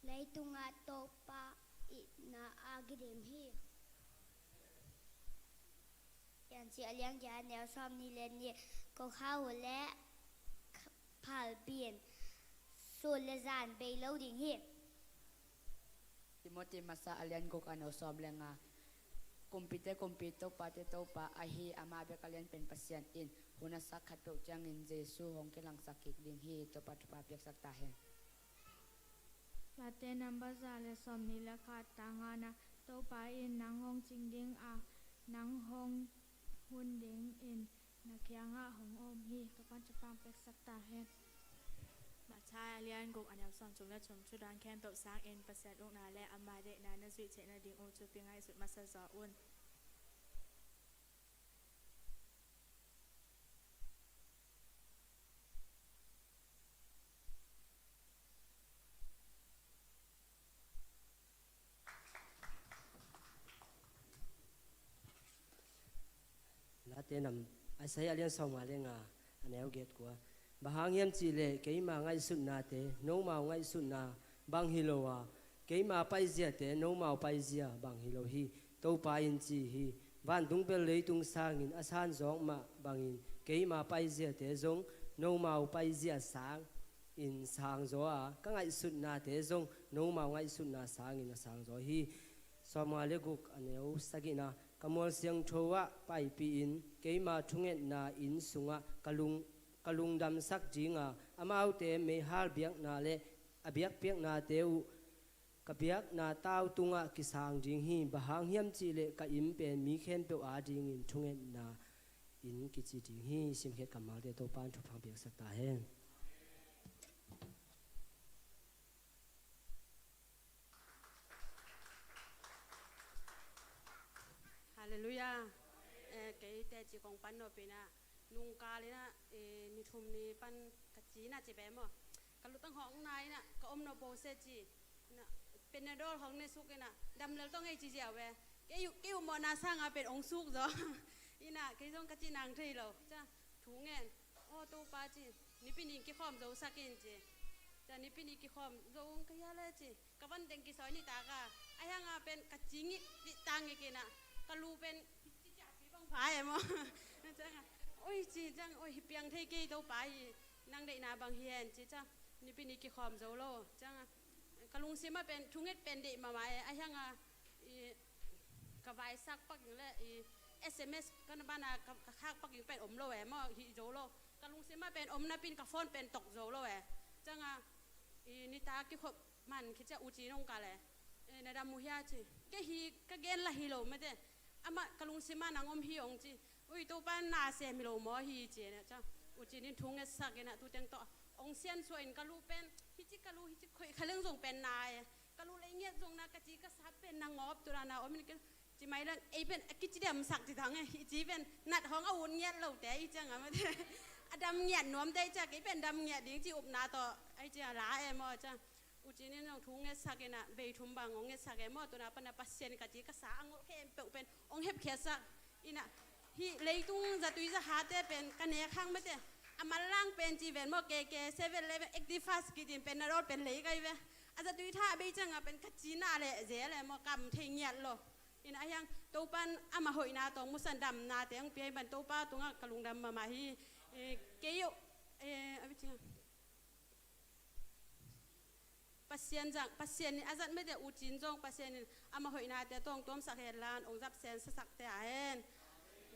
Leitungah Topa itna a kidim hi. Piancil a lian giat, a neu sawmnih le nih. Kokhau le phalbi in sun le zan bei lo ding hi. Timoti masa a lian guk, a neu sawm le nga. Kumpite Kumpi, topate Topa ahi, amah bek a lian pen Pasian in hun a sak khat peuh ciangin Jesu hong kilangsak kik ding hi. Topa thupha piaksak ta hen. Late namba za le sawmnih le khat, tang ngana. Topa in nang hong cing ding a, nang hong hun dingin na kiangah hong om hi. Topa'n thupha piaksak ta hen. Matthai a lian guk, a neu sawmthum le thum. Thu dang khempeuh sangin Pasian ukna le ama deihna na zuih theihna ding uh thupi ngaihsut masa zaw un. Late nam, Isaiah a lian sawmnga le nga, a neu giat kua. Bang hang hiam cihleh keima ngaihsutnate nomau ngaihsutna bang hi lo a, keima paiziate nomau paizia bang hi lo hi, Topa in ci hi. Vantung bel leitung sangin a sanzawk mah bangin keima paiziate zong nomau paizia sangin sangzaw a, ka ngaihsutnate zong nomau ngaihsutna sangin a sangzaw hi. Sawmnga le guk, a neu sagihna. Ka mual siangtho ah paipih in, keima thungetna inn sungah ka lung, ka lungdamsak ding a, amaute meihal biakna le a biakpiaknate uh ka biakna tau tungah kisang ding hi. Bang hang hiam cihleh ka inn pen mi khempeuh adingin thungetna inn kici ding hi. Simkhiat kammalte Topa'n thupha piaksak ta hen. Halleluiah. Eh, kei teci kong pan nop in ah, nungkal in ah, eh, ni thum ni pan ka ci in ah ci ve maw. Ka lutang hawkna in ah, ka om nop bo se ci. In ah, Panadol hong ne suk in ah, dam lel tong ei ci ziau ve. Kei uh, kei uh mawhna sang a pen ong suk zaw. In ah, kei zong ka ci nang thei lo. Ca, thu ngen. Aw, Topa ci, nipi ni kikhawm zo sak in ci. Ca, nipi ni kikhawm zo ung ka hia le ci. Ka van teng kisawi nitak a, a hiang a pen ka ci ngik, ci tang ngik in ah, ka lu pen ci ciahpi bang pha e maw. Ciang a, oi ci, ciang, oi, hi piang thei kei Topa hi, nang deihna bang hi hen ci ciang, nipi ni kikhawm zo lo. Ciang a, ka lungsim ah pen thunget pen deih mahmah e, a hiang a, i, ka vaisak pak ing le, i, S M S ka na ban a ka, ka khak pak ing pen om lo e maw, hi zo lo. Ka lungsim ah pen om napi in ka phone pen tok zo lo e. Ciang a, i, nitak kikhop man khit ciang U Ci nong kal e. E, na dam uh hia ci. Kei hi ka gen lah hi lo mate. Amah ka lungsim ah nang om hi ong ci. Ui, Topa na sem hi lo maw hi ci na ciang. U Ci in thu ngetsak in ah tu teng tawh ong siansuah in ka lu pen. Hi ci ka lu, hi ci khoih kha leng zong pen na e. Ka lu lei ngiat zong na ka ci ka sa pen na ngawp tu na na om in kei. Ci mai leng, ei pen a kici diamsak ci tang e, i ci pen nat hong a ut ngiat lote i ciang a mate. A dam ngiat nuamte i ciang, kei pen dam ngiat ding ci upna tawh, ai ci a la e maw ciang. U Ci in hong thu ngetsak in ah, bei thum bang hong ngetsak e maw, tu na pan a Pasian ka ci ka sa a ngol khempeuh pen hong hepkhiatsak in ah, hih leitung zatui zahate pen ka nek hang mate. A manlang pen ci ven maw, K K, Seven Eleven, Active Fast kici in pen na dawl pen lei kai ve. A zatui tha a bei ciang a pen ka ci na le zel e maw, kam thei ngiat lo. In a hiang, Topa'n ama hoihna tawh musan damnate hong pia hi ban Topa tungah ka lungdam mahmah hi. Eh, kei uh, eh, a biting a. Pasian zang, Pasian in a zat mete U Cin zong, Pasian in ama hoihnate tawh hong tuamsak hen la, hong zat sen sasakte a hen.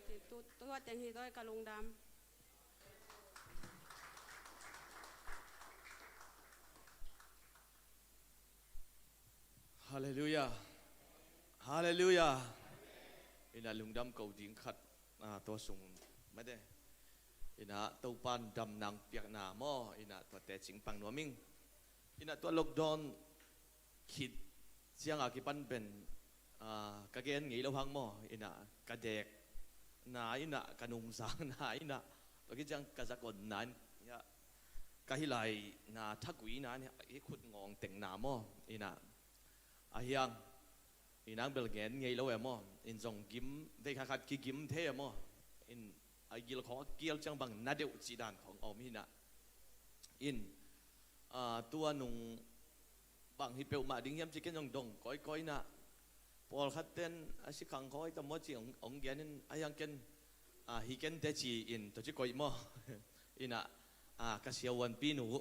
Tu, tu, tua teng hi tawi ka lungdam. Halleluiah. Halleluiah. Ina lungdam ko ding khat, ah, tua sung mate. Ina Topan damna piakna maw, ina tua tecing pang nuam ing. Ina tua lockdown khit cianga kipan pen, ah, ka gen ngei lo hang maw, ina ka dekna, ina ka nungzakna, ina tua khit ciang ka zakonna, ina ka hih laina thakuina, ina i khut ngawng tengna maw, ina a hiang, ina bel gen ngei lo e maw, in zong gim, vei khat khat kigim thei e maw, in a gil khawng a kial ciang bang na deuh cih dan khawng a om hi ina. In, ah, tua nung bang hi peuhmah ding hiam ci ken zong dong kawikawi ina. Pawlkhat ten a si khang khawi ta maw ci hong, hong gen in, a hiang ken, ah, hi ken te ci in tua ci koih maw. Ina, ah, ka siavuanpi nu,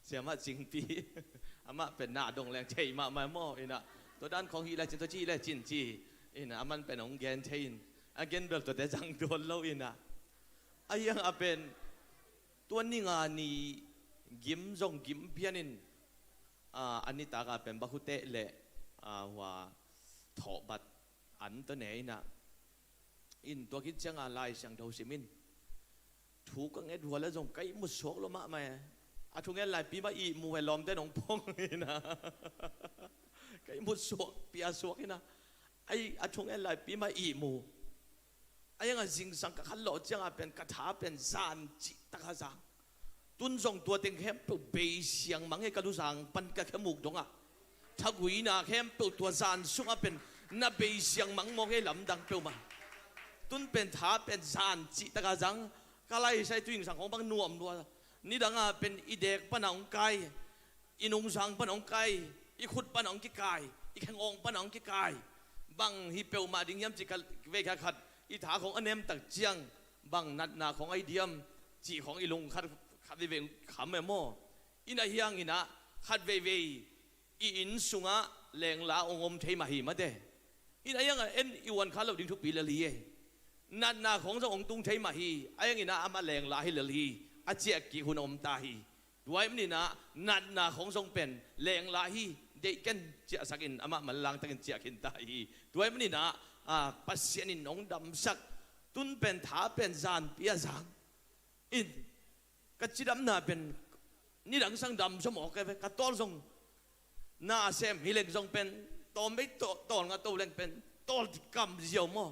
siamah cingpi, amah pen na dong leng thei mahmah maw, ina tua dan khawng hi le cin, tua ci hi le cin ci, ina aman pen hong gen thei in, a gen bel tuate zang tuan lo ina. A hiang a pen tua ninga ni gim zong gim pian in, ah, a nitaka pen bakhuteh le, ah, hua thawhbat an tua ne ina. In tua khit cianga Lai Siangtho sim in. Thu ka nget hua le zong ka ihmut suak lo mahmah e. A thungen laipi mah ihmu he lawmte nong pong ina. Ka ihmut suak, pia suak ina. Ai, a thungen laipi mah ihmu. A hianga zingsang ka khanlawh cianga pen ka tha pen zan cih taka zang. Tun zong tua teng khempeuh bei siangmang e, ka luzang pan ka khemuk dongah. Thakuina khempeuh tua zan sungah pen na bei siangmang mawk e, lamdang peuhmah. Tun pen tha pen zan cih taka zang. Ka laisai tu zingsang khawng bang nuam lua. Nidanga pen i dek pana hong kai, i nungzang pana hong kai, i khut pana hong kikai, i khengawng pana hong kikai. Bang hi peuhmah ding hiam ci ka vei khat khat i tha khawng a nemtak ciang bang natna khawng ai diam cih khawng i lung khat khat veivei kham e maw. Ina hiang ina khat veivei i inn sungah lengla hong om thei mah hi mate. Ina hiang a en i uan kha lo ding thupi lel hi e. Natna khawng zong hong tung thei mah hi. A hiang ina amah lengla hi lel hi. A ciah kik hun a om ta hi. Tua ahih manin ah natna khawng zong pen lengla hi, deih ken ciahsak in amah manlang takin ciah khin ta hi. Tua ahih manin ah, ah, Pasian in hong damsak tun pen tha pen zanpi a zang in ka cidamna pen nidang sang dam zaw mawk e ve, ka tawl zong na sem hi leng zong pen tawm bei tawl nga to leng pen tawl kam ziau maw?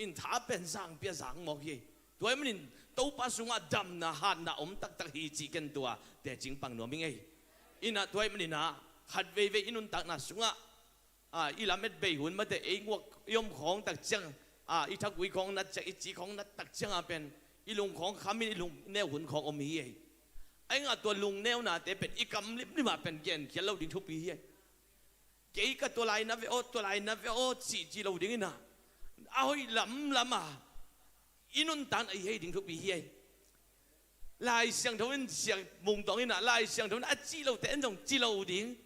In tha pen zangpi a zang mawk hi. Tua ahih manin Topa sungah damna hatna om taktak hi cih ken tua tecing pang nuam hi ngei. Ina tua ahih manin ah khat veivei i nuntakna sungah, ah, i lamet bei hun mate ei nguak i om khawng tak ciang, ah, i thakui khawng nat ciang, i ci khawng nat tak cianga pen i lung khawng khamin i lung neu hun khawng om hi ei. Ahi ngah tua lungneunate pen i kam limlimah pen genkhial lo ding thupi hi ei. Kei ka tua lai na ve aw, tua lai na ve aw cih ci lo ding ina a hoih lamlama i nuntakna i hei ding thupi hi ei. Lai Siangtho in siang mungtawng ina Lai Siangtho in a cih lote en zong ci lo ding.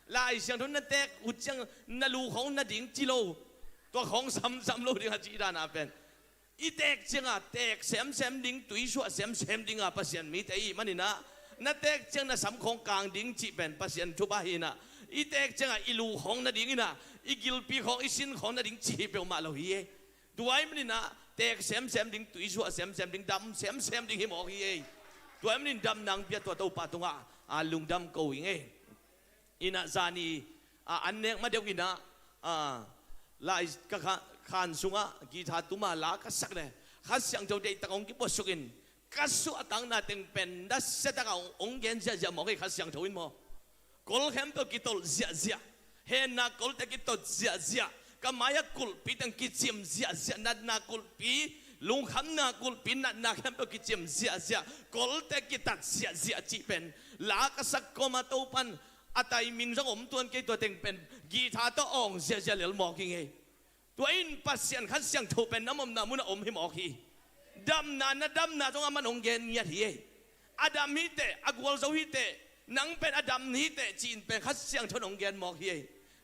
Lai Siangtho in na tek uh ciang na lu khawng na ding ci lo. Tua khawng samsam lo ding a cih dana pen i tek cianga tek semsem ding, tuisuah semsem dinga Pasian mite i hih manin ah na tek ciang na sam khawng kang ding cih pen Pasian thupha hi ina i tek cianga i lu khawng na ding ina i gilpi khawng i sin khawng na ding cih hi peuhmah lo hi e. Tua ahih manin ah tek semsem ding, tuisuah semsem ding, dam semsem ding hi mawk hi e. Tua ahih manin damna hong pia tua Topa tungah, ah, lungdam ko hi ngei. Ina zani, ah, an nek ma deuh ina, ah, lai ka kha-, khan sungah guitar tuma la ka sak le Kha Siangtho deihtak hong kipuasuk in ka suahtakna teng pen nasiatak a hong, hong gen ziahziah mawk hi Kha Siangtho in maw? Kol khempeuh kitolh ziahziah, henna kolte kitot ziahziah, ka mai-ah kulhpi teng kicim ziahziah, natna kulhpi, lungkhamna kulhpi, natna khempeuh kicim ziahziah, kolte kitat ziahziah cih pen la ka sak kawma Topan a timing zong om tuan kei, tua teng pen guitar tawh awng ziahziah lel mawk hi ngei. Tua in Pasian Kha Siangtho pen na omna munah om hi mawk hi. Damna, na damna zong aman hong gen ngiat hi ei. A dam hi teh, a gualzo hi teh, nang pen a dam hi teh ci-in pen Kha Siangtho in hong gen mawk hi ei.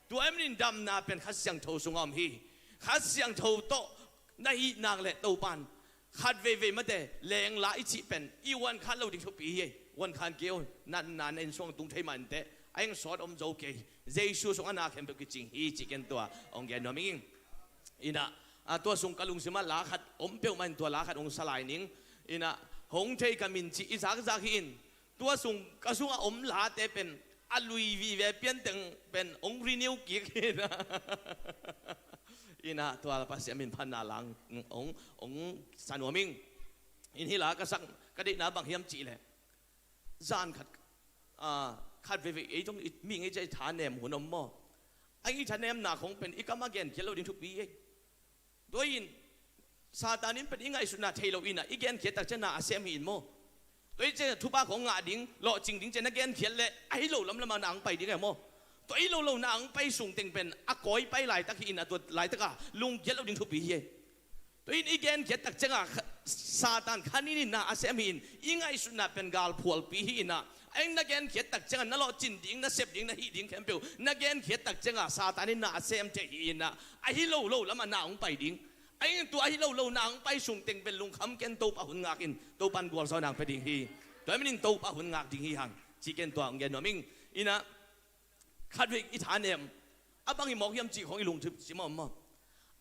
Tua ahih manin damna pen Kha Siangtho sungah om hi. Kha Siangtho tawh na hih nak leh Topan khat veivei mate lengla i cih pen i uankhan lo ding thupi hi ei. Uankhan kei un, natna na inn sungah tung thei mah inteh, A eng sawt om zo kei. Jesu sung a na khempeuh kicing hi cih ken tua hong gen nuam ing. Inah, a, tua sung ka lungsimah la khat om peuhmah in tua la khat hong sa lai ning. Inah, hong thei ka min cih i zakzak hi in. Tua sung ka sungah om late pen a lui vive pianteng pen hong renew kik hi inah. Inah tua Pasian min phatna lang hong, hong sa nuam ing. In hih la ka sak ka deihna bang hiam cih leh, zan khat, a, khat veivei ei zong i, mi ngei ciah i thanem hun om maw? A i thanemna khong pen i kamah genkhiat lo ding thupi ei. Tua in Satan in pen i ngaihsutna thei lo inah i genkhiat tak ciangin na a sem hi in maw? Tua i ciangin thupha khong ngah ding, lawhcing ding ciangin na genkhiat leh ahi lo lamlam ah na hong pai ding e maw? Tua ahi lo lo na hong pai sung teng pen a kawi pai laitak hi inah tua laitak a lungkiat lo ding thupi hi ei. Tua in i genkhiat tak ciangin kha-, Satan kha nin in na a sem hi in, i ngaihsutna pen galphualpi hi inah. A in na genkhiat tak ciangin na lawhcin ding, na sep ding, na hih ding khempeuh na genkhiat tak ciangin Satan in na a sem thei hi inah. Ahi lo lo lamah na hong pai ding. A in tua ahi lo lo na hong pai sung teng pen lungkham ken, Topa hun ngak in, Topa in gualzawhna hong pia ding hi. Tua ahih manin Topa hun ngak ding hi hang. Cih ken tua hong gen nuam ing. Inah, khat vei i thanem a bang i mawk hiam cih khong i lungsim ah om maw?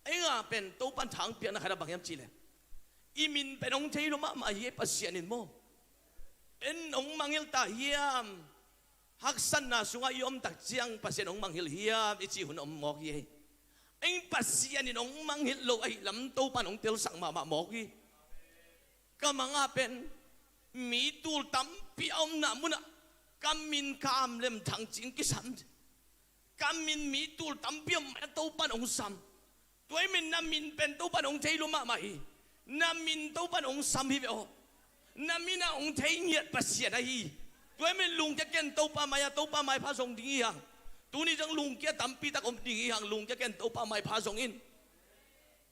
Ei nga pen Topan thangpiakna khat a bang hiam cih leh, i min pen hong thei lua mahmah hi ei Pasian in maw? En hong mangngilh ta hiam? Haksatna sungah i om tak ciang Pasian hong mangngilh hiam i cih hun om mawk hi ei. Ei Pasian in hong mangngilh lo ahih lam Topan hong telsak mahmah mawk hi. Ka mangah pen mi tul tampi a omna munah ka min kam lem thang cing kisam. Ka min mi tul tampi a om a Topan hong sam. Tua ahih manin na min pen Topan hong thei lua mahmah hi. Na min Topan hong sam hi ve aw. Na min ah hong thei ngiat Pasian ahi. Tua ahih manin lungkia ken Topa mai-ah, Topa maipha zong ding hi hang. Tuni zong lungkia tampi tak om ding hi hang, lungkia ken Topa maipha zong in.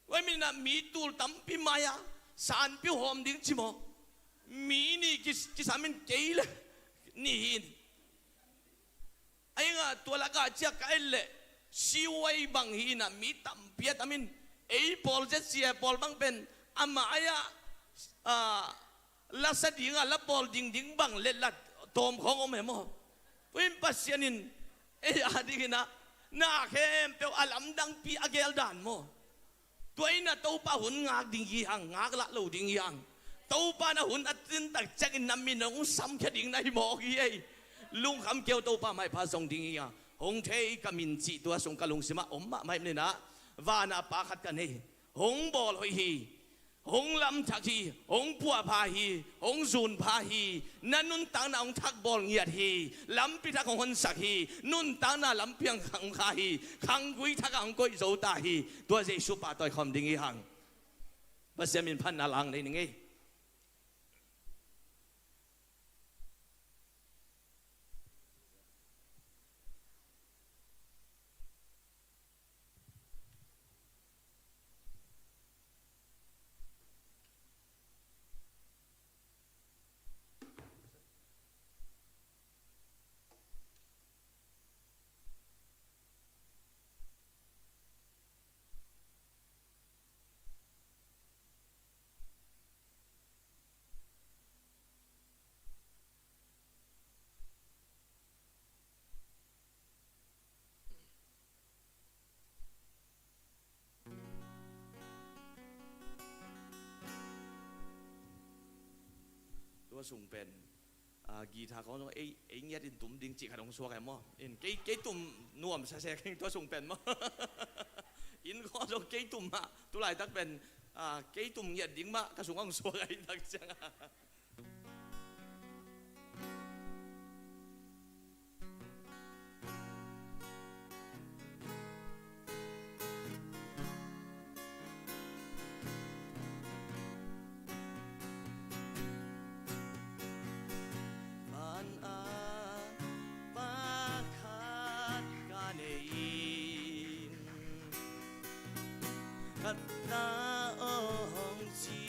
Tua ahih manin ah mi tul tampi mai-ah sanpiu hawm ding ci maw? Mi nih kis-, kisam in kei le nih hi in. Ahi nga tua lakah ciah ka et leh C Y bang hi inah mi tampi a tam in. Ei pawl Z C A pawl bang pen amah ai-ah, ah, la sa dingah la bawl dingding bang letlat tawm khawng om e maw? Tua in Pasian in ei a ding inah na khempeuh a lamdangpi a gel dan maw? Tua inah Topa hun ngak ding hi hang, ngak lah lo ding hi hang. Topa na hun a tun tak ciangin na min hong samkhia ding na hi mawk hi ei. Lungkham kei aw, Topa maipha zong ding hi hang. Hong thei ka min cih tua sung ka lungsimah om mahmah ahih manin ah vana Pa khat ka nei. Hong bawl hoih hi. Hong lamthak hi, hong puahpha hi, hong zunpha hi, na nuntakna hong thakbawl ngiat hi, lampi thak hong honsak hi, nuntakna lampi hong khang kha hi, khanggui thak ah hong koih zo ta hi, tua Jesu pahtawi khawm ding hi hang. Pasian min phatna lang nei ning ei. Tua sung pen, ah, guitar khawng zong ei, ei ngiat in tum ding cih khat hong suak e maw? In kei, kei tum nuam sese keng tua sung pen maw? In khawng zong kei tum mah, tu laitak pen, ah, kei tum ngiat ding mah ka sung hong suak ahi tak ciangin. Van ah pakhat ka nei in, khat ta aw hong ci,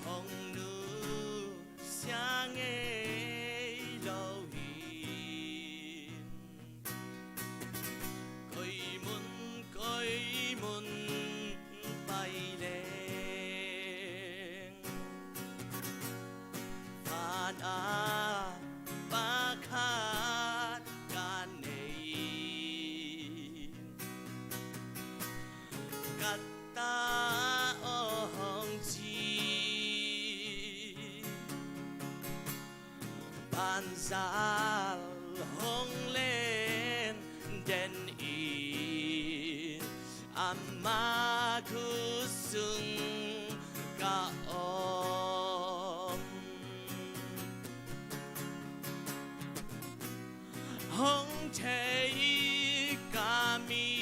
hong nusia ngei lo hi. Koi mun, koi mun pai leng, fa Banzal hong len den in, ama khut sung ka om. Hong thei ka mi,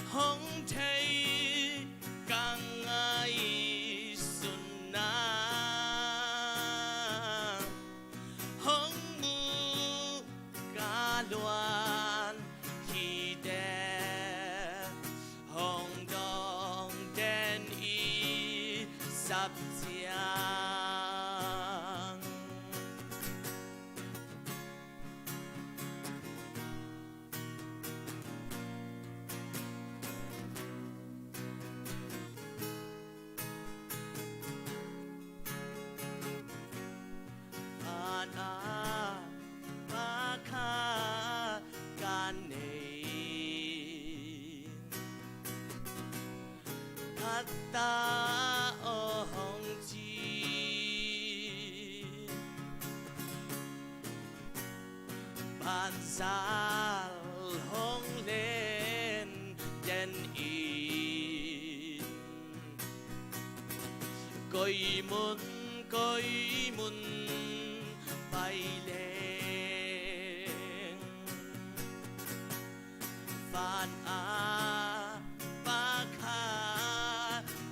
hong thei ka ngaihsutna, hong mu ka luan hite, hong dong den i sap ciang. Ana pakha ka nei, khat ta aw hong ci. Banzal hong len den in, koi mun koi mun pai leng, van a pakha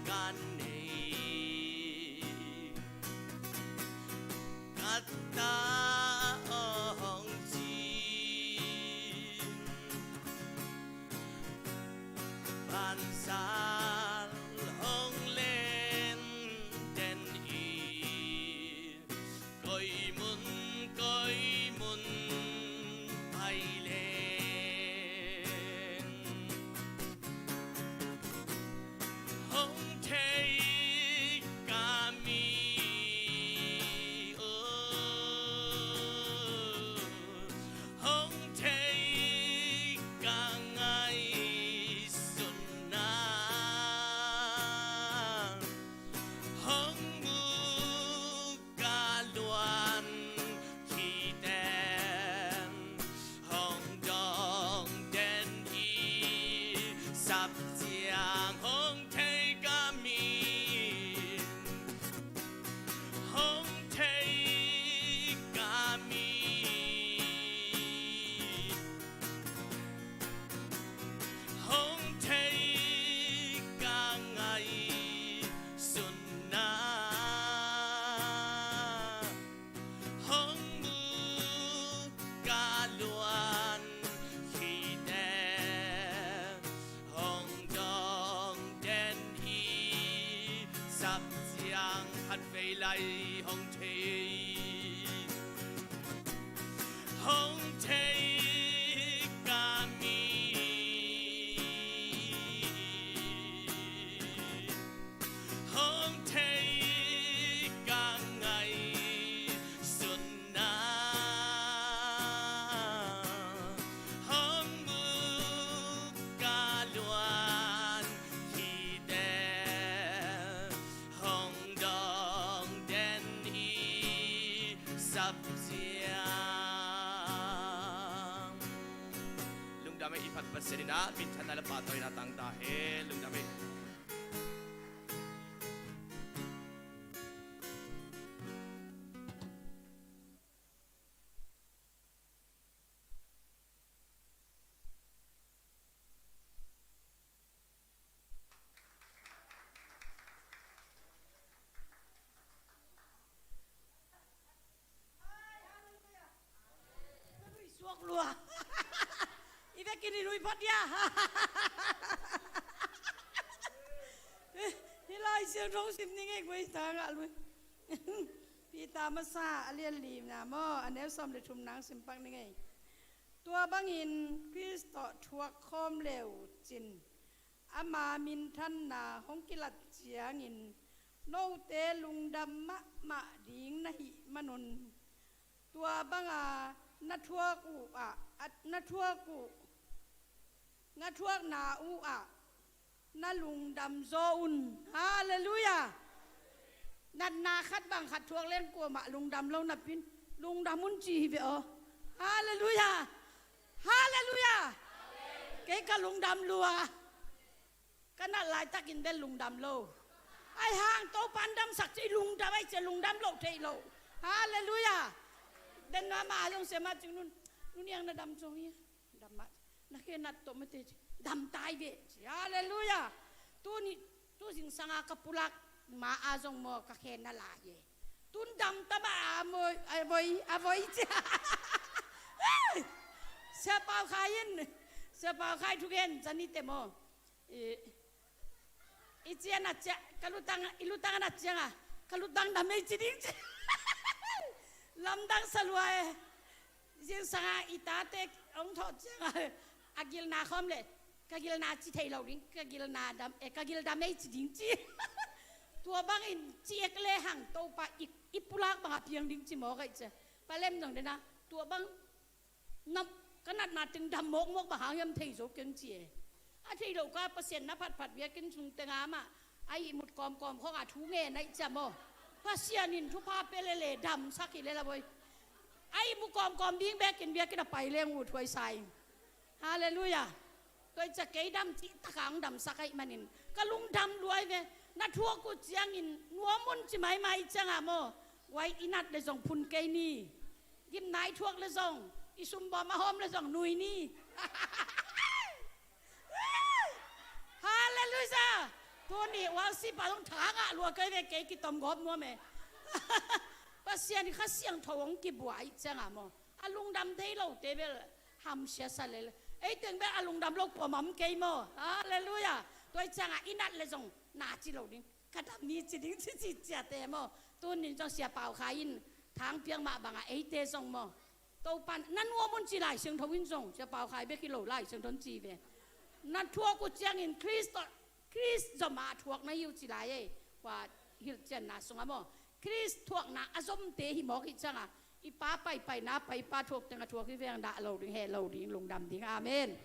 ka nei, khat ta aw hong ci. Banzal hong len den in, koi mun koi mun pai leng, hong thei ka mi, oh, hong thei ka ngaihsutna, hong mu ka luan hite, hong dong den i sap ciang. Hong thei ka mi, hong thei ka mi, hong thei ka ngaihsutna, hong mu ka luan hite, hong dong den i sap ciang. Khatvei lai hong thei, hong thei ka mi, hong thei ka ngaihsutna, hong mu ka luan hite, hong dong den i sap ciang. Lungdam ei. I phat Pasian in a minthanna le pahtawina tang ta hen. Lungdam ei. Suak lua. I vekin i lui phat ia. Hih Lai Siangtho sim ning ei, kua i ta ngah lui. Peter masa a lian lina maw, a neu sawm le thum nang sim pak ning ei. Tua bangin Khrist tawh thuak khawm le uh cin, ama minthanna hong kilat ciangin note lungdam mahmah ding na hih manun, tua banga na thuak uh ah, a, na thuak uh, na thuakna uh ah Na lungdam zaw un. Halleluiah. Natna khat bang khat thuak leng kuamah lungdam lo napi-in lungdam un ci hi ve aw. Halleluiah. Halleluiah. Kei ka lungdam lua. Ka nat laitakin bel lungdam lo. Ahi hang Topa'n damsak ciang i lungdam ahih ciang lungdam loh theih loh. Halleluiah. Den mah mah a zong sia mah cing, Nu, Nu Niang na dam zong hi a. Dam mah. Na khe nat tawh mate ci. Dam tai ve ci. Halleluiah. Tuni, tu zingsang a ka pulak ma a zong maw ka khe na lai e. Tun dam ta mah a maw, a voi, a voi ci. Sia Pau Khai in, Sia Pau Khai thugen zani te maw. I, i cian a ciah, ka lutang, i lutang a na ciang a, ka lutang dam ei ci ding ci. Lamdang sa lua e. Zingsang a i tate hong thawh ciang a, a gilna khawm leh, ka gilna ci thei lo ding, ka gilna dam, eh, ka gil dam ei ci ding ci. Tua bangin ci ek lehang Topa i, i pulak bang a piang ding ci mawk ahih ciang. Pa Lem zong den a, tua bang na, ka natna teng dam mawkmawk bang hang hiam thei zo keng ci e. A thei lo ka Pasian na phatphat biakinn sung teng a mah a ihmut kawmkawm khawng a thu ngen ahih ciang maw. Pasian in thupha pia leh leh damsak hi lel a voi. A ihmu kawmkawm ding bekin biakinn a pai leng uh thuaisa ing. Halleluiah. Tua ahih ciang kei dam cih tak a hong damsak ahih manin ka lungdam lua hi ve. Na thuak uh ciangin nuam un ci maimai ciang a maw. Guai i nat leh zong phun kei ni. Gimna i thuak leh zong i sumbawm a hawm leh zong nui ni. Halleluiah. Tuni worship a zong thangah lua kei ve, kei kitom gawp nuam e. Pasian Kha Siangtho hong kibua ahih ciang a maw, a lungdam thei lote bel hamsia sa lel. Ei teng bel a lungdam lo kuamah om kei maw. Halleluiah. Tua ahih ciang a i nat leh zong na ci lo ding, ka dam ni ci ding ci ci ciate maw. Tunin zong Sia Pau Khai in thang piak mah bang a eite zong maw, Topa'n na nuam un ci Lai Siangtho in zong, Sia Pau Khai bek hi lo, Lai Siangtho in ci ve. Na thuak uh ciangin Khrist tawh, Khrist zom a thuak na hi uh ci lai e. Kua hilhcianna sungah maw, Khrist thuakna a zomte hi mawk ahih ciang a, i Pa paipaina pai, i Pa thuak teng a thuak hi veng, dah lo ding, heh lo ding, lungdam ding. Amen.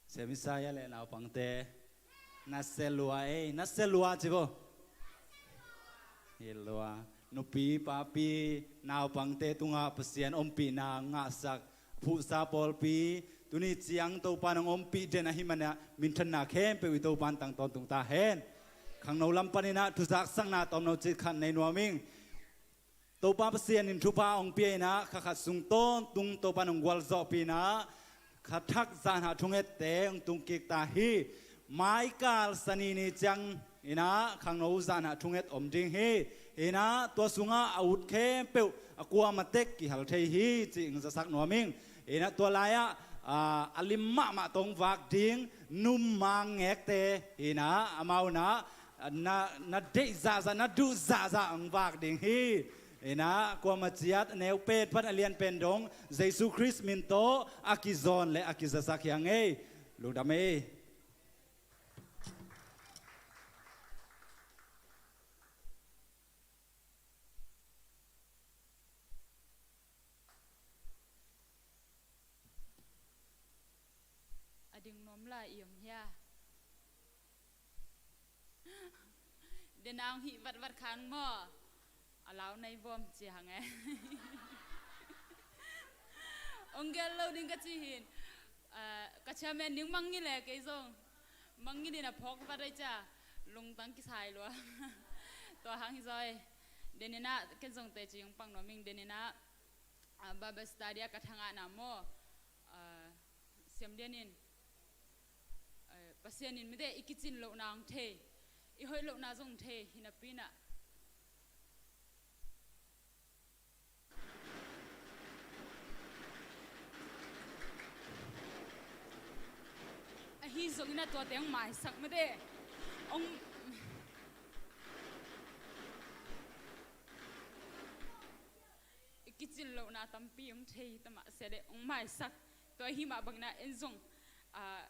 Sia Messiah le naupangte, na se lua ei, na se lua ci bo. Hi lua. Nupi papi naupangte tungah Pasian ompihna ngahsak phuhsa pawlpi, tuni ciang Topa nong ompih den ahih manin ah minthanna khempeuh i Topa in tang tawntung ta hen. Khangno lam panin ah thuzaksakna tawmno cih khat nei nuam ing. Topa Pasian in thupha hong pia in ah, kha khat sung tawntung Topa in hong gualzawhpih in ah, kha thak zan hah thungette hong tung kik ta hi. Maikal Sani ni ciang in ah khangno zan hah thunget om ding hi. In ah tua sungah a ut khempeuh a kuama tek kihal thei hi cih hong zasak nuam ing. In ah tua lai-ah, ah, a lim mahmah tawh hong vak ding Nu Mang Ngekte in ah amau in ah na, na deih zahzah, na duh zahzah hong vak ding hi. In ah kuama ciat a neu pen pan a lian pen dong Jesu Khrist min tawh a kizawn le a kizasak hi hang ei. Lungdam ei. A ding nuam lai i om hia? Denang hih vatvat khang maw? A lau nai bawm ci hang e. Ong gel lo ding ka ci hin. Ah, ka chairman ding mangngilh e kei zong. Mangngilh in a phawk vat ai cia. Lungtang kisai lua. Tua hang hi zaw e. Deninah ken zong teci hong pang nuam ing deninah. Ah, Bible study ah ka thangahna maw? Ah, siamlian in, ah, Pasian in mite i kicin lohna hong thei, i hoih lohna zong thei hi napi inah. Ahi zongin a tuate hong maisak mite hong, i kicin lohna tampi hong thei hi ta mah sia le hong maisak. Tua hi mah bangin ah en zong, ah,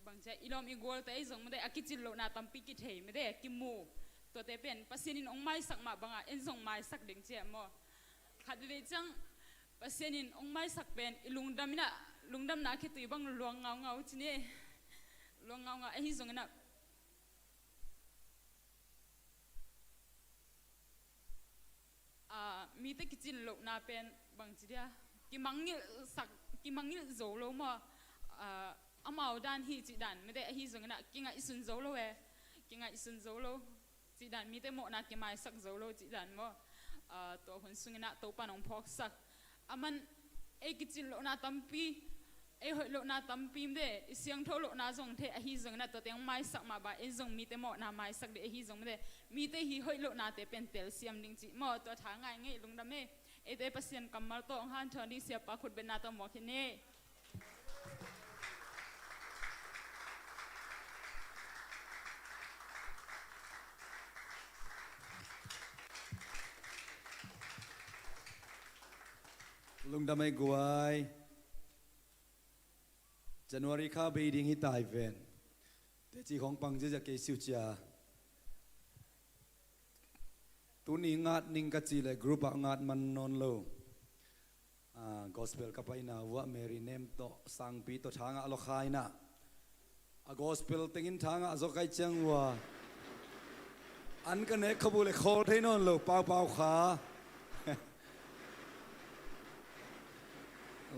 bangcia i lawm i gualte ei zong mite a kicin lohna tampi kithei mite kimu. Tuate pen Pasian in hong maisak mah banga en zong maisak ding cia maw? Khat veve ciang Pasian in hong maisak pen i lungdam inah, lungdamna khitui bang luang ngaungau ci ni. Luang ngaungau ahi zongin ah, ah, mite kicin lohna pen bangci dia, kimangngilhsak, kimangngilh zo lo maw? Ah, amau dan hi cih dan mite ahi zongin ah kingaihsun zo lo e, kingaihsun zo lo cih dan, mite mawhna kimaisak zo lo cih dan maw? Ah, tua hun sungin ah Topa in hong phawksak. A man ei kicin lohna tampi, ei hoih lohna tampi mite, i siangtho lohna zong thei ahi zongin ah tuate hong maisak mah bang ei zong mite mawhna maisak ding ahi zong mite, mite hi hoih lohnate pen telsiam ding cih maw? Tua tha ngai ngei lungdam e. Eite Pasian kammal tawh hong hanthawn ding siapa khutbetna tawh muak hi ni. Lungdam ei guai. January kha bei ding hi tai ven. Teci khong pang ziazia kei siu cia. Tuni ngat ning ka cih leh group ah ngat man nawn lo. Ah, gospel ka paina uah Mary Nem tawh Sangpi tawh thangah lo khaina. A gospel tengin thangah zo kai ciang ua. An ka nek khabu le khawl thei nawn lo paupau kha.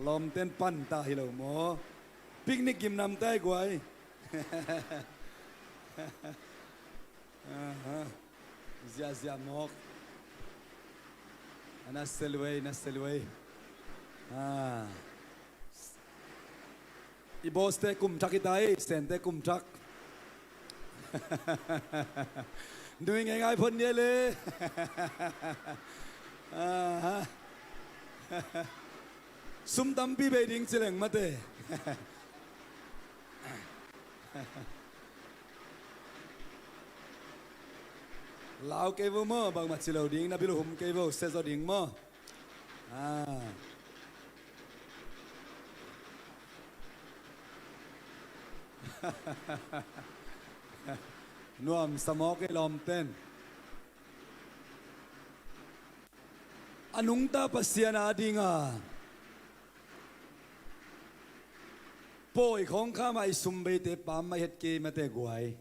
Lawmten pan ta hi lo maw? Picnic gimnam tai guai. Aha. Ziahziah mawk. Na selway, na selway. Ah. I bawste kum thak hi ta ei, sente kum thak. Nui ngeingai phot nia le. Aha. Sum tampi bei ding cileng mate. Lau kei vo maw, bangmah ci lo ding, na bil hum kei vo, sia zaw ding maw? Ah. Nuam sa mawk ei lawmten. A nungta Pasian a dinga Pawi khawng kha mah i sumbeite pam mah i het kei mate guai.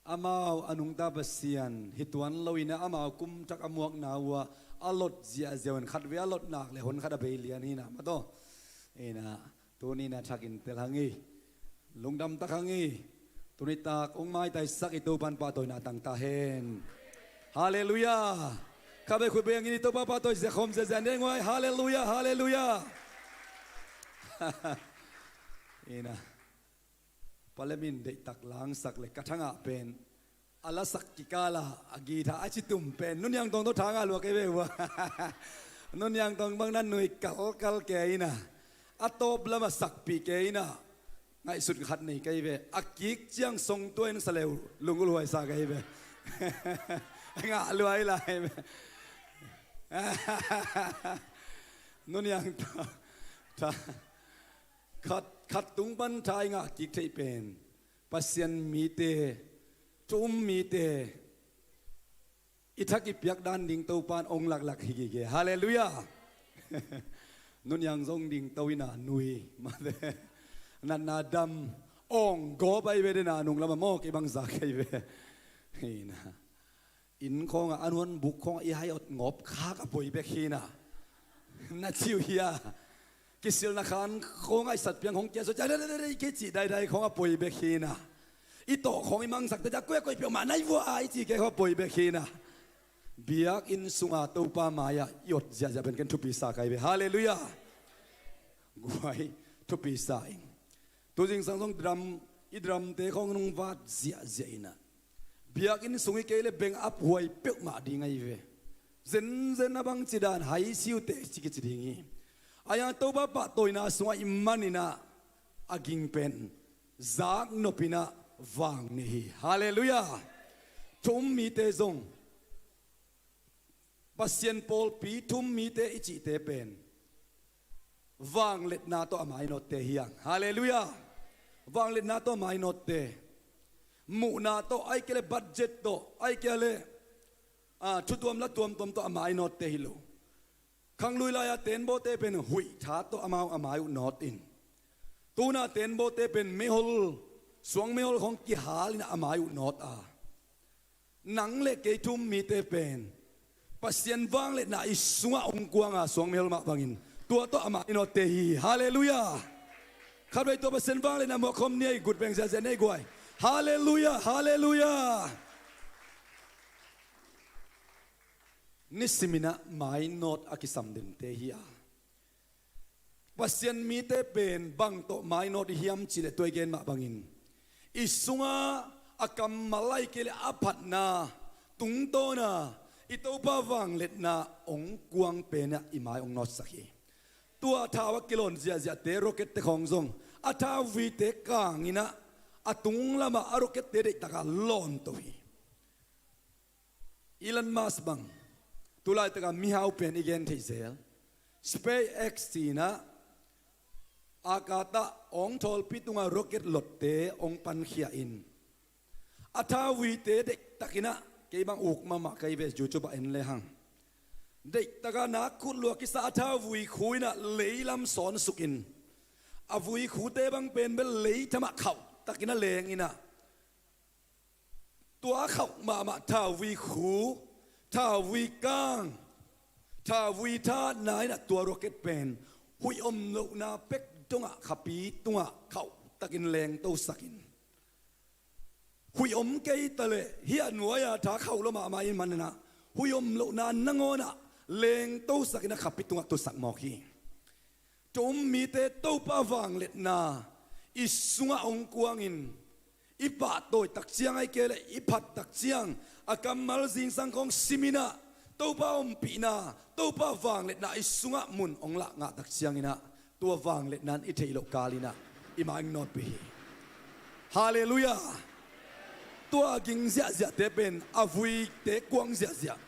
Amau a nungta Pasian hi tuan lo in ah amau kumthak a muakna uh ah a lot ziahziah uh in khatvei a lot nak le hon khat a bei lian hi in ah mate. In ah tuni in ah thakin tel hang i, lungdam tak hang i, tuni tak hong maitaisak i Topan pahtawina tang ta hen. Halleluiah. Khatvei khut beng in i Topa pahtawi ziahkhawm ziahziah ni guai. Halleluiah, halleluiah. In ah Palem in deihtak langsak le ka thangah pen a lasak kikala a guitar a citum pen Nuniang Tawng tawh thangah lua kei ve uh a. Nuniang Tawng bang na nui kalkal kei in ah a tawp lamah sakpih kei in ah ngaihsut khat nei kei ve. A kik ciang song tua in saleu lungulhuai sa kei ve. Ngah luai lai ve. Nuniang Tawng tha khat, khat tung pan tha i ngah kik theih pen Pasian mite, thu um mite, i thak i piak dan ding Topan ong laklak hi gige. Halleluiah. Nuniang zong ding to in ah nui mate, natna dam, ong gawp ahi ve den ah nung lamah maw kei bang za kei ve. Hi in ah inn khawngah a nuan buk khawngah i hai awt ngawp khak a poi bek hi in ah. Na ci uh hia? Kisilna khan khawngah i satpiang hong kia so cia dai dai dai kei cih daidai khawngah poi bek hi in ah. I tawh khawng i mangsak te cia koi a koi piau mah nai vua a i ci kei khawngah poi bek hi in ah. Biakinn sunga Topa mai-ah i awt ziahziah pen ken thupi sa kai ve. Halleluiah. Guai, thupi sa ing. Tu zingsang zong drum, i drumte khawng nung vat ziahziah in ah biakinn sung i kei le beng up huai peuhmah ding ahi ve. Zenzen a bangci dan hai siute ci kici ding hi. Ahi hang Topa pahtawina sungah i man in ah a ging pen zaknop in ah vang nei hi. Halleluiah. Thu um mite zong Pasian pawlpi thu um mite i cihte pen vangliatna tawh a mainawtte hi hang. Halleluiah. Vangliatna tawh a mainawtte. Muhna tawh, ahih kei le budget tawh, ahih kei le, ah, thutuam la tuamtuam tawh a mainawtte hi lo. Khanglui lai-a tenbawte pen huih tha tawh amau a mai uh nawt in, tuna tenbawte pen meihol, suang meihol khawng kihal in a mai uh nawt a. Nang le kei thu um mite pen Pasian vangliatna i sungah ong kuanga suang meihol mah bangin tua tawh a mainawtte hi. Halleluiah. Khatvei tua Pasian vangliatna muak khawm ni a i gut beng ziahziah ni a i guai. Halleluiah, halleluiah. Nisim in ah mainawt a kisam dente hi a. Pasian mite pen bang tawh mainawt i hiam cih leh tua i gen mah bangin i sungah a kammal ahih kei leh a phatna tungtawna i Topa vangliatna ong kuang pen ah i mai ong nawtsak hi. Tua thau a kilawn ziahziahte, rocket-te khawng zong a thauvuite kang in ah a tung lamah a rocket-te deihtakah lawn to hi. Elon Musk bang, tu laitakah mihau pen i gen theih zel, SpaceX ci-in ah akatah awng thawlpi tungah rocket lotte ong pankhia in a thauvuite deihtakin ah, kei bang uk mahmah ka hi ve, YouTube ah en lehang, deihtakah nak khut lua kisa a thauvui khu in ah lei lam sawnsukin a vui khute bang pen bel lei thamah khauhtakin a leng in ah, tua khauh mahmah thauvui khu, thauvui kang, thauvui thahatna in ah tua rocket pen huih om lohna pek dongah khapi tungah khauhtakin lengtosakin, huih om kei taleh hih a nuai-a tha khauh lo mahmah i hih manin ah huih om lohna nangawn ah lengtosakin a khapi tungah tusak mawk hi. Thu um mite Topa vangliatna i sungah ong kuangin, i pahtawi takciang ahih kei leh i phat takciang a kammal zingsang khawng simin ah Topa ompihna, Topa vangliatna i sungah mun ong lah ngah takciangin ah tua vangliatna in i theih loh kalin ah i mai ong nawtpih hi. Halleluiah. Tua a ging ziahziahte pen a vuite kuang ziahziah,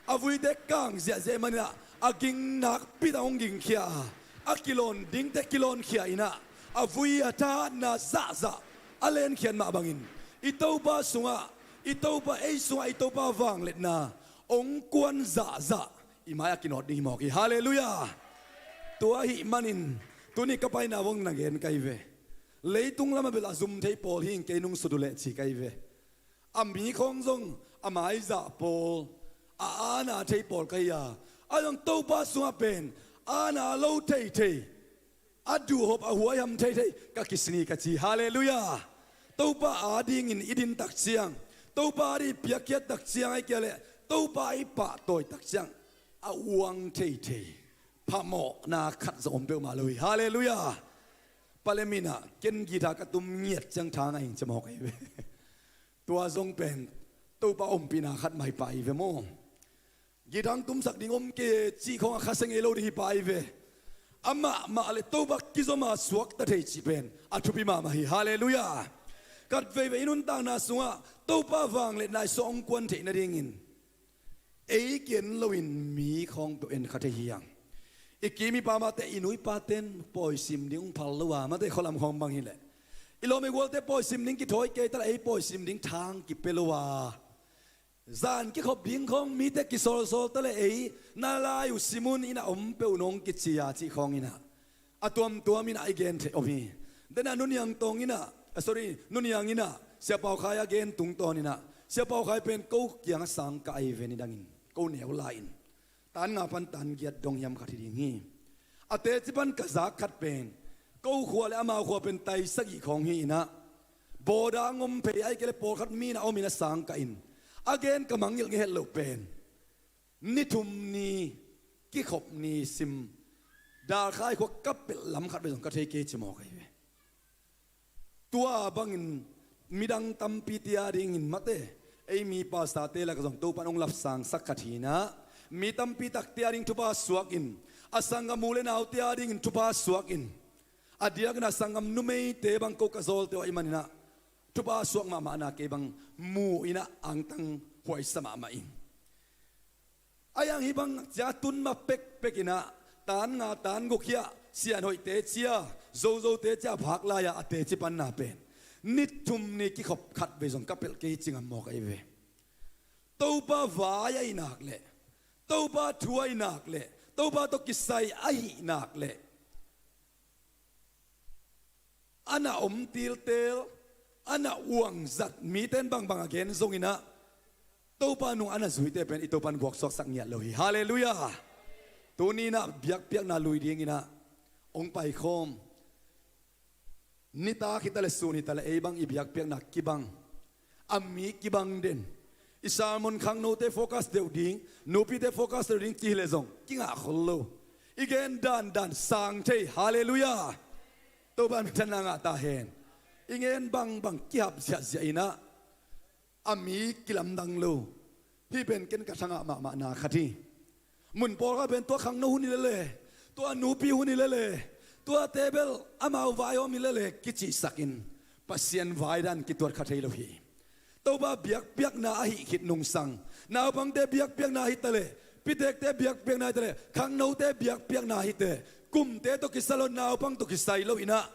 a vuite kang ziahziah i hih manin ah a ging nakpi tak hong gingkhia a, a kilawn dingte kilawnkhia in ah a vui a thahatna zahzah a lenkhiat mah bangin i Topa sungah, i Topa, ei sungah i Topa vangliatna ong kuan zahzah i mai-ah kinawt ding hi mawk hi. Halleluiah. Tua ahih manin tuni ka paina vong na gen ka hi ve. Leitung lamah bel a zum thei pawl hi ing, kei nung sut uh leh ci ka hi ve. A mi khawng zong a maizah pawl, a aana thei pawl ka hi a, a zong Topa sungah pen aana lo theithei, a duhhop a huaiham theithei ka kisini ka ci. Halleluiah. Topa adingin i din tak ciang, Topa ading i piakkhiat tak ciang, ahih kei leh Topa i pahtawi tak ciang a uang theithei phamawhna khat zong om peuhmah lo hi. Halleluiah. Palem inah ken guitar ka tum ngiat ciang thang a ing ci mawk ahi ve. Tua zong pen Topa ompihna khat mah hi pah hi ve maw. Guitar tumsak ding om kei cih khawng a kha se ngei lo ding hi pah hi ve. Amah mah le Topa kizom a suakta thei cih pen a thupi mahmah hi. Halleluiah. Khat veivei i nuntakna sungah Topa vangliatna i suah hong kuan theih nadingin ei ki-en loin mi khawng peuh en kha thei hi hang. I kim i pamate, i nu i pate'n pawi sim ding hong phal lo a, mate, khualam khawng bang hi leh i lawm i gualte pawi sim ding kithawi kei ta leh ei pawi sim ding thang kipia lo a, zan kikhop ding khawng mite kisawlsawl ta leh ei na lai uh sim un, inn ah om peuh un hong kici a cih khawng inah a tuamtuam inah i gen theih om hi. Denah Nu Niang Tawng inah, ah, sorry, Nu Niang inah Sia Pau Khai a gen tungtawn inah, Sia Pau Khai pen ko kiangah sang kah ahi ve, nidangin ko neu lai-in tan nga pan tan giat dong hiam khat hi ding hi. A teci pan ka zak khat pen ko khua le amau khua pen tai sagih khawng hi inah, bawda ngom phei, ahih kei leh pawlkhat mi inah om inah sang kah in, a gen ka mangngilh ngei het loh pen ni thum ni kikhop ni sim Dalkhai khua ka pelh lam khat vei zong ka thei kei ci mawk ahi ve. Tua bangin midang tampite adingin, mate, ei mi pastorte lakah zong Topa'n hong lapsangsak khat hi inah, mi tampi takte ading thupha suak in, a sanggam u le naute adingin thupha suak in, a diakin a sanggam numeite bang ko ka zawlte uh ahih man inah thupha suak mahmahna kei bang mu inah angtang huaisa mahmah ing. A hiang hih bang cia tun ma pekpek inah tan nga tan guk hiah sianhoih teci a, zozo teci a phak lai-a a teci panna pen ni thum ni kikhop khat vei zong ka pelh kei ci ngam mawk ahi ve. Topa vai ahih nak leh, Topa thu ahih nak leh, Topa tawh kisai ahih nak leh, a na om tiltel, a na uangzat mite'n bangbang a gen zong inah, Topa nung a na zuite pen i Topa'n vuaksuaksak ngiat lo hi. Halleluiah. Tuni inah biakpiakna lui ding inah hong paikhawm. Nitak hi ta leh sun hi ta leh ei bang i biakpiakna kibang, a mi kibang den. I sermon khangnote focus deuh ding, nupite focus deuh ding ci hi leh zong kingah khol lo. I gen dandan sang thei. Halleluiah. Topa'n minthanna ngah ta hen. I ngen bangbang kihap ziahziah inah a mi kilamdang lo. Hih pen ken ka thangah mahmahna khat hi. Mun pawlkhat pen tua khangno hun hi lele, tua nupi hun hi lele, tuate bel amau vaihawm hi lele kicihsak in Pasian vai dan kituat kha thei lo hi. Topa biakpiakna ahih khit nungsang, naupangte biakpiakna hi ta leh, pitekte biakpiakna hi ta leh, khangnote biakpiakna hi teh, kumte tawh kisai lo, naupang tawh kisai lo inah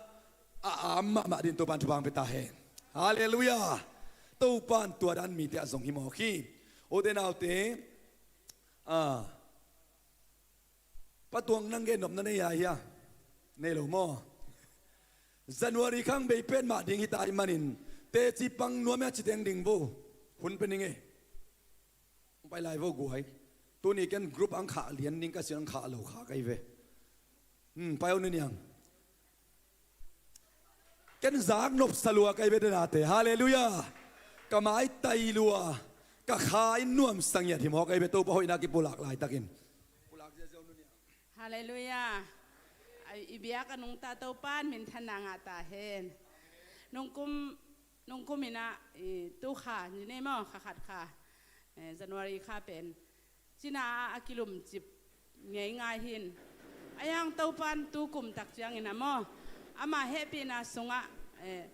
a am mahmah dingin Topa'n thupha hong pia ta hen. Halleluiah. Topa'n tua dan mite a zong hi mawk hi. Ute naute, a, Pa Tuang, nang gennopna nei a hia? Nei lo maw? January khang bei petmah ding hi ta ahih manin teci pang nuam a ci teng ding vo. Hun pe ning e. Hong pai lai vo guai. Tuni ken group ang khah lian ding ka cih, ang khah lo kha ka hi ve. Hmm, pai o Nu Niang. Ken zak nopsa lua ka hi ve, denate. Halleluiah. Ka maitai lua, ka kha in nuamsa ngiat hi mawk ahi ve, Topa hoihna kipulak laitakin. Halleluiah. Ai, i biak a nungta Topa'n minthanna ngah ta hen. Nungkum, nungkum inah, i, tu kha ni nei maw, kha khat kha, eh, January kha pen cina a kilumcip ngeingai hin. A hiang Topa'n tu kum tak ciangin a maw, ama hehpihna sungah, eh,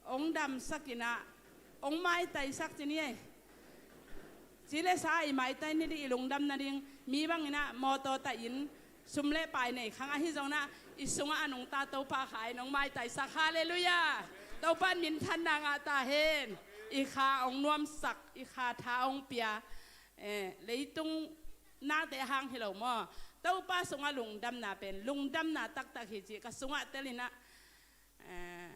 ong damsak inah, ong maitaisak ci ni ei. Ci le sa i maitai ni ding, i lungdam nading, mi bang inah mawtaw ta in, sum le pai nei khang ahi zong inah, i sungah a nungta Topa kha in ong maitaisak. Halleluiah. Topa'n minthanna ngah ta hen. I kha ong nuamsak, i kha tha ong pia. Eh, leitung nate hang hi lo maw? Topa sungah lungdamna pen lungdamna taktak hi cih ka sungah tel inah, eh,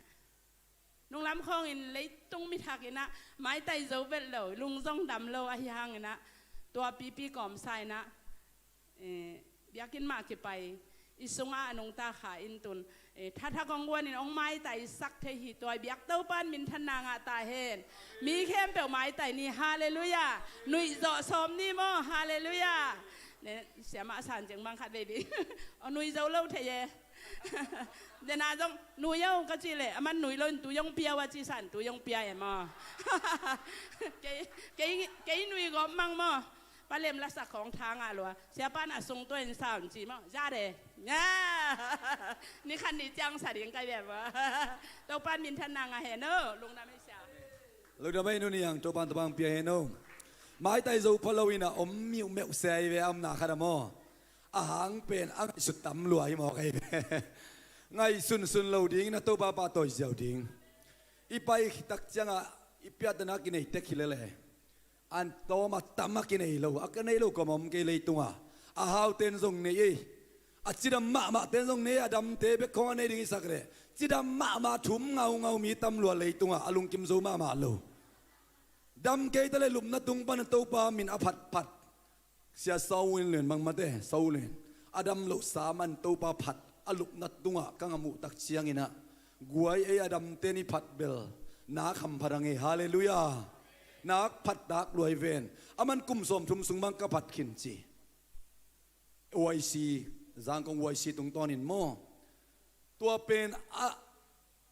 Nunglam khawngin leitung mi thakin ah maitai zo vet lo, lung zong dam lo ahi hangin ah, tua pipi kawmsa in ah, eh, biakinn mah kipai, i sungah a nungta kha in tun, eh, thathak hong guanin hong maitaisak thei hi. Tua biak Topa'n minthanna ngah ta hen. Mi khempeuh maitai ni. Halleluiah. Nuihzawh sawm ni maw? Halleluiah. Ne, siamah san ciang bang khat vei ding. Aw, nui zo lo thei e. Dena zong nui o ka cih leh, aman nui lo in tui hong pia uh a ci san, tui hong pia e maw? Kei, kei, kei nui gawp mang maw? Palem lasak khawng tha ngah lua. Siapa'n a sung tua in sa un ci maw? Za de. Nya. Ni khat ni ciang sa ding kai ve maw? Topa'n minthanna ngah hen o. Lungdam ei sia. Lungdam ei, nu ni ang, Topa'n, Topa'n pia hen o. Maitai zo pha lo in ah om miuhmeuh se ahi ve, a omna khat ah maw. A hang pen a ngaihsut tam lua hi mawk ahi ve. Ngaihsunsun lo ding in ah Topa pahtawi ziau ding. I pai khit tak ciangah i piahtana kinei tek hi lele. An tawm a tam a kinei lo, a kinei lo kawm om kei leitungah. A haute'n zong nei ei. A cidam mahmahte'n zong nei, a damte bek khawng a nei ding i sak leh, cidam mahmah thum ngaungau mi tam lua leitungah, a lungkim zo mahmah lo. Dam kei ta leh lupna tung pan Topa min a phatphat. Sia Saul in len bang mate, Saul in a dam lohsa man Topa phat a lupna tungah ka ngam uh tak ciangin ah, guai ei, a damte'n i phat bel nak hampha dang ei. Halleluiah. Nak phat tak lua hi ven. Aman kum sawmthum sung bang ka phat khin ci. Y C, Zangkong Y C tungtawnin maw. Tua pen a,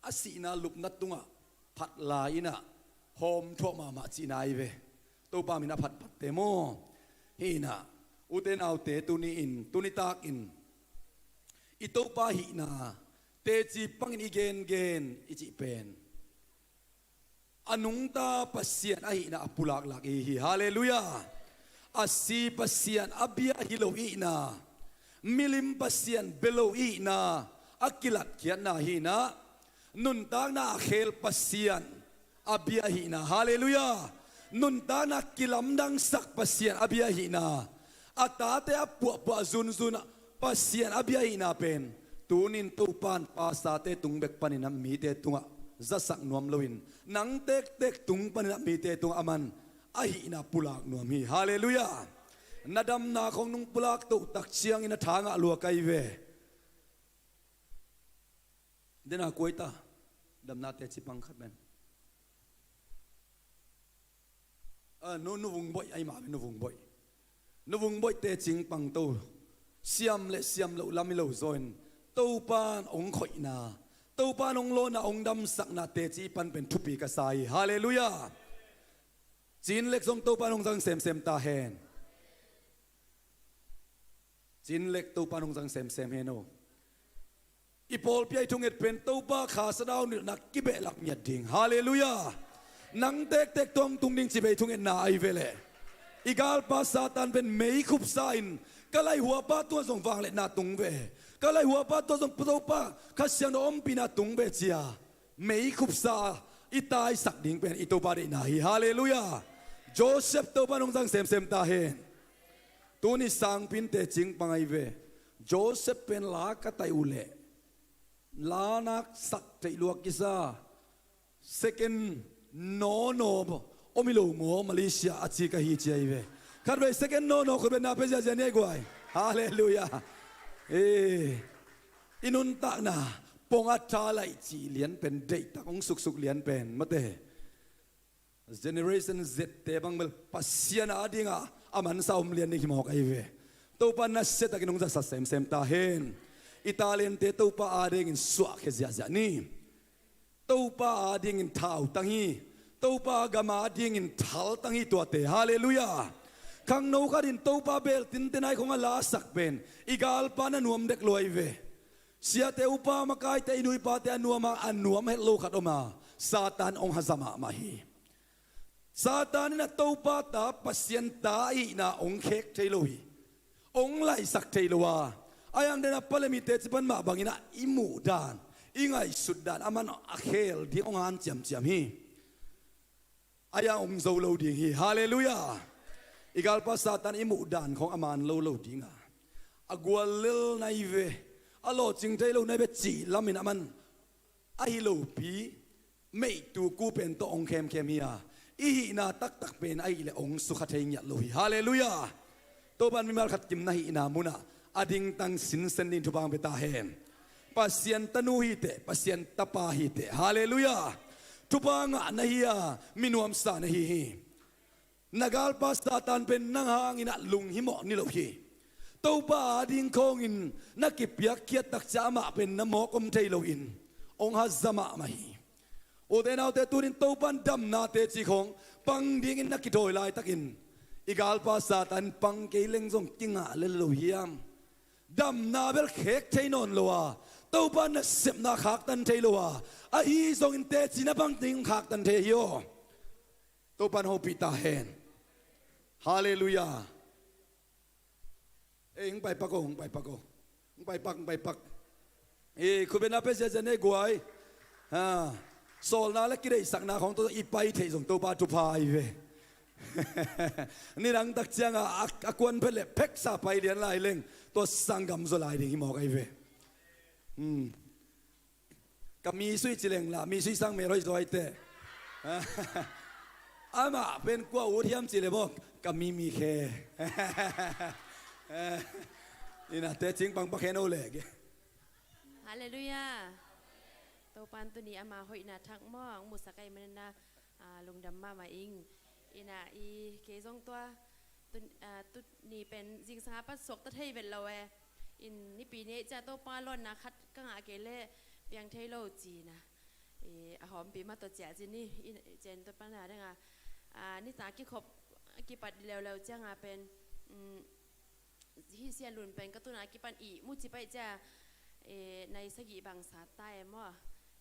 a sihna lupna tungah phat lai in ah hawmthuah mahmah cihna ahi ve. Topa min a phatphatte maw. Hi in ah, ute naute, tuni in, tuni takin i Topa hihna teci pangin i gengen i cih pen, a nungta Pasian ahihna a pulaklak i hi. Halleluiah. A si Pasian a bia hi lo ihna, milim Pasian bia lo ihna, a kilatkhiatna hi in ah, nuntakna a khel Pasian a bia ahihna. Halleluiah. Nuntakna kilamdangsak Pasian a bia ahihna, a tate a puahpuah zunzun Pasian a bia ahihna pen, tunin Topa'n pastorte tung bek panin ah mite tungah zasak nuam loin, nang tektek tung panin ah mite tungah aman ahihna pulak nuam hi. Halleluiah. Na damna khawng nung pulak toh tak ciangin a tha ngah lua kai ve. Dena kuai ta, damna teci pang khat pen. Ah, nu, nu Vung Boih, ai mah ve, nu Vung Boih. Nu Vung Boih teci pang to. Siam le siam loh lam hi lo zaw in, Topa'n hong khoihna, Topa'n hong lawnna, hong damsakna teci pan pen thupi ka sa hi. Halleluiah. Cin Lek zong Topa'n hong zang semsem ta hen. Cin Lek Topa'n hong zang semsem hen o. I pawlpi ah i thunget pen Topa Kha Sathau nilhna kibehlap ngiat ding. Halleluiah. Nang tektek tawh hong tung ding ci ve i thungetna ahi ve leh. I galpa Satan pen meikhupsa in, ka laihuapa tungah zong vangliatna tung ve, ka laihuapa tungah zong Topa Kha Siangtho ompihna tung ve ci-a meikhupsa i taisak ding pen i Topa deihna hi. Halleluiah. Joseph Topa'n hong zang semsem ta hen. Tuni sangpi in teci pang ahi ve. Joseph pen la ka taih uh leh, la nak sak theih lua kisa, second nono om hi lo maw, Malaysia a ci ka hi ci ahi ve. Khatvei second nono khutbetna pia ziahziah ni ei guai. Halleluiah. Eh, i nuntakna pong a tha laih cih lian pen deihtak hong suksuk lian pen mate. Generation Z te bang bel Pasian adingah a mansa om lian ding hi mawk ahi ve. Topa nasiatakin hong zahsak semsem ta hen. I talente Topa adingin suahkhia ziahziah ni. Topa adingin thautang hi. Topa gam adingin thaltang hi tuate. Halleluiah. Khangno khat in Topa beel tinten a i khong a lasak pen i galpa na nuam dek lua hi ve. Siate, upa makaite, i nu i pate a nuam a, a nuam het lo khat om a, Satan hong haza mahmah hi. Satan in a Topa ta, Pasian ta ahihna hong khek thei lo hi. Hong laihsak thei lo a, a hiang den a palem i teci pan mah bangin a i muh dan, i ngaihsut dan, aman a khel ding hong han ciamciam hi. A hiang hong zo lo ding hi. Halleluiah. I galpa Satan i muh dan khong a man lo lo ding a, a gual lel nai ve, a lawhcing thei lo nai ve cih lamin aman ahi lopi meihtu ku pen tawh hong khemkhem hi a, i hihna taktak pen ahih leh hong sukha thei ngiat lo hi. Halleluiah. Topa'n mimal khat kim na hihna munah a dingtang sinsen ding thupha hong pia ta hen. Pasian tanu hi teh, Pasian tapa hi teh. Halleluiah. Thupha ngah na hi a, mi nuamsa na hi hi. Na galpa Satan pen nang hangin ah lunghimawh ni lo hi. Topa a ding khawngin na kipiakkhiat tak ciang amah pen na mawk om thei loin hong haza mahmah hi. Ute naute, tuni-in Topa'n damna teci khawng pang dingin na kithawi laitakin i galpa Satan pang kei leng zong kingah lel lo hiam? Damna bel khek thei nawn lo a, Topa nasepna khaktan thei lo a, ahi zongin teci na pang ding khaktan thei hi aw. Topa'n hopih ta hen. Halleluiah. Ei, hong paipak aw, hong paipak aw. Hong paipak, hong paipak. Ei, khutbetna pia ziazia nei guai. Ha. Sawlna le kideihsakna khawng tawh i pai theih zong Topa thupha ahi ve. Nidang tak ciangah a, a kuan phet leh pheksa pai lian lai leng, tua sanggam zaw lai ding hi mawk ahi ve. Hmm. Ka mi sui ci leng la, mi sui sang mel hoih zaw hi teh. Amah pen kua ut hiam ci leh maw, ka mi mi khe. Ina teci pang pak hen o leh. Halleluiah. Topa'n tuni ama hoihna thak maw hong musak ahih manin ah, lungdam mahmah ing. Ina i kei zong tua tun, ah, tuni pen zingsang a pat suakta thei vet lo e. In nipi ni ciang Topa lawnna khat ka ngah kei leh piang thei lo ci-in ah, eh, a hawmpi mah tawh ciah ci ni, in, cian Topa na ding a, ah, nitak kikhop kipat leuleu ciang a pen, mm, hih Sian Lun pen ka tun a kipan ihmu ci pai ciang, eh, nai sagih bang sat ta e maw.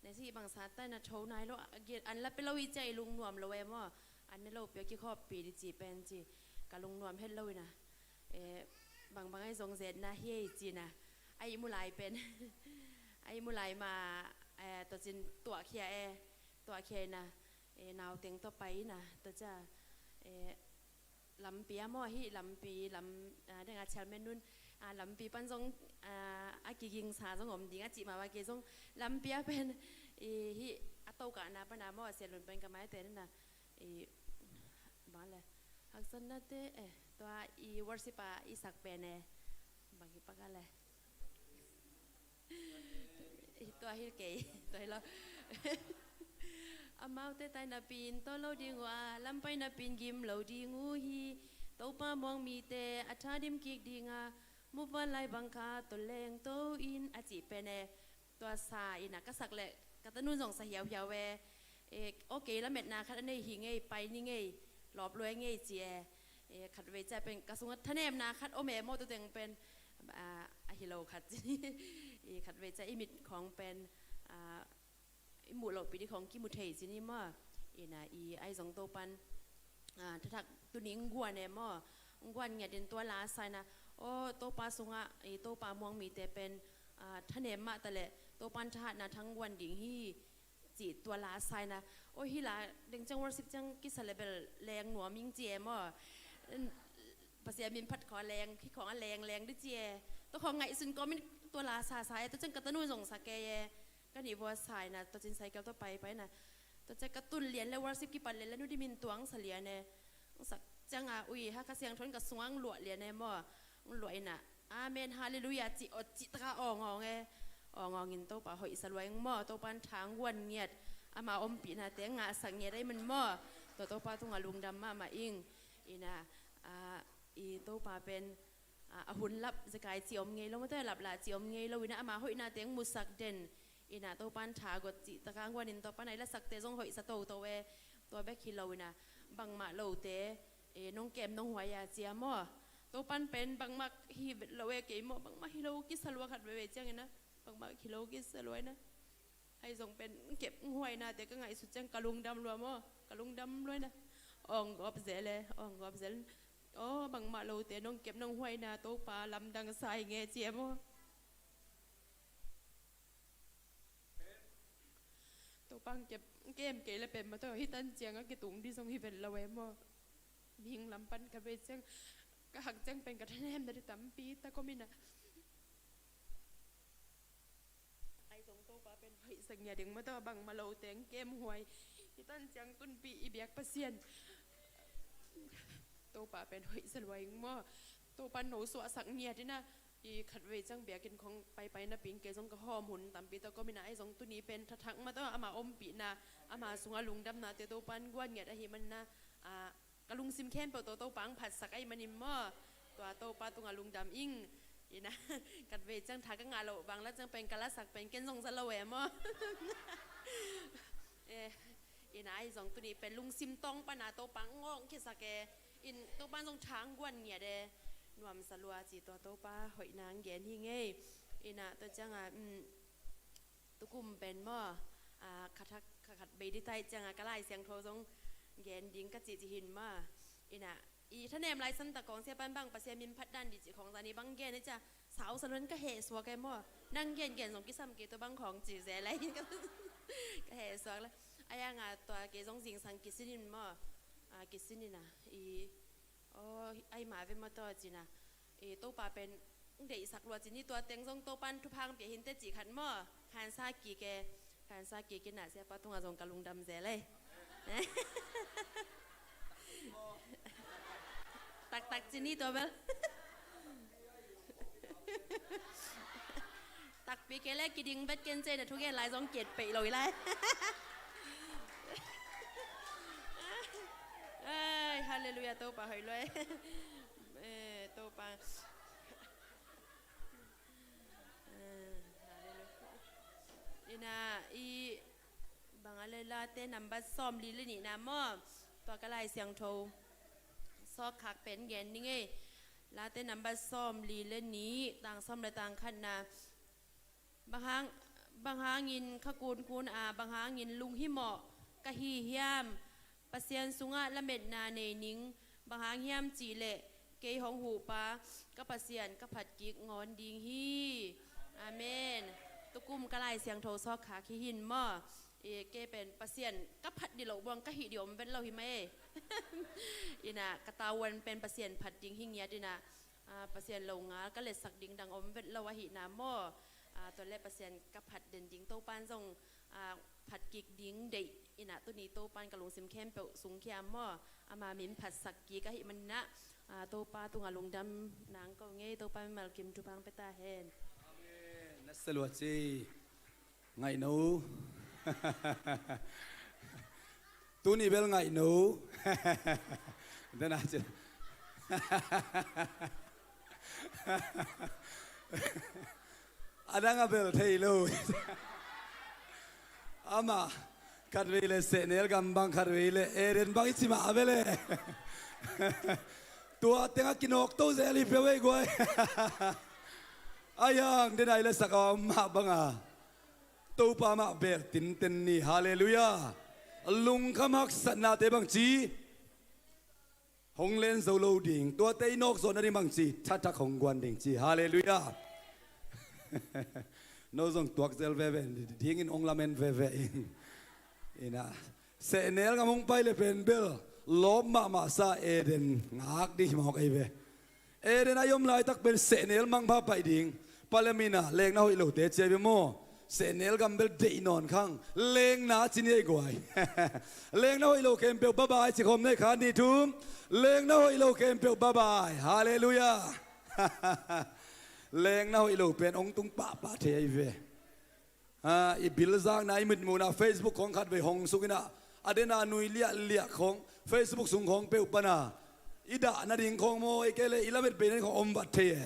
Nai sagih bang sat ta, na tho nai lo, a gen an la pia lo hi ciang i lungnuam lo e maw. An ne lopi a kikhawmpi ding ci pen ci, ka lungnuam het lo ina. Eh, bangbang ahi zong zetna hi ei ci ina. A ihmu lai pen. A ihmu lai mah, eh, tua cin tuahkhia e. Tuahkhia ina. Eh, nauteng tawh pai ina. Tua ciang, eh, lampi a maw hih lampi, lam, ah, deng a chairman nun, ah, lampi pan zong, ah, a kigingsa zong om ding a cih mah bang kei zong lampi a pen, i, hih a tokahna pan a maw a Sian Lun pen ka maite nena. I, bang le. Haksatnate, eh, tua i worship a i sak pen e. Bang hi pak a le. I tua hi kei, tua hi lo. Amaute tai napi in tawh lo ding uh a, lam pai napi in gim lo ding uh hi. Topa muang mite a tha dim kik ding a, mupa lai bang kha tawh leng to in a cih pen e. Tua sa ina ka sak leh ka tanu zong sa hiauhiau e. E, okay, lametna khat a nei hi ngei, pai ni ngei, lawp luai ngei ci e. E, khatvei ciang pen ka sungah thanemna khat om e maw, tua teng pen, ah, a hi lo khat ci. I khatvei ciang i mit khawng pen, ah, i muh lohpi ding khawng kimu thei ci ni maw. Ina i ahi zong Topa'n, ah, thathak tuni hong guan e maw. Hong guan ngiat in tua la sa ina, aw, Topa sungah, i Topa muang mite pen, ah, thanem mah ta leh Topa'n thahatna thang guan ding hi, cih tua la sa ina. Aw, hih la deng ciang worship ciang kisa leh bel leng nuam ing ci e maw. Pasian min phat khawng a leng, hih khawng a leng leng ding ci e. Tua khawng ngaihsun kawm in tua la sa sa e, tua ciang ka tanu zong sa kei e. Ka nih vua sa ina, tua cin cycle tawh pai pai ina. Tua ciang ka tun lian leh worship kipan lian leh Nu Dim in tuang sa lian e. Sak ciang a, ui, Hakha Siangtho in ka sungah hong luah lian e maw. Hong luah ina, amen, halleluiah, cih awt cih taka awng awng e. Awng awng in Topa hoihsa lua ing maw, Topa'n tha hong guan ngiat. Ama ompihnate ngahsak ngiat ahih man maw. Tua Topa tungah lungdam mahmah ing. Ina, ah, i Topa pen, ah, a hun lap zekai cih om ngei lo, mawte lap lah cih om ngei lo ina, ama hoihnate hong musak den. Ina Topa'n tha guat cih taka hong guan in, Topa'n a i lasakte zong hoihsa toto e. Tua bek hi lo ina, bangmah lote, e, nong kem nong huai a ci a maw. Topa'n pen bangmah hi lo e kei maw, bangmah hi lo kisa lua khat veivei ciang ina, bangmah hi lo kisa lua ina. Ahi zong pen kep huainate ka ngaihsut ciang ka lungdam lua maw, ka lungdam lua ina. Awng gawp zel e, awng gawp zel. Aw, bangmah lote nong kep nong huaina Topa lamdang sa hi nge ci e maw. Topa hong kem kei leh pen maw, tua hih tan ciang a kitung ding zong hi vet lo e maw. Mihing lam pan ka vei ciang, ka hak ciang pen ka thanemna ding tampi tak om ina. Ahi zong Topa pen hoihsa Ngia ding maw, tua bang ma lo teng kem huai. I tan ciang tunpi i biak Pasian, Topa pen hoih sa lua ing maw. Topa no suahsak ngiat ina. I khatvei ciang biakinn khong paipai napi in kei zong ka hawm hun tampi tawh ka om ina, ahi zong tuni pen thathak maw, tua ama ompihna, ama sungah lungdamnate Topa in guan ngiat ahih manin ah, ka lungsim khempeuh tawh Topa ang phatsak ahih manin maw, tua Topa tungah lungdam ing. Ina, khatvei ciang tha ka ngah loh bang la ciang pen ka lasak pen ken zong za lo e maw. Eh, ina, ahi zong tuni pen lungsim tawng pana Topa ang ngawng khiasak e. In Topa zong tha ang guan ngiat e. Nuamsa lua ci tua Topa hoihna ang gen hi ngei. Ina, tua cianga, mm, tukum pen maw, ah, khathak, kha khat bei ditaih cianga ka Lai Siangtho zong gen ding ka cih ci hin maw. Ina, i thanem lai santa kong siapa in bang Pasian min phat dan di cih khong zani bang gen i cia, sau sa luan ka heh suak e maw. Nang gen gen zong kisam kei tua bang khong ci ze lai ka heh suak lai. Ayanga tua kei zong zingsang kisin in maw. Ah, kisin ina, i, aw, ai ma ve maw tua cina. I Topa pen deihsak lua cin i tua teng zong Topa in thupha ang pia hinte cih khat maw. Khansa kik e. Khansa kik ina, siapa tungah zong ka lungdam zel e. Taktak cin i tua bel. Takpi kei le kiding bet ken cei na thugen lai zong kiat peih lo i lai. Ai, halleluia, Topa hoih lua e. Eh, Topa. Eh, halleluia. Ina, i bang a le Late nambat sawmli le nihna maw. Tua ka Lai Siangtho sawkkhak pen gen ni ngei. Late nambat sawmli le nih, tang sawm le tang khatna. Bang hang, bang hangin kha kunkun a, bang hangin lunghimawh ka hi hiam? Pasian sungah lametna nei ning. Bang hang hiam cihleh kei hong huhpa ka Pasian ka phat kik ngawn ding hi. Amen. Tukum ka Lai Siangtho sawkkhak hi hin maw. I, kei pen Pasian ka phat dih loh buang ka hih dih om vet lo hi mai. Ina, ka tavuan pen Pasian phat ding hi ngiat ina. Ah, Pasian lo ngal ka letsak ding dang om vet lo ahihna maw. Ah, tua le Pasian ka phat den ding Topan zong, ah, phat kik ding deih ina, tuni Topan ka lungsim khempeuh sungkhia maw. Ama min phatsak kik ahih manin ah, ah, Topa tungah lungdam nang ko ngei, Topa mimal kim thupha ang pia ta hen. Amen. Na sa lua ci. Ngaihno. Tuni bel ngaihno. Dena ci. A dang a bel thei lo. Ama khatvei le sehnel gam bang, khatvei le Eden bang i ci mah a bel e. Tua tengah kinawk to zel hi pia vei guai. A yang dena i le sak a om mah banga. Topa mah bel tinten ni. Halleluia. Lungkham haksatnate bangci hong len zo lo ding. Tuate i nawk zawh nading bangci thathak hong guan ding ci. Halleluia. No zong tuak zel veve dingin hong lamen veve in. Ina, sehnel ngam hong pai le pen bel lawp mahmah sa Eden ngak ding hi mawk ei ve. Eden a i om laitak pen sehnel mangpha paih ding. Pale mina lengna hoih lote cia i bia maw. Sehnel gam bel deih nawn khang. Lengna ci ni ei guai. Lengna hoih lo khempeuh babai ci khawm nei kha ni thum. Lengna hoih lo khempeuh babai. Halleluia. Lengna hoih lo pen ong tung pahpah thei ahi ve. Ah, i bil zakna, i mitmuhna, Facebook khawng khatvei hong suk ina, a dena nui liahliah khawng Facebook sung khawng peuh pana i dah nading khawng maw, ei kei le i lamet bei nading khawng om vat thei e.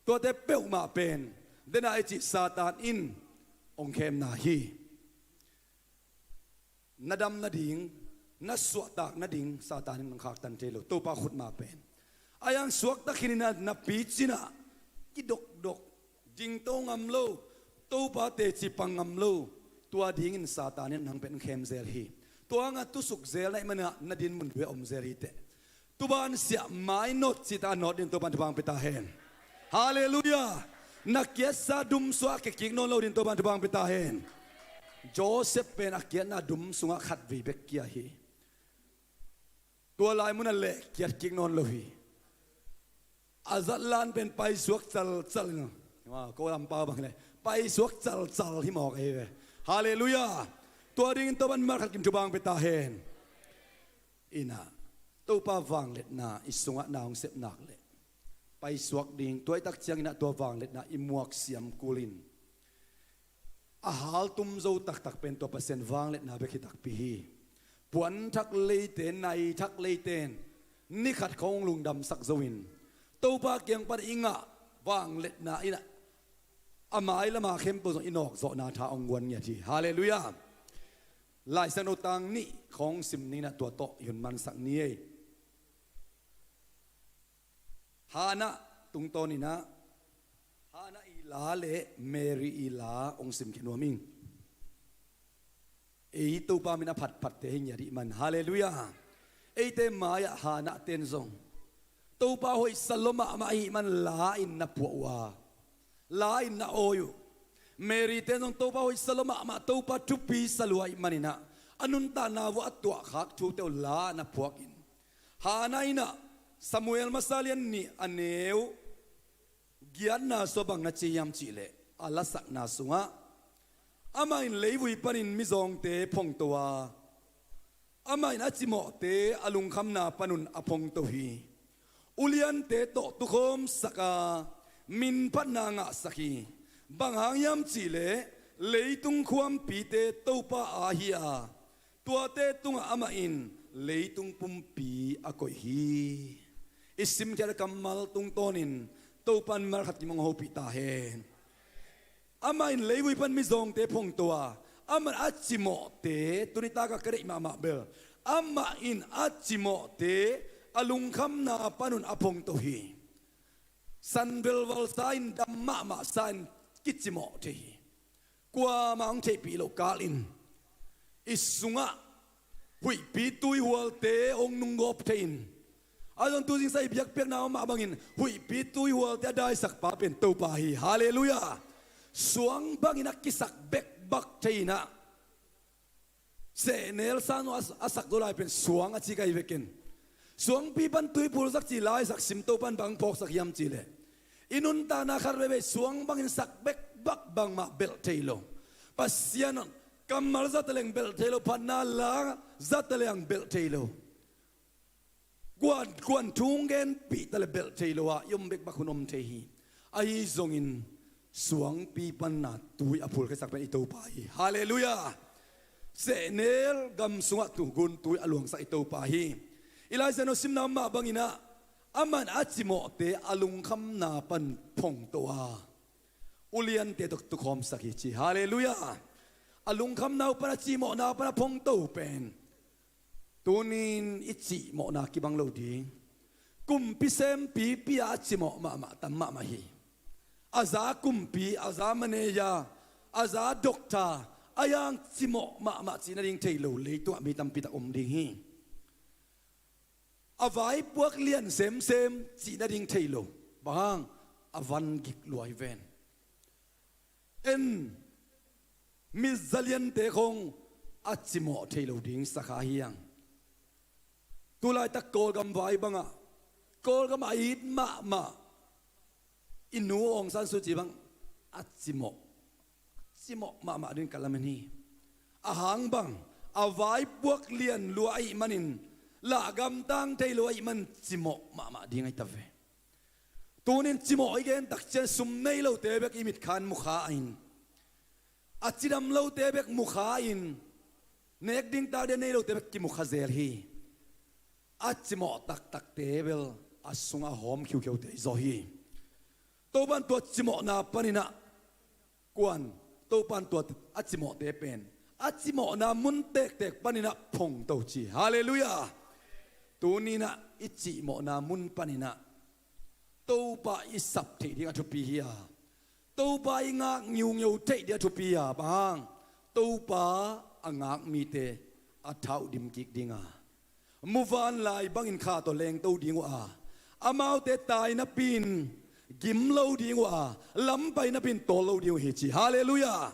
Tuate peuhmah pen dena i cih Satan in hong khemna hi. Na dam nading, na suahtak nading Satan in nang khaktan thei lo, Topa khut mah pen. A yang suakta khin ina na picina kidokdok, dingto ngam lo, Topa teci pang ngam lo. Tua dingin Satan in nang pen khem zel hi. Tua nga tusuk zel na i mana na din mun dua om zel hi teh. Tuban siah mai not cita not din Topan thupha ang pia ta hen. Halleluia. Na kiatsa dum sungah a kia kik nawn lo din Topan thupha ang pia ta hen. Joseph pen a kiatna dum sungah khatvei bek kia hi. Tua lai munah leh kiat kik nawn lo hi. A zatlan pen paisuak calcal. Ko lam pau bang le paisuak calcal hi mawk ahi ve. Halleluiah. Tua dingin Topan malkhat kim thupha hong pia ta hen. Inah, Topa vangliatna i sungah na hong sep nak leh paisuak ding, tua i tak cianginah tua vangliatna i muak siam kulin a haltum zo taktak pen tua Pasian vangliatna bek hi takpi hi. Puanthak leite, naithak leite in ni khat khawng hong lungdamsak zo in Topa kiang pan i ngah vangliatna inah a mailama khempeuh zong i nawkzawhna tha hong guan ngiat hi. Halleluiah. Lai Siangtho tang nih khawng sim ninah tua tawh i hun mansak ni ei. Hannah tungtawninah Hannah i la le Mary i la hong simkhia nuam ing. Ei Topa min a phatphatte hi ngiat ihman. Halleluiah. Eite mai-ah Hannah ten zong Topa hoihsa lua mahmah ahih man la in na puah uh a, la in na awi uh. Mary ten zong Topa hoihsa lua mahmah, Topa thupi sa lua ahih maninah a nuntakna vuah a tuahkhak thute uh la na phuakin, Hannah inah Samuel masa lian nih a neu giatna sua bang na ci hiam cihleh, a lasakna sungah amah in leivui panin mizawngte phongto a, amah in a cimawhte a lungkhamna panun a phongto hi. Uliante tawh tukhawmsak a, minphatna ngahsak hi. Bang hang hiam cihleh leitung khuampite Topa aa hi a, tuate tungah amah in leitung pumpi a koih hi. I simkhiat a kammal tungtawnin Topan malkhat kim hong hopih ta hen. Amah in leivui pan mizawngte phongto a, amah in a cimawhte, tuni takah ka deih mahmah bel, amah in a cimawhte a lungkhamna panun a phongto hi. San velval sa in, dam mahmah sa in kicimawh thei hi. Kuamah hong theihpih loh kalin i sungah huihpi tuihualte hong nunggawp thei in, a zong tu zingsa i biakpiakna om mah bangin huihpi tuihualte a daisakpa pen Topa hi. Halleluiah. Suang bangin a kisak bekbak thei inah, sehnel sang a, a sak zo lai pen suang a ci ka hi vekin. Suangpi pan tui phulsak ci laisak sim Topan bang phawksak hiam cihleh, i nuntakna khat veivei suang bangin sak bekbak, bangmah belh thei lo. Pasian kammal zata leng belh thei lo, phatna la zata leng belh thei lo. Kuan, kuan thu genpih ta le belh thei lo a i om bekbak hun om thei hi. Ahi zongin suangpi panna tui a phulkhiasak pen i Topa hi. Halleluiah. Sehnel gam sungah tugun tui a luangsak i Topa hi. I Lai Siangtho simna om mah banginah, amah in a cimawhte a lungkhamna pan phongto a, uliante tawh tukhawmsak hi ci. Halleluiah. A lungkhamna uh pan, a cimawhna uh pan a phongto pen tunin i cimawhna kibang lo ding. Kumpi sempipi a a cimawh mahmah tam mahmah hi. A za kumpi, a za manager, a za doctor, a yang cimawh mahmah cih nading thei lo leitungah mi tampitak om ding hi. A vaipuak lian semsem cih nading thei lo. Bang hang? A van gik lua hi ven. En, mi zaliante khong a cimawh thei lo ding sakha hiang. Tulaitak Kawlgam vai bangah, Kawlgam a it mahmah i nu Aung San Suu Kyi bang a cimawh, cimawh mahmah ding ka lamen hi. A hang bang, a vaipuak lian lua ahih manin lahgamtang thei lo ahih man cimawh mahmah ding ahi ta ve. Tunin cimawh i gen tak ciang sum nei lote bek i mitkhan mukha a in, a cidam lote bek mukha a in, nek ding tak dia nei lote bek kimukha zel hi. A cimawh taktakte bel a sungah hawm khiukheuhte i zaw hi. Topan tua cimawhna paninah kuan, Topan tua a cimawhte pen a cimawhna mun tektek paninah phongto ci. Halleluiah. Tuninah i cimawhna mun paninah Topa i sap theih ding a thupi hi a, Topa i ngak ngiungeu theih ding a thupi hi a, bang hang? Topa a ngak mite a thau dim kik ding a, muvanlai bangin kha tawh lengto ding uh a, amaute tai napi in gim lo ding uh a, lampai napi in tawl lo ding uh hi ci. Halleluiah.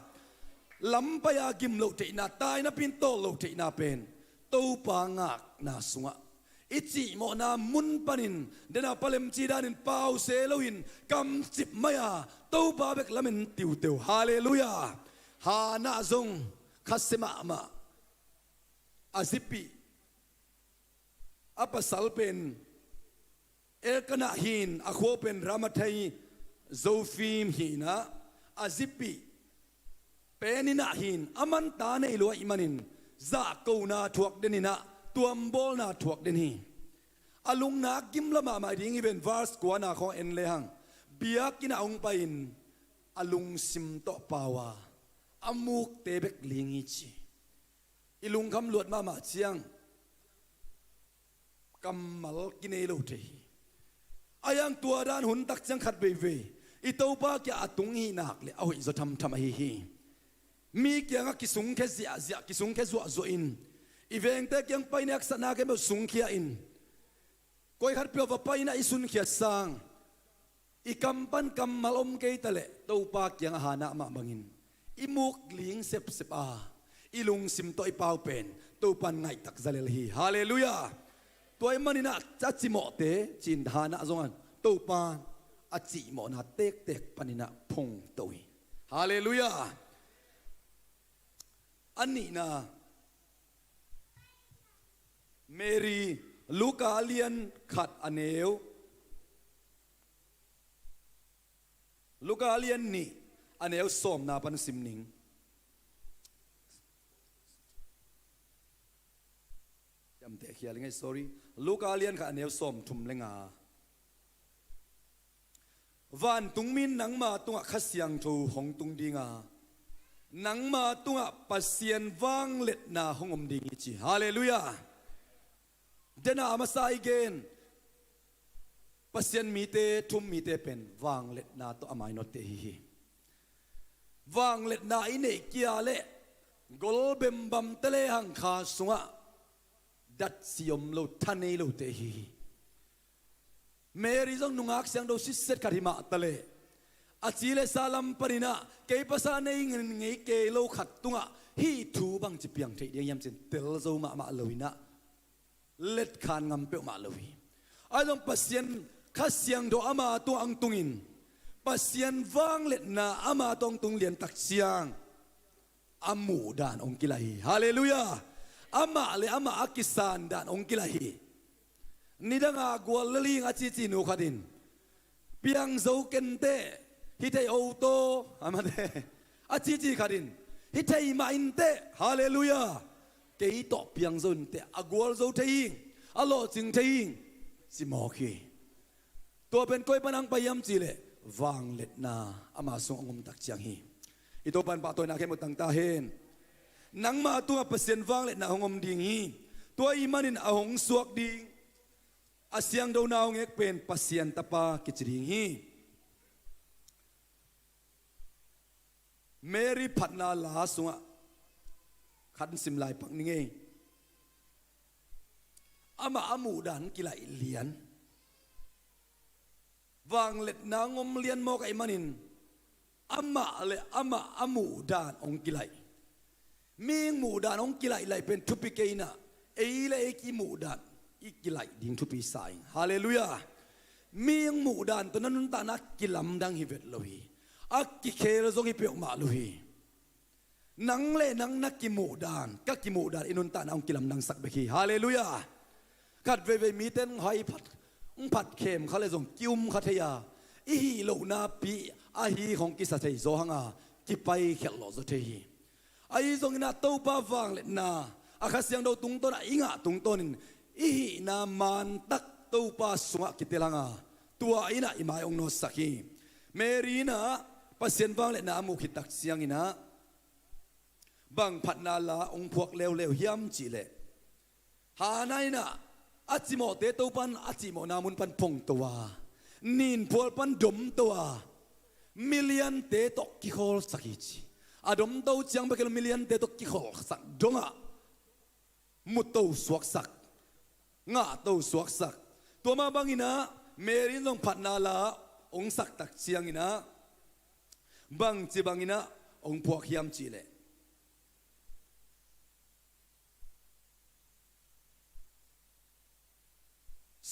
Lampai a gim loh theihna, tai napi in tawl loh theihna pen Topa ngakna sungah i cihmawhna mun panin dena palem ci danin pause loin kamcip mai-a Topa bek lamen tiuteu. Halleluiah. Hannah zong khasia mahmah. A zipih, a pasal pen Elkanah hi-in, a khua pen Ramathai Zophim hi-in ah, a zipih Peninnah hi-in, aman ta nei lo ahih manin zahkona thuak den in ah, tuambawlna thuak den hi. A lungna gimla mahmah ding hi ven, verse kuana khawng en lehang, biakinn ah hong pai-in a lungsim tawh pau a, a mukte bek ling hi ci. I lungkham luat mahmah ciang kammal kinei lo thei hi. A hiang tua dan hun tak ciang khat veivei i Topa kiang a tung hi nak leh a hoih zaw thamtham ahi hi. Mi kiangah kisungkhia ziahziah, kisungkhia zuahzuah in, i vengte kiang pai-in haksatna khempeuh sungkhia in, koi khatpeuh va pai-in ah i sunkhiat sang, i kam pan kammal om kei ta leh Topa kiangah Hannah mah bangin i muk ling sepsep a, i lungsim tawh i pau pen Topan ngaihtak zalel hi. Halleluiah. Tua ahih manin ah a cimawhte ci-in Hannah zong a, Topa a cimawhna tektek panin ah phongto hi. Halleluiah. A nihna, Mary, Luka a lian khat a neu, Luka a lian nih a neu sawmna pan sim ning. Ciamteh khial ing ei, sorry. Luka a lian khat a neu sawmthum le nga. Vantungmi in nangma tungah Kha Siangtho hong tung ding a, nangma tungah Pasian vangliatna hong om ding hi ci. Halleluiah. Dena a masa i gen, Pasian mite, thu-um mite pen vangliatna tawh a mainawtte hi hi. Vangliatna i neih kia leh gol bembamte lehang kha sungah datsi om lo, tha nei lote hi hi. Mary zong nungak siangtho sitset khat hi mah ta leh, a ci le sa lam panin ah kei pasal nei ngei kei lo khat tungah hih thu bangci piang theih ding hiam ci-in tel zo mahmah lo-in ah, letkhan ngam peuhmah lo hi. Ahi zong Pasian Kha Siangtho ama tungah hong tungin, Pasian vangliatna ama tungah hong tung liantak ciang a muhdan hong kilaih hi. Halleluiah. Amah le amah a kisandan hong kilaih hi. Nidanga gual lel ing a cici nu khat in, piang zo ken teh, hi thei o taw, a mate, a cici khat in, hi thei mah in teh. Halleluiah. Kei tawh piang zo in teh, a gual zo thei ing, a lawhcing thei ing, ci mawk hi. Tua pen koi pan hong pai hiam cih leh vangliatna ama sungah hong om tak ciang hi. I Topa in pahtawina khempeuh tang ta hen. Nangma tungah Pasian vangliatna hong om ding hi. Tua ahih manin a hong suak ding, a siangtho naungek pen Pasian Tapa kici ding hi. Mary phatna la sungah khat sim lai pak ning ei. Amah a muhdan kilaih lian. Vangliatna hong om lian mawk ahih manin, amah le amah a muhdan hong kilaih. Mi muhdan hong kilaih laih pen thupi kei in ah, ei le ei kimuhdan i kilaih ding thupi sa ing. Halleluiah. Mi muhdan tawh na nuntakna kilamdang hi vet lo hi. A kikhel zong hi peuhmah lo hi. Nang le nang na kimuhdan, ka kimuhdan i nuntakna hong kilamdangsak bek hi. Halleluiah. Khat veivei mite in hong hai phat, hong phat khem kha le zong ki-um kha thei a, i hih lohna pi ahi khawng kisa thei zaw hang a, kipai khialh lawh zaw thei hi. Ahi zongin ah Topa vangliatna, a Kha Siangtho tungtawn a i ngah tungtawnin i hihna mantak Topa sungah kitel hang a, tua in ah i mai hong nawtsak hi. Mary in ah Pasian vangliatna a muh khit tak ciangin ah bang phatna la hong phuak leuleu hiam cih leh, Hannah in ah a cimawhte Topa in a cihmawhna mun pan phongto a, ninphual pan domto a, miliante tawh kikhawlsak hi ci. A domto ciang bek hi lo, miliante tawh kikhawlsak dongah muto suaksak, ngahto suaksak. Tua mah bangin ah Mary in zong phatna la hong sak tak ciangin ah bangci bangin ah hong phuak hiam cih leh,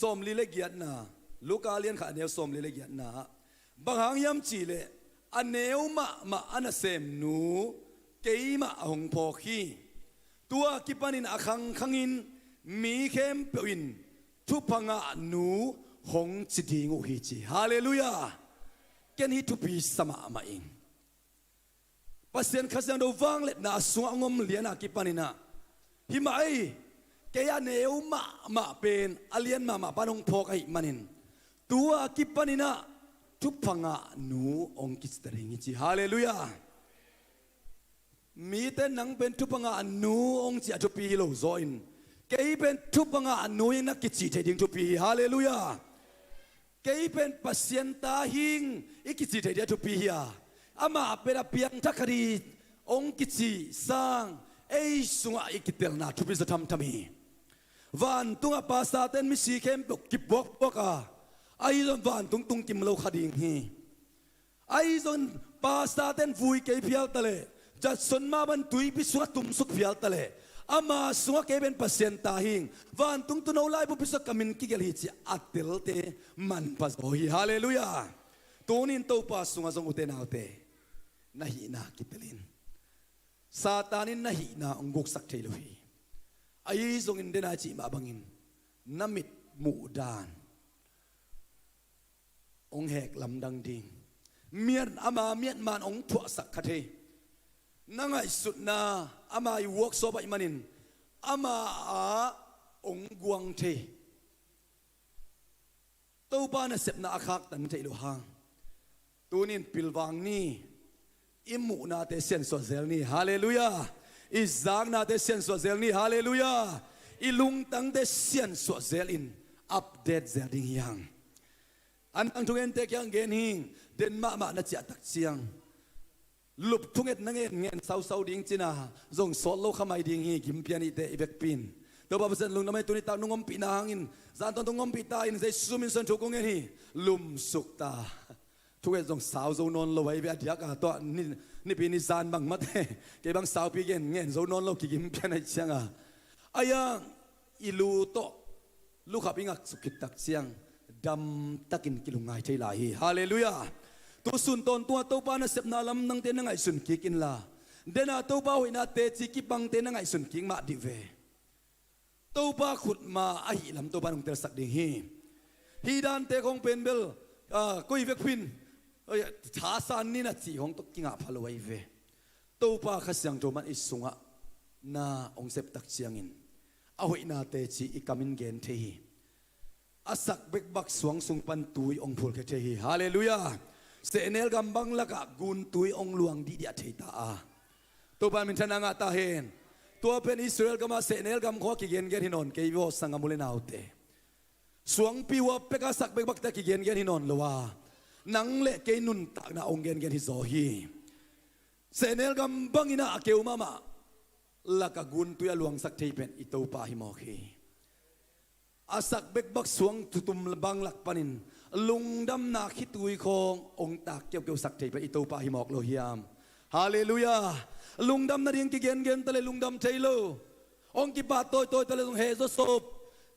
sawmli le giatna, Luka lian khat a neu sawmli le giatna ah, bang hang hiam cih leh a neu mahmah a nasemnu keimah a hong phawk hi. Tua kipanin a khangkhangin mi khempeuh in thupha ngahnu hong ci ding uh hi ci. Halleluiah. Ken hih thupi sa mahmah ing. Pasian Kha Siangtho vangliatna a sungah hong om liana kipaninah, himah ei, kei a neu mahmah pen a lian mahmah pan hong phawk ahih manin, tua kipaninah thupha ngahnu hong kici ta ding hi ci. Halleluiah. Mite nang pen thupha ngahnu hong ci a thupi hi lo zaw in, kei pen thupha ngahnu hi na kici thei ding thupi hi. Halleluiah. Kei pen Pasian ta hing i kici thei dia thupi hi a, amah pen a piangthak khat hi hong kici sang ei sungah i kitelna thupi zaw thamtham hi. Vantungah pastor ten misi khempeuh kipuakpuak a, ahi zong vantung tung kim lo kha ding hi. Ahi zong pastor ten vui kei phial taleh, Judson mah bang tuipi sungah tumsuk phial taleh, ama sungah kei pen Pasian ta hing, vantung tuuno laibupi sungah ka min kigelh hi ci a telte manpha zaw hi. Halleluiah. Tunin Topa sungah zong, ute naute, na hihna kitel in. Satan in na hihna hong guksak thei lo hi. Ahi zongin dena cih mah bangin na mit muhdan hong hek lamdang ding. Miat, ama miat man hong thuahsak kha thei. Na ngaihsutna ama i workshop ahih manin ama ah hong guang thei. Topa nasepna a khaktan theih loh hang, tunin pilvang ni. I muhnate siansuah zel ni. Halleluiah. I zaknate siansuah zel ni. Halleluiah. I lungtangte siansuah zelin update zel ding hi hang. An ang thungente kiang gen hing, den mahmah na ciah tak ciang, lup thunget na ngen ngen sausau ding cina zong sawt lo kha mai ding hi. Gimpian ihte i vekpi in. Topa Pasian lungdam ei, tuni tak nong ompihna hangin zan tawntung ompih ta in, Jesu min suang thu kong ngen hi. Lumsuk ta. Thunget zong sau zo nawn lo ahi ve, a diak a tuah ni, nipi ni zan bang mate kei bang saupi gen ngen zo nawn lo, kigimpian ahih cianga. Ahi hang i lu tawh lukhap i ngaksuk khit tak ciang damtakin kilungngai thei lai hi. Halleluiah. Tu sun tawntunga Topa nasepna lamdangte na ngaihsun kik inla, dena Topa hoihna teci kibangte na ngaihsun kik mah dih ve. Topa khutma ahih lam Topa in hong telsak ding hi. Hih dante khong pen bel, ah, koi vekpi in, oi, thasan ni na cih khong tawh kingah pha lo ahi ve. Topa Kha Siangtho man i sungah na hong sep tak ciangin a hoihna teci i kam in gen thei hi. A sak bekbak suang sung pan tui hong phulkhia thei hi. Halleluiah. Sehnel gam bang lakah guntui hong luang dihdiah thei ta a, Topa in minthanna ngah ta hen. Tua pen Israel gamah sehnel gam khawng a kigengen hi nawn kei vaw sangam u le naute. Suangpi hua peka sak bekbakte a kigengen hi nawn lo a, nang le kei nuntakna hong gengen hi zaw hi. Sehnel gam bangin a keu mahmah laka guntui a luangsak thei pen i Topa hi mawk hi. A sak bekbak suang tutum bang lak panin lungdamna khitui khawng hong tak keukeusak thei pen i Topa hi mawk lo hiam? Halleluiah. Lungdam nading kigengen ta le lungdam thei lo. Hong kipah tawitawi ta le zong heh zaw sop.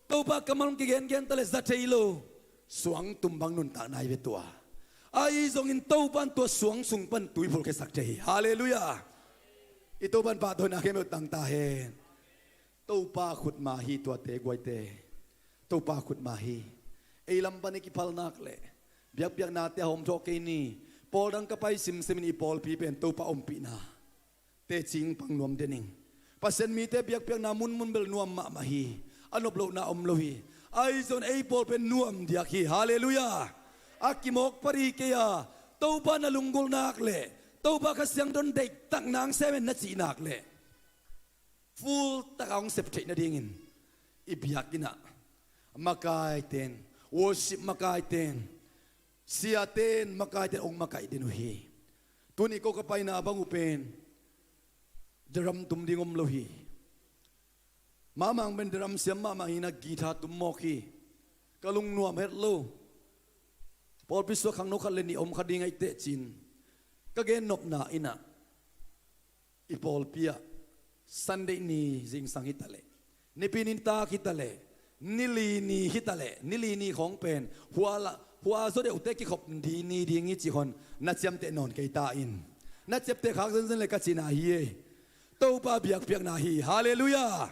Topa kammal hong kigengen ta le za thei lo. Suang tum bang nuntakna hi ve tua. Ahi zongin Topa in tua suang sung pan tui phulkhiasak thei hi. Halleluiah. I Topa in pahtawina khempeuh tang ta hen. Topa khutma hi tuate guaite. Topa khutma hi. Ei lam pan i kiphal nak leh biakpiaknate a hawm thawh kei ni. Pawl dang ka pai simsimin i pawlpi pen Topa ompihna teci in pang nuam den ing. Pasian mite biakpiakna munmun bel nuam mahmah hi. A nop lohna om lo hi. Ahi zong ei pawl pen nuam diak hi. Halleluiah. A kimawk pari kei a, Topa na lunggulh nak leh, Topa Kha Siangtho in deihtak nang sem hen na cih nak leh, full taka hong sep theih nadingin i biakinn ah makaiten, worship makaiten, siaten, makaiten hong makaih den uh hi. Tuni ko ka paina bang uh pen drum tum ding om lo hi. Mahmah pen drum siam mahmah hi na, guitar tum mawk hi. Ka lungnuam het lo. Pawlpi sua khangno khat le nih om kha ding ahi teh cin ka gen nopna in ah, i pawlpi ah Sunday ni zingsang hi ta leh, Nipi ni tak hi ta leh, Nili ni hi ta leh, Nili ni khawng pen hua la, hua zaw deuhte kikhop di ni ding hi cih hon na ciamteh nawn kei ta in. Na ciapteh khak zenzen le ka cihna hi e. Topa biakpiakna hi. Halleluiah.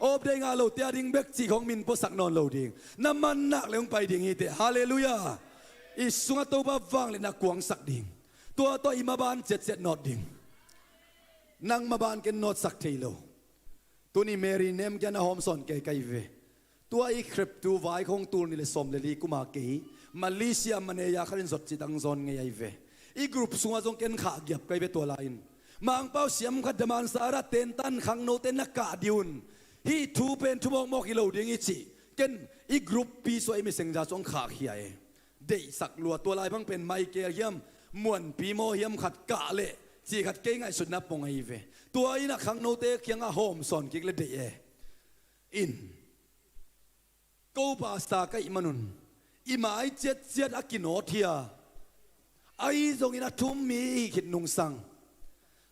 Awpdei ngah lote a ding bek cih khong min puasak nawn lo ding. Na man nak le hong pai ding hi teh. Halleluiah. I sungah Topa vangliatna kuangsak ding. Tua tawh i maban ciatciat nawt ding. Nang maban ken nawtsak thei lo. Tuni Mary nemkia na hawmsawn kei ka hi ve. Tua i khreptu vai khong tul nih le sawm le li kuma kei Malaysia manei a khatin zot citang zawn ngei ahi ve. I group sungah zong ken khah giap ka hi ve tua lai-in. Mangpau siam khat daman sara tentan khangnote na kah dih un. Hih thu pen thu mawkmawk hi lo ding i cih. Ken i group pi suah i messenger sung khah khia e. Deihsak lua tua lai bang pen Michael hiam, Muanpi maw hiam khat kah leh cih khat kei ngaihsutna pong ahi ve. Tua in a khangnote kiangah hawmsawn kik le deih e. In. Ko pastor ka hih manun i mai ciatciat a kinawt hi a, ahi zongin a thum mi i hih khit nungsang.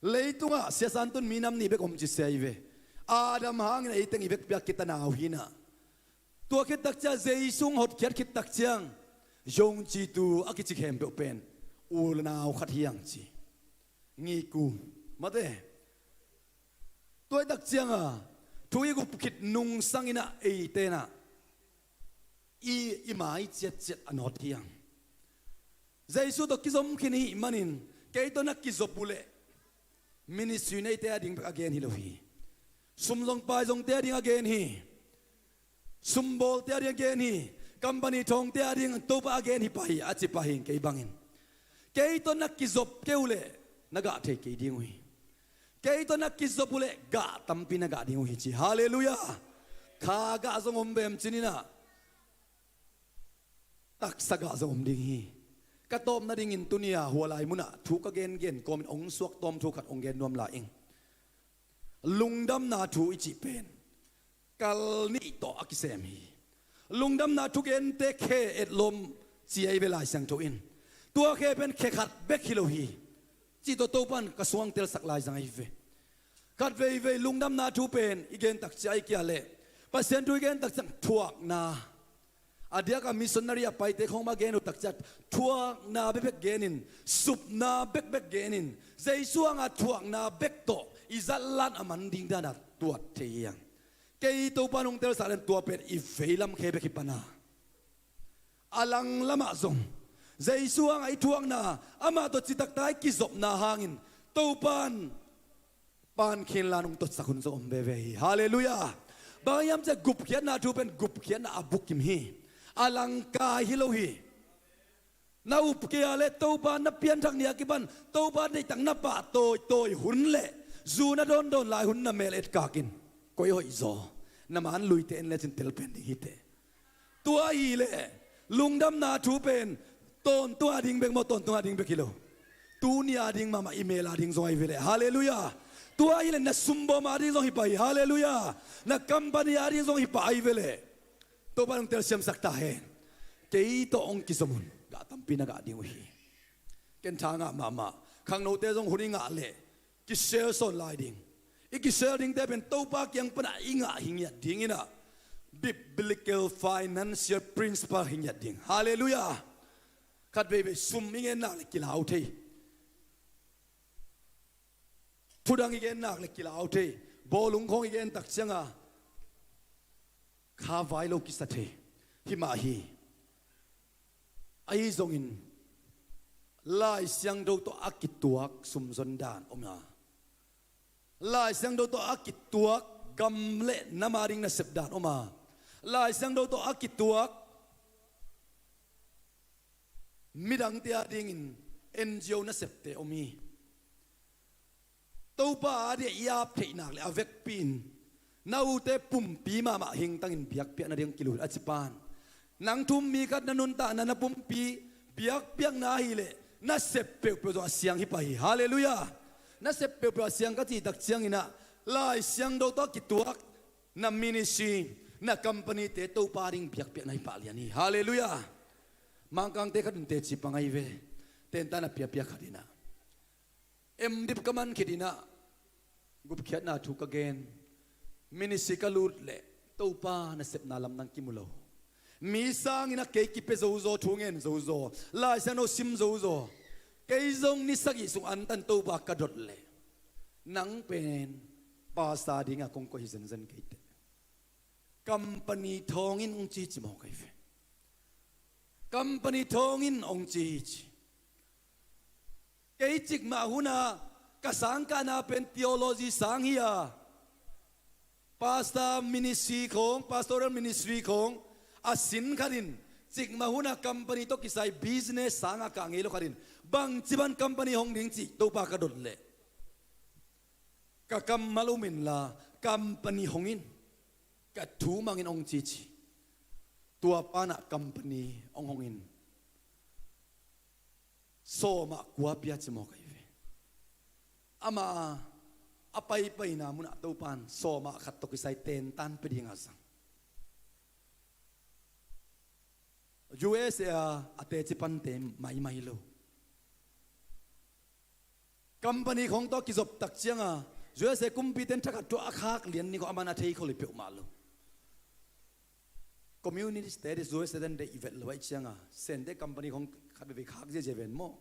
Leitungah siasan tun minam nih bek om ci sia hi ve. Adam hangin ei teng i bek piak kitanau hi na. Tua khit takciang Jesu hong hotkhiat khit takciang, yong citu a kici khempeuh pen unau khat hi ang ci. Ngiku mate. Tua i takcianga thu i gup khit nungsang inah eite inah i, i mai ciatciat a nawt hi ang. Jesu tawh kizom khin i hih manin kei tawh na kizop uh leh ministry neite a ding bek a gen hi lo hi. Sum zong pai zongte a ding a gen hi. Sumbawlte a ding a gen hi. Company thawngte a ding Topa a gen hi pah hi a ci pah hi kei bangin. Kei tawh na kizop kei uh leh na gah thei kei ding uh hi. Kei tawh na kizop uh leh gah tampi na gah ding uh hi ci. Halleluiah. Kha gah zong om vem cin inah taksa gah zong om ding hi. Ka tawpna dingin tuni-a hua lai munah thu ka gengen kawmin hong suak tawm thu khat hong gen nuam lai ing. Lungdamna thu i cih pen kal nih tawh a kisem hi. Lungdamna thugente khe etlawm ci ahi ve Lai Siangtho in. Tua khe pen khe khat bek hi lo hi. Cih tawh Topan ka suangtelsak lai zang ahi ve. Khat veivei lungdamna thu pen i gen takciang ahi kia leh Pasian thu i gen takciang thuakna. A diaka missionary a paite khong mah gen uh takciang thuakna bekbek genin, supna bekbek genin, Jesu hanga thuakna bek tawh i zatlan a man ding dana tuat thei hi ang. Kei Topa nong telsak leng tua pen i veilam khe bek hi pana. A langlamah zong Jesu hanga i thuakna, amah tawh citaktak i kizopna hangin Topan pan khinlan hong totsak hun zong om veve hi. Halleluiah. Bang hiam cih gupkhiatna thu pen gupkhiatna a bukim hi. A langkai hi lo hi. Na up kei a leh Topa na pianthak ni a kipan Topa deihtak na pah tawitawi hun leh zu na dawndawn lai hun na mel etkakin koi hoih zaw. Na man luite en lecin tel pen ding hi teh. Tua hileh lungdamna thu pen tawntung a ding bek maw, tawntung a ding bek hi lo. Tuni a ding mahmah i mel a ding zong ahi veleh. Halleluiah. Tua hileh na sumbawm a ding zong hi pah hi. Halleluiah. Na company a ding zong hi pah ahi veleh. Topa nong telsiamsak ta hen. Kei tawh hong kizom un gah tampi na gah ding uh hi. Ken tha ngah mahmah. Khangnote zong hun i ngah leh kisel sawn lai ding. I kisel dingte pen Topa kiang pana i ngah hi ngiat ding inah biblical financial principle hi ngiat ding. Halleluiah. Khat veivei sum i ngen nak le kilau thei. Thudang i gen nak le kilau thei. Bawlung khong i gen takcianga kha vai lo kisa thei. Hi mah hi. Ahi zongin Lai Siangtho tawh a kituak sumzon dan om a, Lai Siangtho tawh a kituak gam le nam a ding nasep dan om a, Lai Siangtho tawh a kituak midangte a dingin N G O nasepte om hi. Topa a dia i ap theih nak le a vekpi in na ute pumpi mahmah hingtangin biakpiakna ding kilul a ci pan. Nang thum mi khat na nuntakna na pumpi biakpiakna ahileh na sep peuhpeuh zong a siang hi pah hi. Halleluiah. Na sep peuhpeuh a siang ka cih tak cianginah Lai Siangtho tawh a kituak na ministry, na company-te Topa ding biakpiakna hi pah lian hi. Halleluiah. Mangkangte khat in teci pang ahi ve. Tentan a piapia khat inah M.Div ka man khit inah gupkhiatna thu ka gen. Ministry ka lut leh Topa nasepna lamdang kimu lo. Mi sangin a kei kipia zozaw, thu ngen zozaw, Lai Siangtho sim zozaw. Kei zong ni sagih sung antan Topa ka dot leh, nang pen pastor dinga kong koih hi zenzen kei teh. Company thawngin hong ci ci maw kei ve. Company thawngin hong ci ci. Kei cikmah hunah ka sangkahna pen theology sang hi a, pastor ministry khong, pastoral ministry khong a sin khatin, cikmah hunah company tawh kisai business sanga kah ngei lo khatin, bangci ban company hong ding cih Topa ka dot leh, ka kammal um inla, company hong in, ka thu mangin hong ci ci. Tua panah company hong hong in, sawmah kua pia ci maw kei ve. Ama a paipaina munah Topan sawmah khat tawh kisai tentan pia dinga zang. U S A a teci pante maimai lo. Company khong tawh kizop tak cianga U S A kumpiten thakhat thu a khak lian ni khong aman a thei khol hi peuhmah lo. Communist status U S A den deih vet lo ahih cianga Sente company khong khat veve khak ziazia ven maw?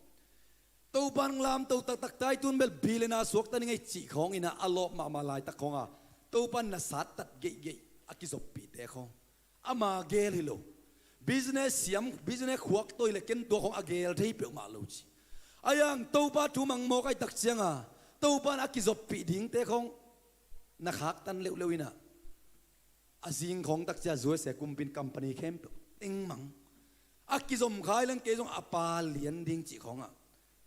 Topan lamto taktak tai tun bel billionaire suakta ning ei cih khawng inah a lawp mahmah laitak khawnga Topan na sattat geihgeih a kizoppihte khawng ama gel hi lo. Business siam, business khuak toi le ken tua khawng a gel thei peuhmah lo ci. Ayang Topa thu mangmawk aih tak cianga Topan a kizoppih dingte khawng na khaktan leuhleuh inah a zing khawng tak cia U S A kumpin company khempeuh tengmang a kizom khai leng kei zong a pa lian ding cih khawngah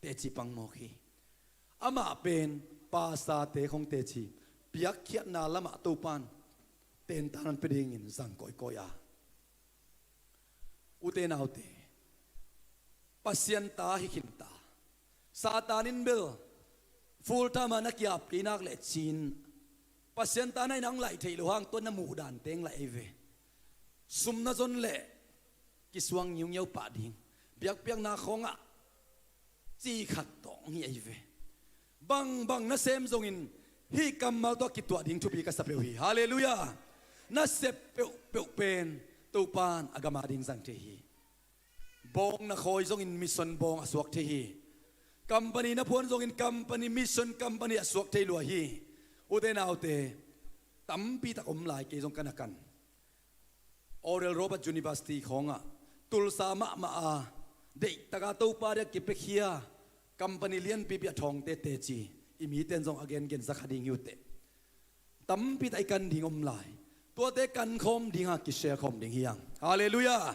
teci pangmawk hi. Amah pen pastor-te khong teci piakkhiatna lamah Topan tentan pia dingin zang kawikawi a, ute naute, Pasian ta hi khinta. Satan in bel full time a na kiap kei nak leh cin Pasian ta na in ang laih theih loh hang tua na muh dan teng laih ei ve. Sum na zon leh kisuang ngiungiau pah ding, biakpiakna khawngah ci khat tawh ngi ei ve. Bangbang nasem zongin hih kammal tawh a kituah ding thupi ka sa peuh hi. Halleluiah. Nasep peuhpeuh pen Topan a gam a ding zang thei hi. Bawng na khawi zongin mission bawng a suak thei hi. Company na phuan zongin company, mission company a suak thei lua hi. Ute naute, tampi tak om lai, kei zong ka na kan. Oral Roberts University khawngah Tulsa mahmah a deihtaka Topa dia kipiakhia company lianpipi a thawngte teci i miten zong a gengen za kha ding hi uh teh. Tampi tak i kan ding om lai. Tuate kan khawm dinga kishare khawm ding hi hang. Halleluiah.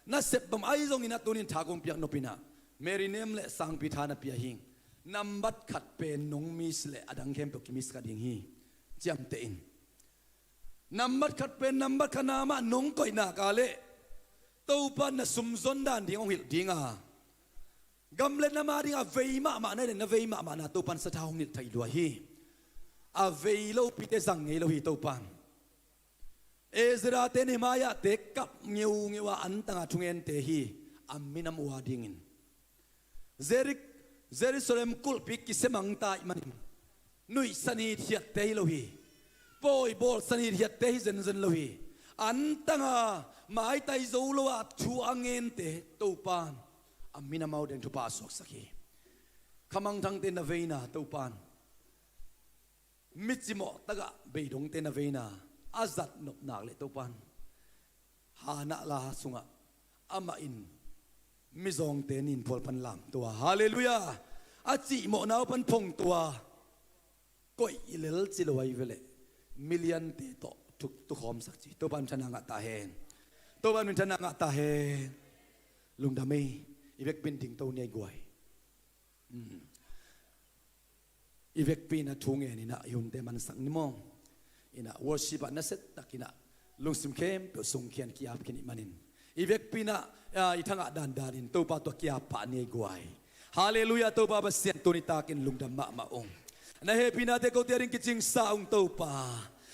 Nasep bang ahi zongin a tunin tha kong piak nopinah Mary Nem le sangpi tha na pia hing. Nambat khat pen nong miss le a dang khempeuh kimiss kha ding hi. Ciamteh in. Nambat khat pen nambat khat na mah nong koih nak a leh Topan na sumzon dan ding hong hilh dinga, gam le nam a ding a vei mahmah na le na vei mahmah na Topan sathau hong nilh thei lua hi. A vei lopite zang ngei lo hi Topan. Ezra te Nehemiah te kap ngeungeu a antanga thungente hi. A minam uh a dingin Jerik-, Jerusalem kulhpi kisia mangta ih manin nuihsan hithiatte hi lo hi. Pawi bawlsan hithiatte hi zenzen lo hi. Antanga maitai zo lo a thu a ngente Topan a minamau deng thupha a suaksak hi. Khamangthangte na veina Topan, mi cimawh takah beidongte na veina a zat nopnak le Topan Hannah la sungah amah in mizawngte ninphual pan lamto a, halleluiah, a cihmawhna uh pan phongto a, koih i lel ci lo ahi veleh miliante tawh thuk tukhawmsak ci. Topa min thana ngah ta hen. Topa min thana ngah ta hen. Lungdam ei. I vekpin dingto ni ahi guai. I vekpi inah thu ngen inah i hunte mansak ni maw? Inah worship ah nasettakinah lungsim khempeuh sungkhian ki-ap khin ih manin i vekpi inah, ah, i thangah dandanin Topa tua ki-ap pah ni ei guai. Halleluiah. Topa Pasian, tuni takin lungdam mahmah ung. Na hehpihnate kote a ding kicingsa ung Topa.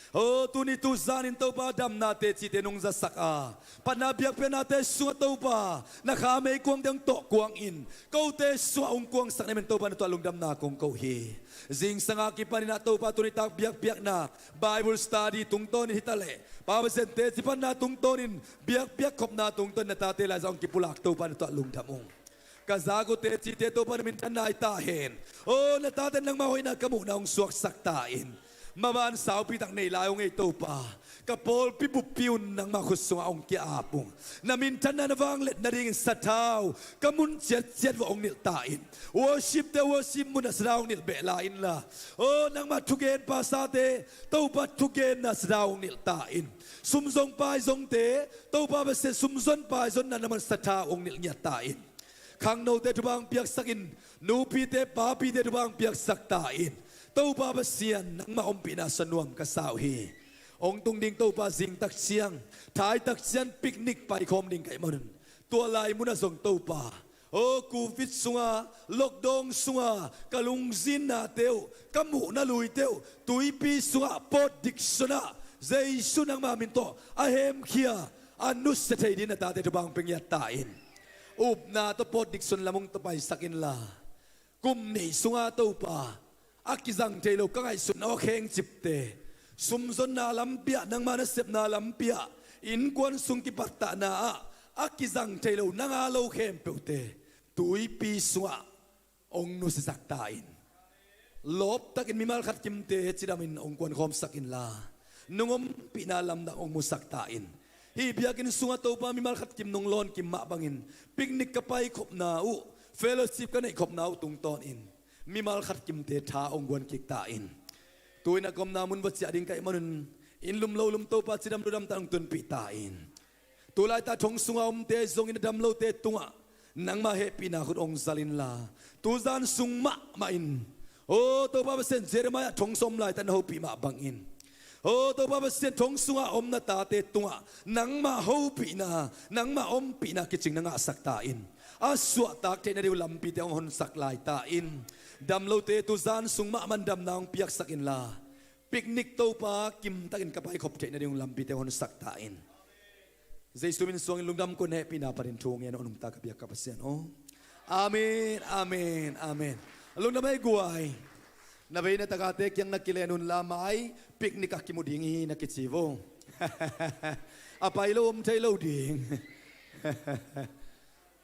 O, tuni tuzanin Topa damna tecite nong zasak a, patna biakpiaknate sungah Topa na kha meikuangte hong tawh kuangin kote sungah hong kuangsak na hi manin Topa na tungah lungdamna kong ko hi. Zingsang a kipaninah Topa tuni tak biakpiakna Bible study tungtawnin hitaleh Pa Pasian teci panna tungtawnin biakpiak khopna tungtawnin na tate laizang hong kipulak Topa na tungah lungdam ung. Ka zak uh tecite Topa na minthanna hi ta hen. Aw na tate nangmah hoihna ka muhna hong suaksak ta in. Maban saupi tak nei lai hong ei Topa, ka pawlpi buppi un nangmah khut sungah hong kia-ap ung. Na minthanna na vangliat nadingin sathau ka mun ciatciat vah hong nilh ta in. Worship te worship munah sathau hong nilh beh lai inla, aw nangmah thugen pasate Topa thugenna sathau hong nilh ta in. Sumzong paizongte Topa Pasian sumzon paizonna na man sathau hong nilh ngiat ta in. Khangnote thupha hong piaksak in. Nupite papite thupha hong piaksak ta in. Topa Pasian nangmah ompihna sa nuam ka sa uh hi. Hong tung ding Topa zingtak ciang, thaitak ciang picnic paikhawm ding ka hih manun, tua lai munah zong Topa, aw Covid sunga, lockdown sunga ka lungzinnate uh, ka muhna luite uh tuipi sungah pawt dik sunah Jesu nangmah min tawh a hemkhia, a nusia thei dingin na tate thupha hong pia ngiat ta in. Upna tawh pawt dik sun lam hong tawh paisak inla, kum nih sunga Topa, a kizang thei lo ka ngaihsutna aw khengcipte, sumzonna lampi ah, nangmah nasepna lampi ah, innkuan sung kipattahna ah a kizang thei lo nanga lo khempeuhte tuipi sungah hong nusiasak ta in. Lawptakin mimal khat kimte cidamin hong kuankhawmsak inla, nong ompihna lamdang hong musak ta in. Hih biakinn sungah Topa mimal khat kim nong lawnkim mah bangin picnic ka paikhopna uh, fellowship ka neihkhopna uh tungtawnin mimal khat kimte tha hong guankik ta in. Tu-in a ka omna mun va ciah ding ka hih manun, inn lum lo lum Topa cidam ludam tak hong tunpih ta in. Tulaitak thong sunga omte zongin a dam lote tungah nangmah hehpihna khut hong zal inla, tuzan sung mahmah in, aw Topa Pasian Jeremiah thong sawm laitak na hopih mah bangin, aw Topa Pasian thong sunga om na tate tungah nangmah hopihna, nangmah ompihna kicing na ngahsak ta in. A suahtak theih nading uh lampite hong honsak lai ta in. Dam lote tuzan sung mahmah in damna hong piaksak inla, picnic Topa kimtakin ka paikhop theih nading uh lampite hong honsak ta in. Jesu min suangin lungdam ko, na hehpihna panin thu ngen aw nungta ka biak ka Pasian aw. Amen, amen, amen. Lungdam ei guai. Na veina takate kiang na kilen unla, mai picnic ah kimu ding hi na kici vo. A pai lo om thei lo ding.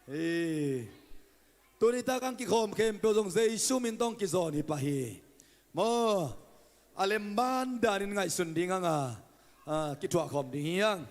Hi. Tuni tak ang kikhawm khempeuh zong Jesu min tawh kizawn hi pah hi. Maw, a lemban danin ngaihsun ding hanga, a, kithuahkhawm ding hi hang.